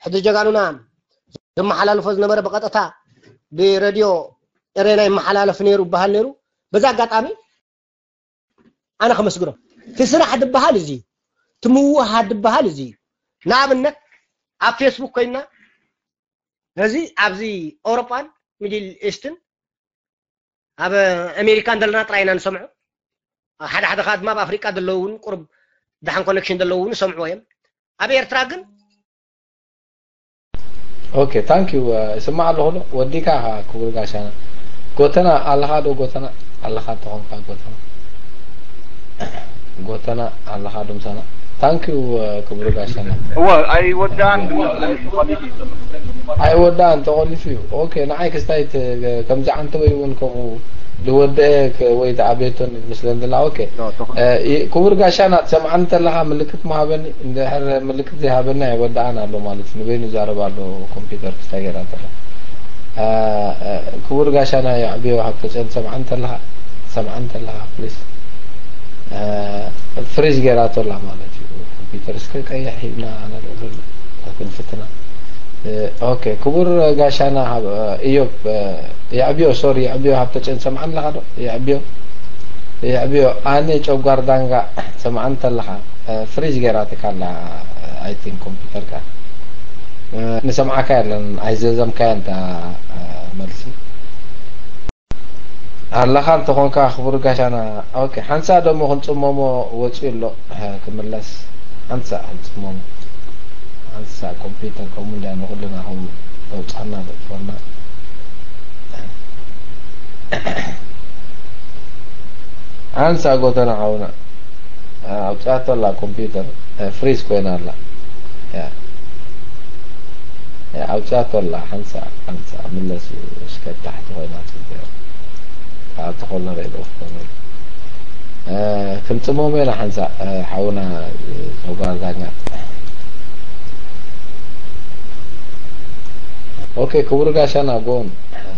ሕጂ ጀጋኑና ዘመሓላልፎ ዝነበረ ብቐጥታ ብረድዮ ኤሬና ይመሓላለፍ ነይሩ ይበሃል ነይሩ። በዚ ኣጋጣሚ ኣነ ከመስግኖም እቲ ስራሕ ዝበሃል እዚ እቲ ምውሃድ ዝበሃል እዚ እዩ። ንኣብነት ኣብ ፌስቡክ ኮይና ነዚ ኣብዚ ኣውሮጳን ሚድል ኢስትን ኣብ ኣሜሪካን ዘለና ጥራይ ኢና ንሰምዖ። ሓደ ሓደ ከዓ ድማ ኣብ ኣፍሪቃ ዘለዉ እውን ቁሩብ ደሓን ኮኔክሽን ዘለዉ እውን ይሰምዕዎ እዮም። ኣብ ኤርትራ ግን ኦኬ ታንክ ዩ ይስማዕ ኣለኹ ዶ ወዲካ ክቡር ጋሻና ጎተና ኣለኻ ዶ ጎተና ኣለኻ ተኾንካ ጎተና ጎተና ኣለኻ ዶ ምሳና ታንክ ዩ ክቡር ጋሻና እወ ኣይወዳን ኣይወዳን ተቆሊፉ እዩ ኦኬ ንዓይ ክስታይ ከምዚ ዓንተበይ እውን ከምኡ ዝወደአ ወይ ተኣቤቶን ምስለን ዘላ ኦኬ ክቡር ጋሻና ትሰምዓኒ እንተለኻ ምልክት ምሃበኒ እንድሕር ምልክት ዘይሃበኒ ኣይወድኣን ኣሎ ማለት እዩ ንበይኑ ይዛረብ ኣሎ ኮምፒውተር ክስታይ ገይራ ተላ ክቡር ጋሻና የዕብዮ ሃብተፅዮን ትሰምዓኒ እንተለኻ ትሰምዓኒ እንተለኻ ፕሊስ ፍሪዝ ገይራቶ ኣላ ማለት እዩ ኮምፒውተር እስከ ቀይሕ ሂብና ነልዕለሉ ክንፍትና ኦኬ ክቡር ጋሻና እዮብ የዕብዮ ሶሪ የዕብዮ ሃብተፅዮን ትሰምዓኒ ኣለኻ ዶ የዕብዮ የዕብዮ ኣነ ጨጓር ዳንጋ ትሰምዓኒ እንተለኻ ፍሪዝ ገይራትካ ኣላ ኣይ ቲንክ ኮምፒውተርካ ንሰምዓካ የለን ኣይዘዘምካያ እንታ መልሲ ኣለኻ እንተኾንካ ክቡር ጋሻና ኦኬ ሓንሳ ደሞ ክንጽመሞ ወፂኡ ኣሎ ክምለስ ሓንሳ ክንጽመሞ ሓንሳ ኮምፒውተር ከምኡ እንዳ ንኩልና ከም ተውፃና ተጥፈና ሓንሳ ጎተና ሓውና ኣውፅኣቶ ኣላ ኮምፒውተር ፍሪዝ ኮይና ኣላ ኣውፅኣቶ ኣላ ሓንሳ ሓንሳ ምለስ እስከ ታሕቲ ኮይና ፅበዮ ኣብቲ ኮለር የለ ክኾነ ክንፅሞም ኢና ሓንሳ ሓውና ተጓርዛኛ ኦኬ ክቡር ጋሻና ጎን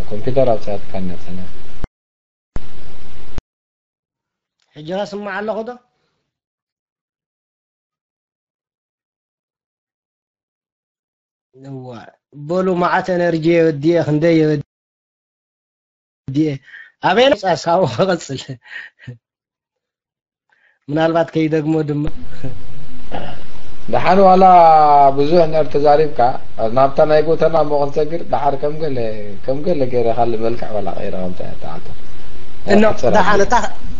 ኮምፒውተር ኣውፅኣትካ ነፀና ሕጂ ከስምዕ ኣለኹ ዶ እዋ በሉ መዓት ኤነርጂ የወዲኤ ክንደይ የወዲኤ ኣበይ ነፃ እስካብ ክቐፅል ምናልባት ከይደግሞ ድማ ደሓን ዋላ ብዙሕ እንድሕር ተዛሪብካ ናብታ ናይ ጎተና እሞ ክንሰግር ደሓር ከም ገለ ከም ገለ ገይረ ካልእ መልክዕ ዋላ ቀይረ ከምታ ተዓልቶ እኖ ደሓን እታ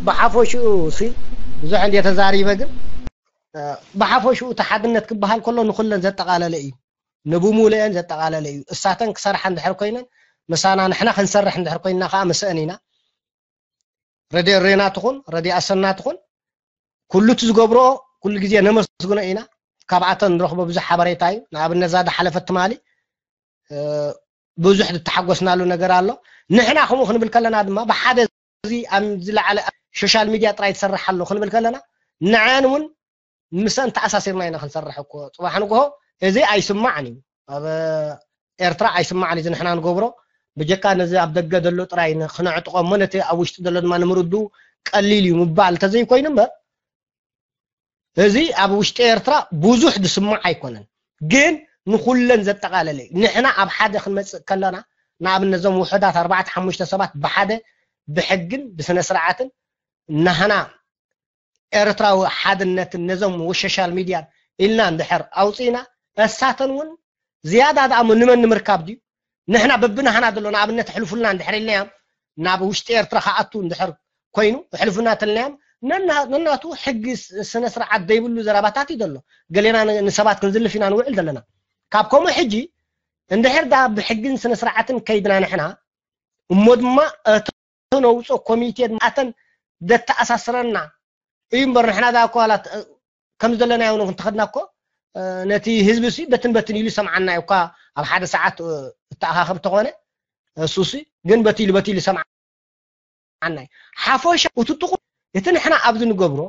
ብሓፈሽኡ ሲ ብዙሕ እንደ ተዛሪበ ግን ብሓፈሽኡ እቲ ሓድነት ክበሃል ከሎ ንኩለን ዘጠቓለለ እዩ ንብሙሉኤን ዘጠቓለለ እዩ። እሳተን ክሰርሓ እንድሕር ኮይነን ምሳና፣ ንሕና ክንሰርሕ እንድሕር ኮይንና ከዓ ምስአን ኢና። ረድኤ ሬና ትኹን ረድኤ ኣሰና ትኹን ኩሉ እቲ ዝገብሮ ኩሉ ግዜ ነመስግኖ ኢና። ካብኣተን ንረኽቦ ብዙሕ ሓበሬታ እዩ። ንኣብነት እዛ ዝሓለፈት ትማሊ ብዙሕ ዝተሓጎስናሉ ነገር ኣሎ። ንሕና ከምኡ ክንብል ከለና ድማ ብሓደ እዚ ኣብ ዝለዓለ ሶሻል ሚድያ ጥራይ ትሰርሕ ኣሎ ክንብል ከለና ንዐን እውን ምስአን ተኣሳሲርና ኢና ክንሰርሕ እኮ። ፅባሕ ንግሆ እዚ ኣይስማዕን እዩ፣ ኣብ ኤርትራ ኣይስማዕን እዩ። እዚ ንሕና ንገብሮ ብጀካ ነዚ ኣብ ደገ ዘሎ ጥራይ ን- ክነዕጥቆ እሞ ነቲ ኣብ ውሽጢ ዘሎ ድማ ንምርድኡ ቀሊል እዩ ምባል እንተዘይኮይኑ እምበር እዚ ኣብ ውሽጢ ኤርትራ ብዙሕ ዝስማዕ ኣይኮነን፣ ግን ንኩለን ዘጠቓለለ እዩ። ንሕና ኣብ ሓደ ክንመፅእ ከለና ንኣብነት እዞም ውሑዳት ኣርባዕተ ሓሙሽተ ሰባት ብሓደ ብሕግን ብስነ ስርዓትን ናህና ኤርትራዊ ሓድነትን ነዞም ሶሻል ሚድያን ኢልና እንድሕር ኣውፂእና እሳተን እውን ዝያዳ ደኣ እሞ ንመን ንምርካብ ድዩ? ንሕና በብናህና ዘሎ ንኣብነት ኣሕልፉልና እንድሕር ኢልናዮም ናብ ውሽጢ ኤርትራ ክኣቱ እንድሕር ኮይኑ ኣሕልፉና ተልናዮም ነና- ነናቱ ሕጊ ስ- ስነ ስርዓት ዘይብሉ ዘረባታት እዩ ዘሎ። ገሌና ን- ንሰባት ክንዝልፍ ኢና ንውዕል ዘለና። ካብ ከምኡ ሕጂ እንድሕር ዳ ብሕግን ስነ ስርዓትን ከይድና ንሕና እሞ ድማ እቶ ነውፅኦ ኮሚቴ ኣተን ዘተኣሳስረና እዩ እምበር ንሕና ዳ እኮ ዋላ ት- ከም ዘለናዮ እውን እንተኸድና እኮ እ፣ ነቲ ህዝቢ ሲ በትን በትን ኢሉ ይሰምዓና እዩ እኳ ኣብ ሓደ ሰዓት እ፣ እተኣኻኸብ ተኾነ እሱ ሲ ግን በቲ ኢሉ በቲ ኢሉ ይሰምዓና እዩ። ሓፈሻ እቲ ጥቑ እቲ ንሕና ኣብዚ ንገብሮ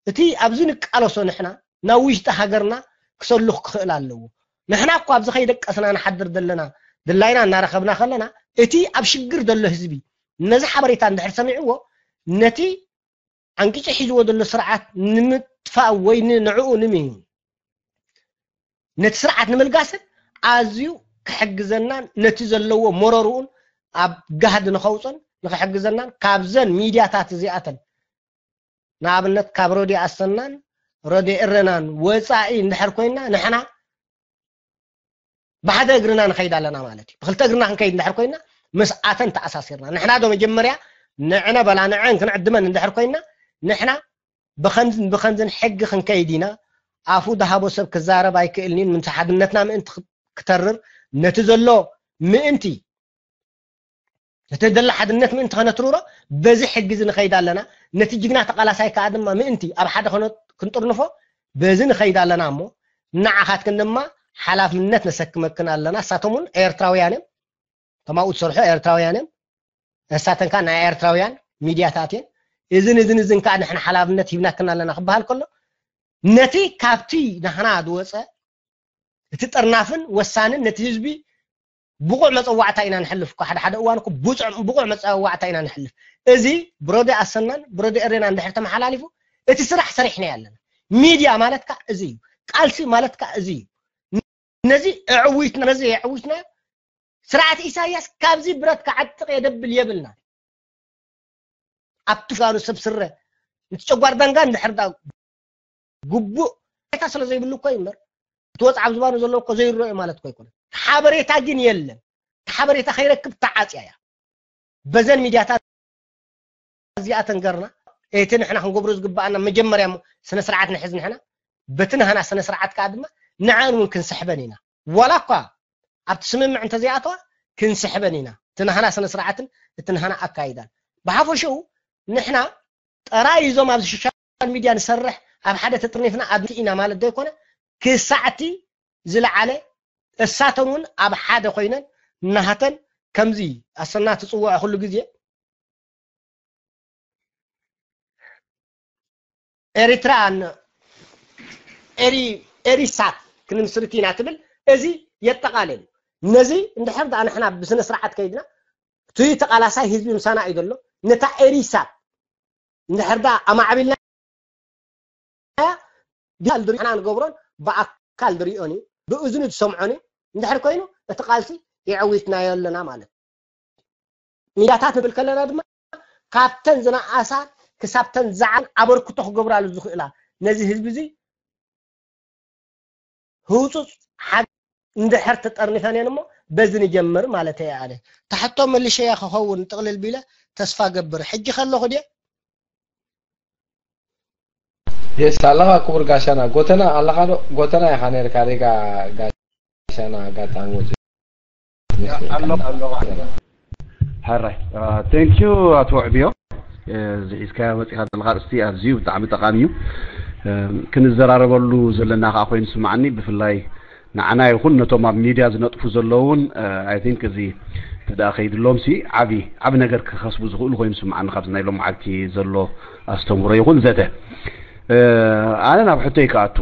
እቲ ኣብዚ ንቃለሶ ንሕና ናብ ውሽጢ ሃገርና ክሰሉኽ ክኽእል ኣለዎ። ንሕና እኳ ኣብዚ ከይደቀስና ንሓድር ዘለና ድላይና እናረኸብና ከለና እቲ ኣብ ሽግር ዘሎ ህዝቢ ነዚ ሓበሬታ እንድሕር ሰሚዕዎ ነቲ ዓንቂጹ ሒዝዎ ዘሎ ስርዓት ንምጥፋእ ወይ ን- ንዕኡ ንምሂን ነቲ ስርዓት ንምልጋስን ኣዝዩ ክሕግዘናን ነቲ ዘለዎ መረርኡን ኣብ ጋህዲ ንኸውፅን ንክሕግዘናን ካብዘን ሚድያታት እዚኣተን ንኣብነት ካብ ረድዮ ኣሰናን ረድዮ ኤረናን ወፃኢ እንድሕር ኮይና ንሕና ብሓደ እግርና ንኸይድ ኣለና ማለት እዩ። ብክልተ እግርና ክንከይድ እንድሕር ኮይና ምስኣተን ተኣሳሲርና ንሕና ዶ መጀመርያ ንዕነ በላ ንዐን ክንዕድመን እንድሕር ኮይና ንሕና ብኸምዝን ብኸምዝን ሕጊ ክንከይድ ኢና። ኣፉ ዝሃቦ ሰብ ክዛረብ ኣይክእልን እዩ። ምስ ሓድነትና ምእንቲ ክተርር ነቲ ዘሎ ምእንቲ እቲ ደላ ሓድነት ምእንቲ ከነትርሮ በዚ ሕጊ እዚ ንኸይድ ኣለና። ነቲ ጅግና ተቓላሳይ ከዓ ድማ ምእንቲ ኣብ ሓደ ከነ- ክንጥርንፎ በዚ ንኸይድ ኣለና እሞ ንዓኻትክን ድማ ሓላፍነት ነሰክመክን ኣለና። እሳቶም እውን ኤርትራውያን እዮም፣ ተማኡ ዝሰርሑ ኤርትራውያን እዮም። እሳተን ከዓ ናይ ኤርትራውያን ሚድያታት እየን። እዝን እዝን እዝን ከዓ ንሕና ሓላፍነት ሂብናክን ኣለና ክበሃል ከሎ ነቲ ካብቲ ናህና ዝወፀ እቲ ጥርናፍን ወሳንን ነቲ ህዝቢ ብቑዕ መፀዋዕታ ኢና ንሕልፍ እኮ ሓደ ሓደ እዋን እኮ ብፁዕ ብቑዕ መፀዋዕታ ኢና ንሕልፍ። እዚ ብሮዲ ኣሰናን ብሮዲ ኤሬና እንድሕር ተመሓላሊፉ እቲ ስራሕ ሰሪሕና ኣለና። ሚድያ ማለት ከዓ እዚ እዩ። ቃልሲ ማለት ከዓ እዚ እዩ። ነዚ ኣዕዊትና ነዚ ኣዕዊትና ስርዓት ኢሳያስ ካብዚ ብረት ክዓጥቕ የደብል የብልና። ኣብቲ ጋኑ ሰብ ስረ እቲ ጨጓር ዳንጋ እንድሕር ዳ ግቡእ ታ ስለ ዘይብሉ እኮ እዩ እምበር እቲ ወፅዓ ኣብ ዝባኑ ዘሎ እኮ ዘይረኦ ማለት እኮ ኣይኮነ። ሓበሬታ ግን የለን። ሓበሬታ ከይረክብ ተዓፅያ እያ። በዘን ሚድያታት እዚኣተን ገርና እቲ ንሕና ክንገብሮ ዝግባኣና መጀመርያ እሞ ስነ ስርዓት ንሕዝ ንሕና በቲ ናህና ስነ ስርዓት ከዓ ድማ ንዐን እውን ክንስሕበን ኢና። ዋላ እኳ ኣብቲ ስምምዕ እንተዘይኣተዋ ክንስሕበን ኢና። እቲ ናህና ስነ ስርዓትን እቲ ናህና ኣካይዳን ብሓፈሽኡ ንሕና ጥራይ እዞም ኣብዚ ሶሻል ሚድያ ንሰርሕ ኣብ ሓደ ተጥርኒፍና ኣድምቲ ኢና ማለት ዘይኮነ ክሳዕቲ ዝለዓለ እሳተን እውን ኣብ ሓደ ኮይነን ናህተን ከምዚ ኣሰና ትፅውዖ ኩሉ ግዜ ኤሪትራ ን- ኤሪ ኤሪሳት ክንምስርት ኢና ትብል እዚ የጠቓልል። ነዚ እንድሕር ደኣ ንሕና ብስነ ስርዓት ከይድና እቲ ተቓላሳይ ህዝቢ ምሳና እዩ ዘሎ ነታ ኤሪሳት እንድሕር ደኣ ኣማዕቢልና ብኣካል ዝሪኦን ብእዝኒ ዝሰምዖን እንድሕር ኮይኑ እቲ ቃልሲ የዕዊትናዮ ኣለና ማለት። ሚድያታት ንብል ከለና ድማ ካብተን ዝነኣሳ ክሳብተን ዝዓበያ ኣበርክቶ ክገብራሉ ዝኽእላ ነዚ ህዝቢ እዚ ህውፁፅ ሓ እንድሕር ተጠርኒፈን እየን እሞ በዚ ንጀምር ማለት እየ ኣነ። ታሕቶ መልሸያ ክኸውን ጥቕልል ቢለ ተስፋ ገብር። ሕጂ ከለኹ ድየ? የስ ኣለኻ ክቡር ጋሻና ጎተና ኣለኻ ዶ? ጎተና ኢኻ ነርካ ሬጋ ጋሻ ሰና ኣጋጣሚ ወፂ ኣለኹ ኣለኹ። ሕራይ፣ thank you ኣቶ ዕብዮ። እዚ ሒዝካዮ መፂኻ ዘለኻ ኣርእስቲ ኣዝዩ ብጣዕሚ ጠቓሚ እዩ። ክንዘራረበሉ ዘለና ከዓ ኮይኑ ስማዓኒ። ብፍላይ ንዓና ይኹን ነቶም ኣብ ሚድያ ዝነጥፉ ዘለውን፣ I think እዚ ተደኣ ከይድሎም ሲ ዓቢ ዓቢ ነገር ክኸስቡ ዝኽእሉ ኮይኑ ስማዓኒ ካብዚ ናይ ሎም መዓልቲ ዘሎ ኣስተምህሮ ይኹን ዘተ። ኣነ ናብ ሕቶይ ክኣቱ።